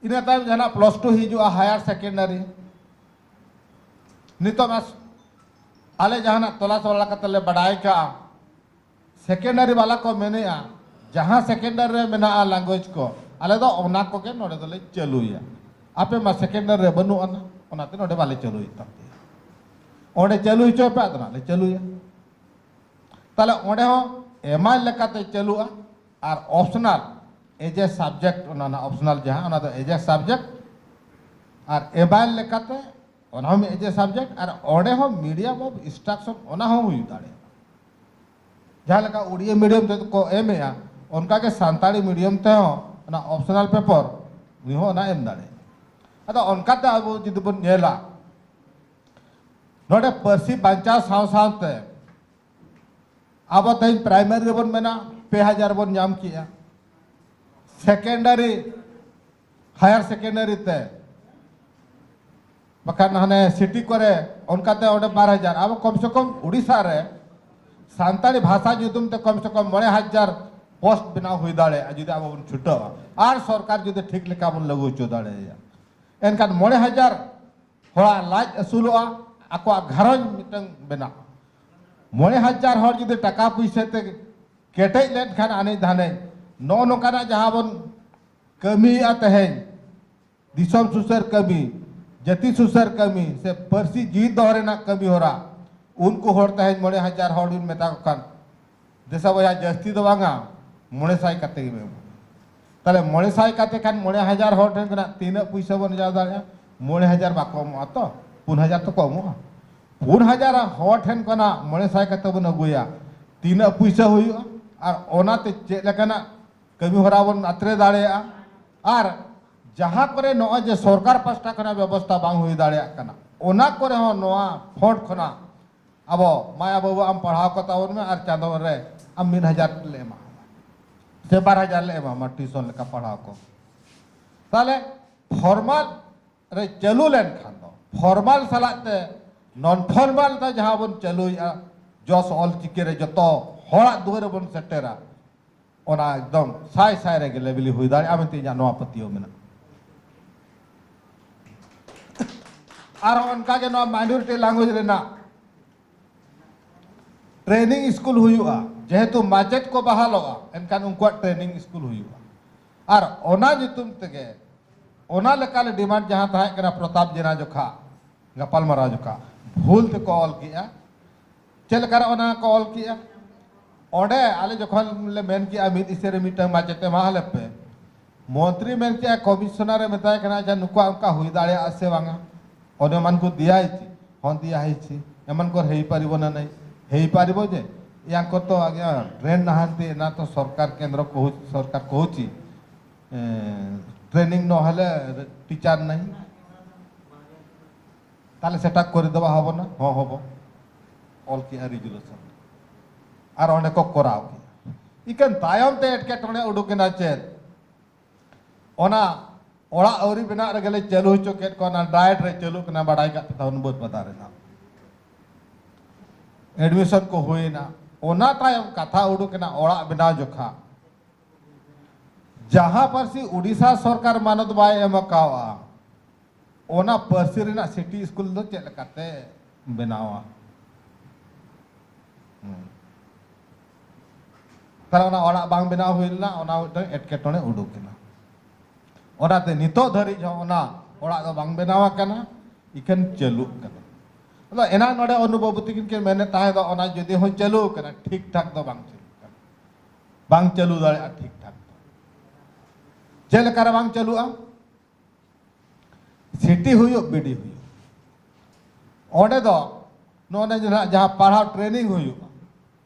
ᱤᱱᱟᱹ ᱛᱟᱭᱚᱢ ᱡᱟᱦᱟᱱᱟᱜ plus two ᱦᱤᱡᱩᱜᱼᱟ, higher secondary᱾ ᱱᱤᱛᱚᱜ ᱢᱟ ᱟᱞᱮ ᱡᱟᱦᱟᱱᱟᱜ ᱛᱚᱞᱟᱥ ᱵᱟᱲᱟ ᱠᱟᱛᱮ ᱞᱮ ᱵᱟᱰᱟᱭ ᱠᱟᱜᱼᱟ, secondary ᱵᱟᱞᱟ ᱠᱚ ᱢᱮᱱᱮᱜᱼᱟ, ᱡᱟᱦᱟᱸ secondary ᱨᱮ ᱢᱮᱱᱟᱜᱼᱟ language ᱠᱚ, ᱟᱞᱮ ᱫᱚ ᱚᱱᱟ ᱠᱚᱜᱮ ᱱᱚᱰᱮ ᱫᱚᱞᱮ ᱪᱟᱹᱞᱩᱭᱟ᱾ ᱟᱯᱮ ᱢᱟ secondary ᱨᱮ ᱵᱟᱹᱱᱩᱜ ᱟᱱᱟ, ᱚᱱᱟᱛᱮ ᱱᱚᱰᱮ ᱵᱟᱞᱮ ᱪᱟᱹᱞᱩᱭᱮᱫ ᱛᱟᱯᱮᱭᱟ᱾ ᱚᱸᱰᱮ ᱪᱟᱹᱞᱩ ᱦᱚᱪᱚᱭ ᱯᱮ, ᱟᱫᱚ ᱱᱟᱜ ᱞᱮ ᱪᱟᱹᱞᱩᱭᱟ᱾ ᱛᱟᱦᱞᱮ ᱚᱸᱰᱮ ᱦᱚᱸ ᱮᱢᱟᱭ ᱞᱮᱠᱟᱛᱮ ᱪᱟᱹᱞᱩᱜᱼᱟ᱾ ᱟᱨ optional, as a subject, ᱚᱱᱟ ᱨᱮᱱᱟᱜ optional ᱡᱟᱦᱟᱸ, ᱚᱱᱟ ᱫᱚ as a subject᱾ ᱟᱨ ᱮᱢᱟᱭ ᱞᱮᱠᱟᱛᱮ ᱚᱱᱟ ᱦᱚᱸ as a subject, ᱟᱨ ᱚᱸᱰᱮ ᱦᱚᱸ medium of instruction ᱚᱱᱟ ᱦᱚᱸ ᱦᱩᱭ ᱫᱟᱲᱮᱭᱟᱜᱼᱟ᱾ ᱡᱟᱦᱟᱸ ᱞᱮᱠᱟ ᱩᱲᱤᱭᱟ medium ᱛᱮ ᱠᱚ ᱮᱢᱮᱜᱼᱟ, ᱚᱱᱠᱟ ᱜᱮ ᱥᱟᱱᱛᱟᱲᱤ medium ᱛᱮᱦᱚᱸ ᱚᱱᱟ optional paper ᱩᱱᱤ ᱦᱚᱸ ᱚᱱᱟ ᱮᱢ ᱫᱟᱲᱮᱭᱟᱜᱼᱟ᱾ ᱟᱫᱚ ᱚᱱᱠᱟᱛᱮ ᱟᱵᱚ ᱡᱩᱫᱤ ᱵᱚᱱ ᱧᱮᱞᱟ, ᱱᱚᱰᱮ ᱯᱟᱹᱨᱥᱤ ᱵᱟᱧᱪᱟᱣ ᱥᱟᱶ ᱥᱟᱶᱛᱮ ᱟᱵᱚ ᱛᱮᱦᱮᱧ primary ᱨᱮᱵᱚᱱ ᱢᱮᱱᱟ ᱯᱮ ᱦᱟᱡᱟᱨ ᱵᱚᱱ ᱧᱟᱢ ᱠᱮᱜᱼᱟ, secondary, higher secondary ᱛᱮ, ᱵᱟᱠᱷᱟᱱ ᱦᱟᱱᱮ city ᱠᱚᱨᱮ ᱚᱱᱠᱟᱛᱮ ᱚᱸᱰᱮ ᱵᱟᱨ ᱦᱟᱡᱟᱨ᱾ ᱟᱵᱚ ᱠᱚᱢ ᱥᱮ ᱠᱚᱢ ᱩᱲᱤᱥᱥᱟ ᱨᱮ ᱥᱟᱱᱛᱟᱲᱤ ᱵᱷᱟᱥᱟ ᱧᱩᱛᱩᱢ ᱛᱮ ᱠᱚᱢ ᱥᱮ ᱠᱚᱢ ᱢᱚᱬᱮ ᱦᱟᱡᱟᱨ post ᱵᱮᱱᱟᱣ ᱦᱩᱭ ᱫᱟᱲᱮᱭᱟᱜᱼᱟ, ᱡᱩᱫᱤ ᱟᱵᱚ ᱵᱚᱱ ᱪᱷᱩᱴᱟᱹᱣᱟ ᱟᱨ ᱥᱚᱨᱠᱟᱨ ᱡᱩᱫᱤ ᱴᱷᱤᱠ ᱞᱮᱠᱟ ᱵᱚᱱ ᱞᱟᱹᱜᱩ ᱦᱚᱪᱚ ᱫᱟᱲᱮᱭᱟᱭᱟ᱾ ᱮᱱᱠᱷᱟᱱ ᱢᱚᱬᱮ ᱦᱟᱡᱟᱨ ᱦᱚᱲᱟᱜ ᱞᱟᱡ ᱟᱹᱥᱩᱞᱚᱜᱼᱟ, ᱟᱠᱚᱣᱟᱜ ᱜᱷᱟᱨᱚᱸᱡᱽ ᱢᱤᱫᱴᱟᱝ ᱵᱮᱱᱟᱜᱼᱟ᱾ ᱢᱚᱬᱮ ᱦᱟᱡᱟᱨ ᱦᱚᱲ ᱡᱩᱫᱤ ᱴᱟᱠᱟ ᱯᱩᱭᱥᱟᱹ ᱛᱮ ᱠᱮᱴᱮᱡ ᱞᱮᱱᱠᱷᱟᱱ ᱟᱹᱱᱤᱡ ᱫᱷᱟᱱᱮᱡ, ᱱᱚᱜᱼᱚ ᱱᱚᱝᱠᱟᱱᱟᱜ ᱡᱟᱦᱟᱸ ᱵᱚᱱ ᱠᱟᱹᱢᱤᱭᱮᱫᱼᱟ ᱛᱮᱦᱮᱧ, ᱫᱤᱥᱚᱢ ᱥᱩᱥᱟᱹᱨ ᱠᱟᱹᱢᱤ, ᱡᱟᱹᱛᱤ ᱥᱩᱥᱟᱹᱨ ᱠᱟᱹᱢᱤ ᱥᱮ ᱯᱟᱹᱨᱥᱤ ᱡᱤᱣᱤ ᱫᱚᱦᱚ ᱨᱮᱱᱟᱜ ᱠᱟᱹᱢᱤ ᱦᱚᱨᱟ, ᱩᱱᱠᱩ ᱦᱚᱲ ᱛᱮᱦᱮᱧ ᱢᱚᱬᱮ ᱦᱟᱡᱟᱨ ᱦᱚᱲ ᱵᱤᱱ ᱢᱮᱛᱟ ᱠᱚ ᱠᱷᱟᱱ, ᱫᱮᱥᱟ ᱵᱚᱭᱦᱟ, ᱡᱟᱹᱥᱛᱤ ᱫᱚ ᱵᱟᱝᱟ, ᱢᱚᱬᱮ ᱥᱟᱭ ᱠᱟᱛᱮ ᱜᱮ ᱮᱢᱚᱜ᱾ ᱛᱟᱦᱞᱮ ᱢᱚᱬᱮ ᱥᱟᱭ ᱠᱟᱛᱮ ᱠᱷᱟᱱ ᱢᱚᱬᱮ ᱦᱟᱡᱟᱨ ᱦᱚᱲ ᱴᱷᱮᱱ ᱠᱷᱚᱱᱟᱜ ᱛᱤᱱᱟᱹᱜ ᱯᱩᱭᱥᱟᱹ ᱵᱚᱱ ᱟᱨᱡᱟᱣ ᱫᱟᱲᱮᱭᱟᱜᱼᱟ? ᱢᱚᱬᱮ ᱦᱟᱡᱟᱨ ᱵᱟᱠᱚ ᱮᱢᱚᱜᱼᱟ ᱛᱚ, ᱯᱩᱱ ᱦᱟᱡᱟᱨ ᱛᱚᱠᱚ ᱮᱢᱚᱜᱼᱟ᱾ ᱯᱩᱱ ᱦᱟᱡᱟᱨ ᱦᱚᱲ ᱴᱷᱮᱱ ᱠᱷᱚᱱᱟᱜ ᱢᱚᱬᱮ ᱥᱟᱭ ᱠᱟᱛᱮ ᱵᱚᱱ ᱟᱹᱜᱩᱭᱟ, ᱛᱤᱱᱟᱹᱜ ᱯᱩᱭᱥᱟᱹ ᱦᱩᱭᱩᱜᱼᱟ? ᱟᱨ ᱚᱱᱟᱛᱮ ᱪᱮᱫ ᱞᱮᱠᱟᱱᱟᱜ ᱠᱟᱹᱢᱤ ᱦᱚᱨᱟ ᱵᱚᱱ ᱟᱛᱨᱮ ᱫᱟᱲᱮᱭᱟᱜᱼᱟ? ᱟᱨ ᱡᱟᱦᱟᱸ ᱠᱚᱨᱮ ᱱᱚᱜᱼᱚᱭ ᱡᱮ ᱥᱚᱨᱠᱟᱨ ᱯᱟᱥᱴᱟ ᱠᱷᱚᱱᱟᱜ ᱵᱮᱵᱚᱥᱛᱷᱟ ᱵᱟᱝ ᱦᱩᱭ ᱫᱟᱲᱮᱭᱟᱜ ᱠᱟᱱᱟ, ᱚᱱᱟ ᱠᱚᱨᱮ ᱦᱚᱸ ᱱᱚᱣᱟ ᱯᱷᱚᱸᱰ ᱠᱷᱚᱱᱟᱜ ᱟᱵᱚ ᱢᱟᱭᱟ ᱵᱟᱹᱵᱩ ᱟᱢ ᱯᱟᱲᱦᱟᱣ ᱠᱚ ᱛᱟᱵᱚᱱ ᱢᱮ ᱟᱨ ᱪᱟᱸᱫᱚ ᱨᱮ ᱟᱢ ᱢᱤᱫ ᱦᱟᱡᱟᱨ ᱞᱮ ᱮᱢᱟ ᱥᱮ ᱵᱟᱨ ᱦᱟᱡᱟᱨ ᱞᱮ ᱮᱢᱟᱢᱟ ᱴᱤᱭᱩᱥᱚᱱ ᱞᱮᱠᱟ ᱯᱟᱲᱦᱟᱣ ᱠᱚ᱾ ᱛᱟᱦᱞᱮ ᱯᱷᱚᱨᱢᱟᱞ ᱨᱮ ᱪᱟᱹᱞᱩ ᱞᱮᱱᱠᱷᱟᱱ ᱫᱚ, ᱯᱷᱚᱨᱢᱟᱞ ᱥᱟᱞᱟᱜ ᱛᱮ ᱱᱚᱱ ᱯᱷᱚᱨᱢᱟᱞ ᱫᱚ ᱡᱟᱦᱟᱸ ᱵᱚᱱ ᱪᱟᱹᱞᱩᱭᱮᱫᱼᱟ, ᱡᱚᱥ ᱚᱞ ᱪᱤᱠᱤ ᱨᱮ ᱡᱚᱛᱚ ᱦᱚᱲᱟᱜ ᱫᱩᱣᱟᱹᱨ ᱨᱮᱵᱚᱱ ᱥᱮᱴᱮᱨᱟ, ᱚᱱᱟ ᱮᱠᱫᱚᱢ ᱥᱟᱭ ᱥᱟᱭ ᱨᱮ ᱜᱮᱞᱮᱵᱤᱞᱤ ᱦᱩᱭ ᱫᱟᱲᱮᱭᱟᱜᱼᱟ ᱢᱮᱱᱛᱮ ᱤᱧᱟᱹᱜ ᱱᱚᱣᱟ ᱯᱟᱹᱛᱭᱟᱹᱣ ᱢᱮᱱᱟᱜᱼᱟ᱾ ᱟᱨᱦᱚᱸ ᱚᱱᱠᱟᱜᱮ ᱱᱚᱣᱟ ᱢᱟᱭᱱᱚᱨᱤᱴᱤ ᱞᱮᱝᱜᱩᱭᱮᱡᱽ ᱨᱮᱱᱟᱜ ᱴᱨᱮᱱᱤᱝ ᱥᱠᱩᱞ ᱦᱩᱭᱩᱜᱼᱟ, ᱡᱮᱦᱮᱛᱩ ᱢᱟᱪᱮᱫ ᱠᱚ ᱵᱟᱦᱟᱞᱚᱜᱼᱟ, ᱮᱱᱠᱷᱟᱱ ᱩᱱᱠᱩᱣᱟᱜ ᱴᱨᱮᱱᱤᱝ ᱥᱠᱩᱞ ᱦᱩᱭᱩᱜᱼᱟ᱾ ᱟᱨ ᱚᱱᱟ ᱧᱩᱛᱩᱢ ᱛᱮᱜᱮ ᱚᱱᱟ ᱞᱮᱠᱟᱞᱮ ᱰᱤᱢᱟᱱᱰ ᱡᱟᱦᱟᱸ ᱛᱟᱦᱮᱸ ᱠᱟᱱᱟ ᱯᱨᱚᱛᱟᱯ ᱡᱮᱱᱟ ᱡᱚᱠᱷᱟ, ᱜᱟᱯᱟᱞᱢᱟᱨᱟᱣ ᱡᱚᱠᱷᱟ, ᱵᱷᱩᱞ ᱛᱮᱠᱚ ᱚᱞ ᱠᱮᱜᱼᱟ᱾ ᱪᱮᱫ ᱞᱮᱠᱟᱨᱮ ᱚᱱᱟ ᱠᱚ ᱚᱞ ᱠᱮᱜᱼᱟ? ᱚᱸᱰᱮ ᱟᱞᱮ ᱡᱚᱠᱷᱚᱱ ᱞᱮ ᱢᱮᱱ ᱠᱮᱜᱼᱟ ᱢᱤᱫ ᱦᱤᱥᱟᱹ ᱨᱮ ᱢᱤᱫᱴᱟᱝ ᱢᱟᱪᱮᱛ ᱮᱢᱟ ᱞᱮ ᱯᱮ, ᱢᱚᱱᱛᱨᱤ ᱢᱮᱱ ᱠᱮᱜᱼᱟ, ᱠᱚᱢᱤᱥᱚᱱᱟᱨ ᱮ ᱢᱮᱛᱟᱭ ᱠᱟᱱᱟ, "ᱟᱪᱪᱷᱟ, ᱱᱩᱠᱩᱣᱟᱜ ᱚᱱᱠᱟ ᱦᱩᱭ ᱫᱟᱲᱮᱭᱟᱜᱼᱟ ᱥᱮ ᱵᱟᱝᱟ?" ᱚᱱᱮ ᱢᱟᱱ ᱠᱚ ᱫᱤᱭᱟ ᱦᱤᱪᱤ, ᱦᱚᱸ ᱫᱤᱭᱟ ᱦᱤᱪᱤ, ᱮᱢᱟᱱ ᱠᱚ ᱦᱮᱭ ᱯᱟᱨᱤᱵᱚ ᱱᱟ ᱱᱟᱭ, ᱦᱮᱭ ᱯᱟᱨᱤᱵᱚ ᱡᱮ, ᱭᱟᱝ ᱠᱚ ᱛᱚ ᱟᱜᱮ ᱴᱨᱮᱱ ᱱᱟᱦᱟᱱ ᱛᱮ ᱮᱱᱟ ᱛᱚ ᱥᱚᱨᱠᱟᱨ ᱠᱮᱱᱫᱨᱚ ᱠᱚ ᱦᱩ-, ᱥᱚᱨᱠᱟᱨ ᱠᱚ ᱦᱩᱪᱤ, ᱮ, ᱴᱨᱮᱱᱤᱝ ᱱᱚ ᱦᱮᱞᱮ ᱴᱤᱪᱟᱨ ᱱᱟᱭ᱾ ᱛᱟᱦᱞᱮ ᱥᱮᱴᱟ ᱠᱚᱨᱮ ᱫᱚ ᱦᱚᱵᱚ ᱱᱟ? ᱦᱚᱸ, ᱦᱚᱵᱚ᱾ ᱚᱞ ᱠᱮᱜᱼᱟ ᱨᱮᱡᱩᱞᱮᱥᱚᱱ᱾ ᱟᱨ ᱚᱸᱰᱮ ᱠᱚ ᱠᱚᱨᱟᱣ ᱠᱮᱜᱼᱟ᱾ ᱤᱠᱟᱹᱱ ᱛᱟᱭᱚᱢ ᱛᱮ ᱮᱴᱠᱮᱴᱚᱬᱮ ᱩᱰᱩᱠ ᱮᱱᱟ ᱪᱮᱫ? ᱚᱱᱟ ᱚᱲᱟᱜ ᱟᱹᱣᱨᱤ ᱵᱮᱱᱟᱜ ᱨᱮᱜᱮ ᱞᱮ ᱪᱟᱹᱞᱩ ᱦᱚᱪᱚ ᱠᱮᱫ ᱠᱚᱣᱟ, ᱚᱱᱟ ᱰᱟᱭᱮᱴ ᱨᱮ ᱪᱟᱹᱞᱩᱜ ᱠᱟᱱᱟ, ᱵᱟᱰᱟᱭ ᱠᱟᱜ ᱯᱮ ᱛᱟᱵᱚᱱ ᱵᱟᱹᱫᱽ ᱵᱟᱫᱟ ᱨᱮᱱᱟᱜ᱾ ᱮᱰᱢᱤᱥᱚᱱ ᱠᱚ ᱦᱩᱭᱮᱱᱟ᱾ ᱚᱱᱟ ᱛᱟᱭᱚᱢ ᱠᱟᱛᱷᱟ ᱩᱰᱩᱠ ᱮᱱᱟ ᱚᱲᱟᱜ ᱵᱮᱱᱟᱣ ᱡᱚᱠᱷᱟ᱾ ᱡᱟᱦᱟᱸ ᱯᱟᱹᱨᱥᱤ ᱩᱰᱤᱥᱟ ᱥᱚᱨᱠᱟᱨ ᱢᱟᱱᱚᱛ ᱵᱟᱭ ᱮᱢ ᱟᱠᱟᱣᱟ, ᱚᱱᱟ ᱯᱟᱹᱨᱥᱤ ᱨᱮᱱᱟᱜ ᱥᱤᱴᱤ ᱥᱠᱩᱞ ᱫᱚ ᱪᱮᱫ ᱞᱮᱠᱟᱛᱮ ᱵᱮᱱᱟᱣᱟ? ᱦᱩᱸ᱾ ᱛᱟᱦᱞᱮ ᱚᱱᱟ ᱚᱲᱟᱜ ᱵᱟᱝ ᱵᱮᱱᱟᱣ ᱦᱩᱭ ᱞᱮᱱᱟ, ᱚᱱᱟ ᱢᱤᱫᱴᱟᱝ ᱮᱴᱠᱮᱴᱚᱬᱮ ᱩᱰᱩᱠ ᱮᱱᱟ᱾ ᱚᱱᱟᱛᱮ ᱱᱤᱛᱚᱜ ᱫᱷᱟᱹᱨᱤᱡ ᱦᱚᱸ ᱚᱱᱟ ᱚᱲᱟᱜ ᱫᱚ ᱵᱟᱝ ᱵᱮᱱᱟᱣ ᱟᱠᱟᱱᱟ, ᱤᱠᱷᱟᱹᱱ ᱪᱟᱹᱞᱩᱜ ᱠᱟᱱᱟ᱾ ᱟᱫᱚ ᱮᱱᱟᱝ ᱱᱚᱰᱮ ᱚᱱᱩ ᱵᱟᱹᱵᱩ ᱛᱤᱠᱤᱱ ᱠᱤᱱ ᱢᱮᱱᱮᱫ ᱛᱟᱦᱮᱸ ᱫᱚ, ᱚᱱᱟ ᱡᱩᱫᱤ ᱦᱚᱸ ᱪᱟᱹᱞᱩ ᱟᱠᱟᱱᱟ, ᱴᱷᱤᱠ ᱴᱷᱟᱠ ᱫᱚ ᱵᱟᱝ ᱪᱟᱹᱞᱩᱜ ᱠᱟᱱᱟ, ᱵᱟᱝ ᱪᱟᱹᱞᱩ ᱫᱟᱲᱮᱭᱟᱜᱼᱟ ᱴᱷᱤᱠ ᱴᱷᱟᱠ ᱫᱚ᱾ ᱪᱮᱫ ᱞᱮᱠᱟᱨᱮ ᱵᱟᱝ ᱪᱟᱹᱞᱩᱜᱼᱟ? ᱥᱤᱴᱤ ᱦᱩᱭᱩᱜ, ᱵᱤᱰᱤ ᱦᱩᱭᱩᱜ, ᱚᱸᱰᱮ ᱫᱚ ᱱᱚᱰᱮ ᱡᱟᱦᱟᱸ, ᱡᱟᱦᱟᱸ ᱯᱟᱲᱦᱟᱣ ᱴᱨᱮᱱᱤᱝ ᱦᱩᱭᱩᱜᱼᱟ,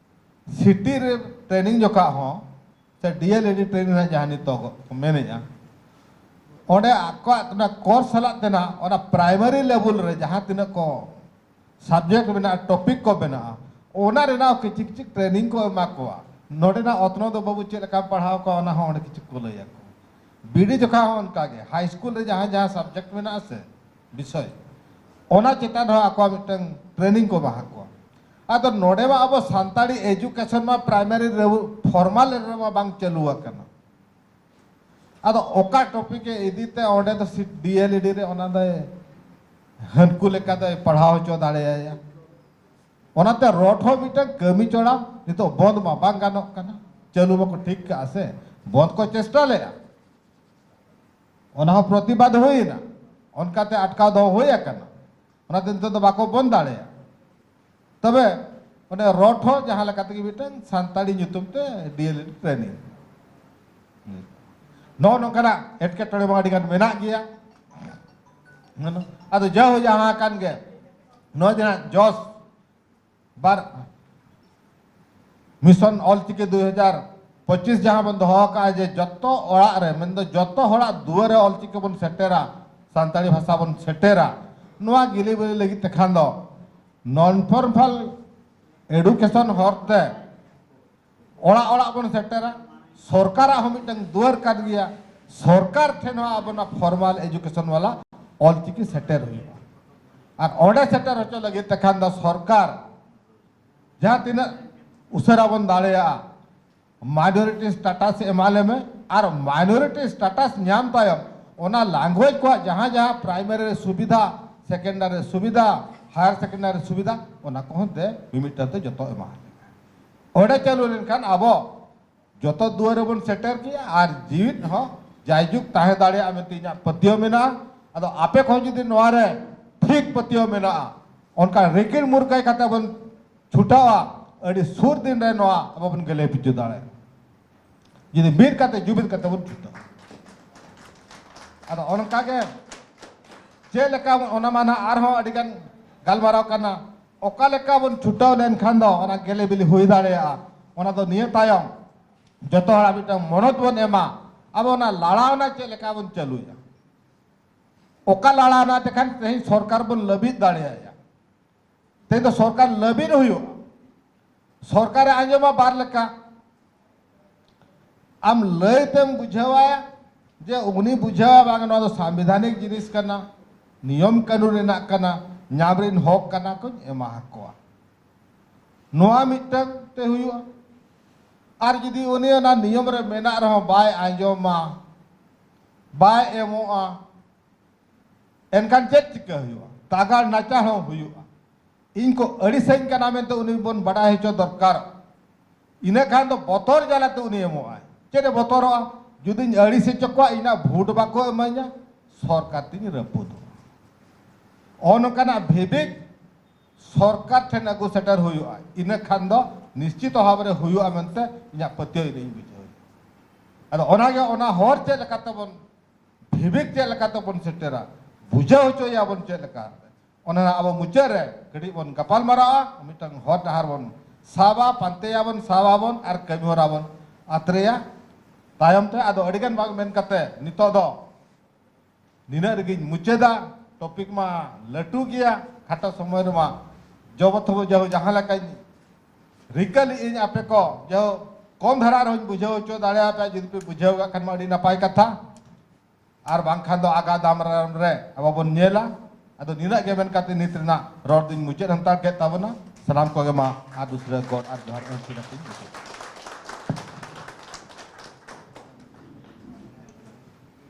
ᱥᱤᱴᱤ ᱨᱮ ᱴᱨᱮᱱᱤᱝ ᱡᱚᱠᱷᱟ ᱦᱚᱸ, ᱥᱮ ᱰᱤ ᱮᱞ ᱮᱰ ᱴᱨᱮᱱᱤᱝ ᱨᱮᱱᱟᱜ ᱡᱟᱦᱟᱸ ᱱᱤᱛᱚᱜ ᱠᱚ ᱢᱮᱱᱮᱫᱼᱟ, ᱚᱸᱰᱮ ᱟᱠᱚᱣᱟᱜ ᱚᱱᱟ ᱠᱳᱨᱥ ᱥᱟᱞᱟᱜ ᱛᱮᱱᱟᱜ ᱚᱱᱟ ᱯᱨᱟᱭᱢᱟᱨᱤ ᱞᱮᱵᱮᱞ ᱨᱮ ᱡᱟᱦᱟᱸ ᱛᱤᱱᱟᱹᱜ ᱠᱚ ᱥᱟᱵᱡᱮᱠᱴ ᱢᱮᱱᱟᱜᱼᱟ, ᱴᱚᱯᱤᱠ ᱠᱚ ᱢᱮᱱᱟᱜᱼᱟ, ᱚᱱᱟ ᱨᱮᱱᱟᱜ ᱠᱤᱪᱷᱤ ᱠᱤᱪᱷᱤ ᱴᱨᱮᱱᱤᱝ ᱠᱚ ᱮᱢᱟ ᱠᱚᱣᱟ᱾ ᱱᱚᱰᱮᱱᱟᱜ ᱚᱛᱱᱚ ᱫᱚ ᱵᱟᱹᱵᱩ ᱪᱮᱫ ᱞᱮᱠᱟᱢ ᱯᱟᱲᱦᱟᱣ ᱠᱚᱣᱟ, ᱚᱱᱟ ᱦᱚᱸ ᱚᱸᱰᱮ ᱠᱤᱪᱷᱩ ᱠᱚ ᱞᱟᱹᱭ ᱟᱠᱚᱣᱟ᱾ ᱵᱤᱰᱤ ᱡᱚᱠᱷᱟ ᱦᱚᱸ ᱚᱱᱠᱟ ᱜᱮ, ᱦᱟᱭ ᱥᱠᱩᱞ ᱨᱮ ᱡᱟᱦᱟᱸ ᱡᱟᱦᱟᱸ ᱥᱟᱵᱡᱮᱠᱴ ᱢᱮᱱᱟᱜᱼᱟ ᱥᱮ ᱵᱤᱥᱚᱭ, ᱚᱱᱟ ᱪᱮᱛᱟᱱ ᱨᱮᱦᱚᱸ ᱟᱠᱚᱣᱟᱜ ᱢᱤᱫᱴᱟᱝ ᱴᱨᱮᱱᱤᱝ ᱠᱚ ᱮᱢᱟ ᱠᱚᱣᱟ᱾ ᱟᱫᱚ ᱱᱚᱰᱮ ᱢᱟ ᱟᱵᱚ ᱥᱟᱱᱛᱟᱲᱤ ᱮᱡᱩᱠᱮᱥᱚᱱ ᱢᱟ ᱯᱨᱟᱭᱢᱟᱨᱤ ᱨᱮ, ᱯᱷᱚᱨᱢᱟᱞ ᱨᱮᱢᱟ ᱵᱟᱝ ᱪᱟᱹᱞᱩ ᱟᱠᱟᱱᱟ᱾ ᱟᱫᱚ ᱚᱠᱟ ᱴᱚᱯᱤᱠ ᱮ ᱤᱫᱤ ᱛᱮ ᱚᱸᱰᱮ ᱫᱚ ᱰᱤ ᱮᱞ ᱮᱰ ᱨᱮ ᱚᱱᱟ ᱫᱚᱭ ᱦᱟᱹᱱᱠᱩ ᱞᱮᱠᱟ ᱫᱚᱭ ᱯᱟᱲᱦᱟᱣ ᱦᱚᱪᱚ ᱫᱟᱲᱮᱭᱟᱭᱟ? ᱚᱱᱟᱛᱮ ᱨᱚᱴ ᱦᱚᱸ ᱢᱤᱫᱴᱟᱝ ᱠᱟᱹᱢᱤ ᱪᱚᱲᱟ ᱱᱤᱛᱚᱜ ᱵᱚᱱᱫ ᱢᱟ ᱵᱟᱝ ᱜᱟᱱᱚᱜ ᱠᱟᱱᱟ, ᱪᱟᱹᱞᱩ ᱢᱟᱠᱚ ᱴᱷᱤᱠ ᱠᱟᱜᱼᱟ ᱥᱮ, ᱵᱚᱱᱫ ᱠᱚ ᱪᱮᱥᱴᱟ ᱞᱮᱜᱼᱟ, ᱚᱱᱟ ᱦᱚᱸ ᱯᱨᱚᱛᱤᱵᱟᱫ ᱦᱩᱭᱮᱱᱟ, ᱚᱱᱠᱟᱛᱮ ᱟᱴᱠᱟᱣ ᱫᱚᱦᱚ ᱦᱩᱭ ᱟᱠᱟᱱᱟ, ᱚᱱᱟᱛᱮ ᱱᱤᱛᱚᱜ ᱫᱚ ᱵᱟᱠᱚ ᱵᱚᱱᱫ ᱫᱟᱲᱮᱭᱟᱜᱼᱟ᱾ ᱛᱚᱵᱮ ᱚᱱᱮ ᱨᱚᱴ ᱦᱚᱸ ᱡᱟᱦᱟᱸ ᱞᱮᱠᱟ ᱛᱮᱜᱮ ᱢᱤᱫᱴᱟᱝ ᱥᱟᱱᱛᱟᱲᱤ ᱧᱩᱛᱩᱢ ᱛᱮ ᱰᱤ ᱮᱞ ᱮᱰ ᱴᱨᱮᱱᱤᱝ, ᱱᱚᱜᱼᱚ ᱱᱚᱝᱠᱟᱱᱟᱜ ᱮᱴᱠᱮᱴᱚᱬᱮ ᱢᱟ ᱟᱹᱰᱤ ᱜᱟᱱ ᱢᱮᱱᱟᱜ ᱜᱮᱭᱟ᱾ ᱟᱫᱚ ᱡᱟ ᱦᱩᱭ ᱡᱟᱦᱟᱸ ᱟᱠᱟᱱ ᱜᱮ, ᱱᱚᱣᱟ ᱡᱟᱦᱟᱸ ᱡᱚᱥ ᱵᱟᱨ ᱢᱤᱥᱚᱱ ᱚᱞᱪᱤᱠᱤ ᱫᱩᱭ ᱦᱟᱡᱟᱨ ᱯᱚᱸᱪᱤᱥ ᱡᱟᱦᱟᱸ ᱵᱚᱱ ᱫᱚᱦᱚ ᱟᱠᱟᱫᱼᱟ ᱡᱮ ᱡᱚᱛᱚ ᱚᱲᱟᱜ ᱨᱮ, ᱢᱮᱱᱫᱚ ᱡᱚᱛᱚ ᱦᱚᱲᱟᱜ ᱫᱩᱣᱟᱹᱨ ᱨᱮ ᱚᱞᱪᱤᱠᱤ ᱵᱚᱱ ᱥᱮᱴᱮᱨᱟ, ᱥᱟᱱᱛᱟᱲᱤ ᱵᱷᱟᱥᱟ ᱵᱚᱱ ᱥᱮᱴᱮᱨᱟ, ᱱᱚᱣᱟ ᱜᱤᱞᱤ ᱵᱤᱞᱤ ᱞᱟᱹᱜᱤᱫ ᱛᱮᱠᱷᱟᱱ ᱫᱚ ᱱᱚᱱ ᱯᱷᱚᱨᱢᱟᱞ ᱮᱰᱩᱠᱮᱥᱚᱱ ᱦᱚᱨᱛᱮ ᱚᱲᱟᱜ ᱚᱲᱟᱜ ᱵᱚᱱ ᱥᱮᱴᱮᱨᱟ᱾ ᱥᱚᱨᱠᱟᱨᱟᱜ ᱦᱚᱸ ᱢᱤᱫᱴᱟᱝ ᱫᱩᱣᱟᱹᱨ ᱠᱟᱱ ᱜᱮᱭᱟ, ᱥᱚᱨᱠᱟᱨ ᱴᱷᱮᱱ ᱦᱚᱸ ᱟᱵᱚ ᱚᱱᱟ ᱯᱷᱚᱨᱢᱟᱞ ᱮᱰᱩᱠᱮᱥᱚᱱ ᱵᱟᱞᱟ ᱚᱞᱪᱤᱠᱤ ᱥᱮᱴᱮᱨ ᱦᱩᱭᱩᱜᱼᱟ᱾ ᱟᱨ ᱚᱸᱰᱮ ᱥᱮᱴᱮᱨ ᱦᱚᱪᱚ ᱞᱟᱹᱜᱤᱫ ᱛᱮᱠᱷᱟᱱ ᱫᱚ ᱥᱚᱨᱠᱟᱨ ᱡᱟᱦᱟᱸ ᱛᱤᱱᱟᱹᱜ ᱩᱥᱟᱹᱨᱟ ᱵᱚᱱ ᱫᱟᱲᱮᱭᱟᱜᱼᱟ, ᱢᱟᱭᱱᱚᱨᱤᱴᱤ ᱥᱴᱮᱴᱟᱥ ᱮᱢᱟ ᱞᱮᱢᱮ, ᱟᱨ ᱢᱟᱭᱱᱚᱨᱤᱴᱤ ᱥᱴᱮᱴᱟᱥ ᱧᱟᱢ ᱛᱟᱭᱚᱢ ᱚᱱᱟ ᱞᱮᱝᱜᱩᱭᱮᱡᱽ ᱠᱚᱣᱟᱜ ᱡᱟᱦᱟᱸ ᱡᱟᱦᱟᱸ ᱯᱨᱟᱭᱢᱟᱨᱤ ᱨᱮ ᱥᱩᱵᱤᱫᱷᱟ, ᱥᱮᱠᱮᱱᱰᱟᱨᱤ ᱨᱮ ᱥᱩᱵᱤᱫᱷᱟ, ᱦᱟᱭᱟᱨ ᱥᱮᱠᱮᱱᱰᱟᱨᱤ ᱨᱮ ᱥᱩᱵᱤᱫᱷᱟ, ᱚᱱᱟ ᱠᱚᱦᱚᱸ ᱫᱮ ᱢᱤᱢᱤᱫᱴᱟᱝ ᱛᱮ ᱡᱚᱛᱚ ᱮᱢᱟ ᱞᱮᱢᱮ᱾ ᱚᱸᱰᱮ ᱪᱟᱹᱞᱩ ᱞᱮᱱᱠᱷᱟᱱ ᱟᱵᱚ ᱡᱚᱛᱚ ᱫᱩᱣᱟᱹᱨ ᱨᱮᱵᱚᱱ ᱥᱮᱴᱮᱨ ᱠᱮᱜᱼᱟ ᱟᱨ ᱡᱤᱣᱤᱫ ᱦᱚᱸ ᱡᱟᱭᱡᱩᱜᱽ ᱛᱟᱦᱮᱸ ᱫᱟᱲᱮᱭᱟᱜᱼᱟ ᱢᱮᱱᱛᱮ ᱤᱧᱟᱹᱜ ᱯᱟᱹᱛᱭᱟᱹᱣ ᱢᱮᱱᱟᱜᱼᱟ᱾ ᱟᱫᱚ ᱟᱯᱮ ᱠᱚᱦᱚᱸ ᱡᱩᱫᱤ ᱱᱚᱣᱟ ᱨᱮ ᱴᱷᱤᱠ ᱯᱟᱹᱛᱭᱟᱹᱣ ᱢᱮᱱᱟᱜᱼᱟ, ᱚᱱᱠᱟ ᱨᱤᱠᱤᱲ ᱢᱩᱨᱠᱟᱹᱭ ᱠᱟᱛᱮ ᱵᱚᱱ ᱪᱷᱩᱴᱟᱹᱣᱟ, ᱟᱹᱰᱤ ᱥᱩᱨ ᱫᱤᱱ ᱨᱮ ᱱᱚᱣᱟ ᱟᱵᱚ ᱵᱚᱱ ᱜᱮᱞᱮ ᱯᱤᱪᱷᱩ ᱫᱟᱲᱮᱭᱟᱜᱼᱟ᱾ ᱡᱩᱫᱤ ᱢᱤᱫ ᱠᱟᱛᱮ, ᱡᱩᱢᱤᱫ ᱠᱟᱛᱮ ᱵᱚᱱ ᱪᱷᱩᱴᱟᱹᱣᱟ᱾ ᱟᱫᱚ ᱚᱱᱠᱟ ᱜᱮ ᱪᱮᱫ ᱞᱮᱠᱟ ᱵᱚᱱ, ᱚᱱᱟ ᱢᱟ ᱱᱟᱦᱟᱜ ᱟᱨᱦᱚᱸ ᱟᱹᱰᱤ ᱜᱟᱱ ᱜᱟᱞᱢᱟᱨᱟᱣ ᱠᱟᱱᱟ, ᱚᱠᱟ ᱞᱮᱠᱟ ᱵᱚᱱ ᱪᱷᱩᱴᱟᱹᱣ ᱞᱮᱱᱠᱷᱟᱱ ᱫᱚ ᱚᱱᱟ ᱜᱮᱞᱮ ᱵᱤᱞᱤ ᱦᱩᱭ ᱫᱟᱲᱮᱭᱟᱜᱼᱟ᱾ ᱚᱱᱟ ᱫᱚ ᱱᱤᱭᱟᱹ ᱛᱟᱭᱚᱢ ᱡᱚᱛᱚ ᱦᱚᱲᱟᱜ ᱢᱤᱫᱴᱟᱝ ᱢᱚᱱᱚᱛ ᱵᱚᱱ ᱮᱢᱟ, ᱟᱵᱚ ᱚᱱᱟ ᱞᱟᱲᱟᱣᱱᱟ ᱪᱮᱫ ᱞᱮᱠᱟ ᱵᱚᱱ ᱪᱟᱹᱞᱩᱭᱟ, ᱚᱠᱟ ᱞᱟᱲᱟᱣᱱᱟ ᱛᱮᱠᱷᱟᱱ ᱛᱮᱦᱮᱧ ᱥᱚᱨᱠᱟᱨ ᱵᱚᱱ ᱞᱟᱹᱵᱤᱫ ᱫᱟᱲᱮᱭᱟᱭᱟ᱾ ᱛᱮᱦᱮᱧ ᱫᱚ ᱥᱚᱨᱠᱟᱨ ᱞᱟᱹᱵᱤᱫ ᱦᱩᱭᱩᱜᱼᱟ᱾ ᱥᱚᱨᱠᱟᱨᱮ ᱟᱸᱡᱚᱢᱟ ᱵᱟᱨ ᱞᱮᱠᱟ, ᱟᱢ ᱞᱟᱹᱭ ᱛᱮᱢ ᱵᱩᱡᱷᱟᱹᱣᱟᱭᱟ ᱡᱮ ᱩᱱᱤ ᱵᱩᱡᱷᱟᱹᱣᱟ ᱵᱟᱝ ᱱᱚᱣᱟ ᱫᱚ ᱥᱟᱝᱵᱤᱫᱷᱟᱱᱤᱠ ᱡᱤᱱᱤᱥ ᱠᱟᱱᱟ, ᱱᱤᱭᱚᱢ ᱠᱟᱹᱱᱩᱱ ᱨᱮᱱᱟᱜ ᱠᱟᱱᱟ, ᱧᱟᱢ ᱨᱤᱱ ᱦᱚᱠ ᱠᱟᱱᱟ ᱠᱚᱧ ᱮᱢᱟ ᱟᱠᱚᱣᱟ᱾ ᱱᱚᱣᱟ ᱢᱤᱫᱴᱟᱝ ᱛᱮ ᱦᱩᱭᱩᱜᱼᱟ᱾ ᱟᱨ ᱡᱩᱫᱤ ᱩᱱᱤ ᱚᱱᱟ ᱱᱤᱭᱚᱢ ᱨᱮ ᱢᱮᱱᱟᱜ ᱨᱮᱦᱚᱸ ᱵᱟᱭ ᱟᱸᱡᱚᱢᱟ, ᱵᱟᱭ ᱮᱢᱚᱜᱼᱟ, ᱮᱱᱠᱷᱟᱱ ᱪᱮᱫ ᱪᱤᱠᱟᱹ ᱦᱩᱭᱩᱜᱼᱟ? ᱛᱟᱜᱟᱲ ᱱᱟᱪᱟᱲ ᱦᱚᱸ ᱦᱩᱭᱩᱜᱼᱟ᱾ ᱤᱧ ᱠᱚ ᱟᱹᱲᱤᱥᱟᱹᱧ ᱠᱟᱱᱟ ᱢᱮᱱᱛᱮ ᱩᱱᱤ ᱵᱚᱱ ᱵᱟᱰᱟᱭ ᱦᱚᱪᱚ ᱫᱚᱨᱠᱟᱨ᱾ ᱤᱱᱟᱹ ᱠᱷᱟᱱ ᱫᱚ ᱵᱚᱛᱚᱨ ᱡᱟᱞᱟᱛᱮ ᱩᱱᱤ ᱮᱢᱚᱜᱼᱟᱭ᱾ ᱪᱮᱫ ᱮ ᱵᱚᱛᱚᱨᱚᱜᱼᱟ? ᱡᱩᱫᱤᱧ ᱟᱹᱲᱤᱥ ᱦᱚᱪᱚ ᱠᱚᱣᱟ, ᱤᱧᱟᱹᱜ ᱵᱷᱳᱴ ᱵᱟᱠᱚ ᱤᱢᱟᱹᱧᱟ, ᱥᱚᱨᱠᱟᱨ ᱛᱤᱧ ᱨᱟᱹᱯᱩᱫᱚᱜᱼᱟ᱾ ᱚᱱ ᱚᱱᱠᱟᱱᱟᱜ ᱵᱷᱤᱵᱤᱠ ᱥᱚᱨᱠᱟᱨ ᱴᱷᱮᱱ ᱟᱹᱜᱩ ᱥᱮᱴᱮᱨ ᱦᱩᱭᱩᱜᱼᱟ᱾ ᱤᱱᱟᱹ ᱠᱷᱟᱱ ᱫᱚ ᱱᱤᱥᱪᱤᱛ ᱚᱵᱷᱟᱵ ᱨᱮ ᱦᱩᱭᱩᱜᱼᱟ ᱢᱮᱱᱛᱮ ᱤᱧᱟᱹᱜ ᱯᱟᱹᱛᱭᱟᱹᱣ ᱤᱧ ᱵᱩᱡᱷᱟᱹᱣ᱾ ᱟᱫᱚ ᱚᱱᱟᱜᱮ, ᱚᱱᱟ ᱦᱚᱨ ᱪᱮᱫ ᱞᱮᱠᱟᱛᱮ ᱵᱚᱱ ᱵᱷᱤᱵᱤᱠ ᱪᱮᱫ ᱞᱮᱠᱟᱛᱮ ᱵᱚᱱ ᱥᱮᱴᱮᱨᱟ, ᱵᱩᱡᱷᱟᱹᱣ ᱦᱚᱪᱚᱭᱟᱵᱚᱱ ᱪᱮᱫ ᱞᱮᱠᱟ, ᱚᱱᱟ ᱟᱵᱚ ᱢᱩᱪᱟᱹᱫ ᱨᱮ ᱠᱟᱹᱴᱤᱡ ᱵᱚᱱ ᱜᱟᱯᱟᱞ ᱢᱟᱨᱟᱣᱟ, ᱢᱤᱫᱴᱟᱝ ᱦᱚᱨ ᱰᱟᱦᱟᱨ ᱵᱚᱱ ᱥᱟᱵᱟ, ᱯᱟᱱᱛᱮᱭᱟᱵᱚᱱ, ᱥᱟᱵᱟᱵᱚᱱ ᱟᱨ ᱠᱟᱹᱢᱤ ᱦᱚᱨᱟ ᱵᱚᱱ ᱟᱛᱨᱮᱭᱟ᱾ ᱛᱟᱭᱚᱢ ᱛᱮ ᱟᱫᱚ ᱟᱹᱰᱤᱜᱟᱱ ᱵᱟᱝ ᱢᱮᱱ ᱠᱟᱛᱮ ᱱᱤᱛᱚᱜ ᱫᱚ ᱱᱤᱱᱟᱹᱜ ᱨᱮᱜᱮᱧ ᱢᱩᱪᱟᱹᱫᱟ᱾ ᱴᱚᱯᱤᱠ ᱢᱟ ᱞᱟᱹᱴᱩ ᱜᱮᱭᱟ, ᱠᱷᱟᱴᱚ ᱥᱚᱢᱚᱭ ᱨᱮᱢᱟ ᱡᱚᱵᱚ ᱛᱷᱚᱵᱚ ᱡᱟᱦᱳ ᱡᱟᱦᱟᱸ ᱞᱮᱠᱟᱧ ᱨᱤᱠᱟᱹ ᱞᱮᱫᱟᱹᱧ ᱟᱯᱮ ᱠᱚ ᱡᱟᱦᱳ ᱠᱚᱢ ᱫᱷᱟᱨᱟ ᱨᱮᱦᱚᱸᱧ ᱵᱩᱡᱷᱟᱹᱣ ᱦᱚᱪᱚ ᱫᱟᱲᱮᱭᱟᱯᱮᱭᱟ᱾ ᱡᱩᱫᱤ ᱯᱮ ᱵᱩᱡᱷᱟᱹᱣ ᱠᱟᱜ ᱠᱷᱟᱱ ᱢᱟ ᱟᱹᱰᱤ ᱱᱟᱯᱟᱭ ᱠᱟᱛᱷᱟ, ᱟᱨ ᱵᱟᱝᱠᱷᱟᱱ ᱫᱚ ᱟᱜᱟᱢ ᱫᱟᱨᱟᱢ ᱨᱮ ᱟᱵᱚ ᱵᱚᱱ ᱧᱮᱞᱟ᱾ ᱟᱫᱚ ᱱᱤᱱᱟᱹᱜ ᱜᱮ ᱢᱮᱱ ᱠᱟᱛᱮ ᱱᱤᱛ ᱨᱮᱱᱟᱜ ᱨᱚᱲ ᱫᱩᱧ ᱢᱩᱪᱟᱹᱫ ᱦᱟᱛᱟᱲ ᱠᱮᱫ ᱛᱟᱵᱚᱱᱟ᱾ ᱥᱟᱱᱟᱢ ᱠᱚᱜᱮ ᱢᱟ ᱟᱨ ᱫᱩᱥᱨᱟᱹ ᱜᱚᱰ ᱟᱨ ᱡᱚᱦᱟᱨ ᱮᱢ ᱠᱟᱛᱮᱧ ᱢᱩᱪᱟᱹᱫ᱾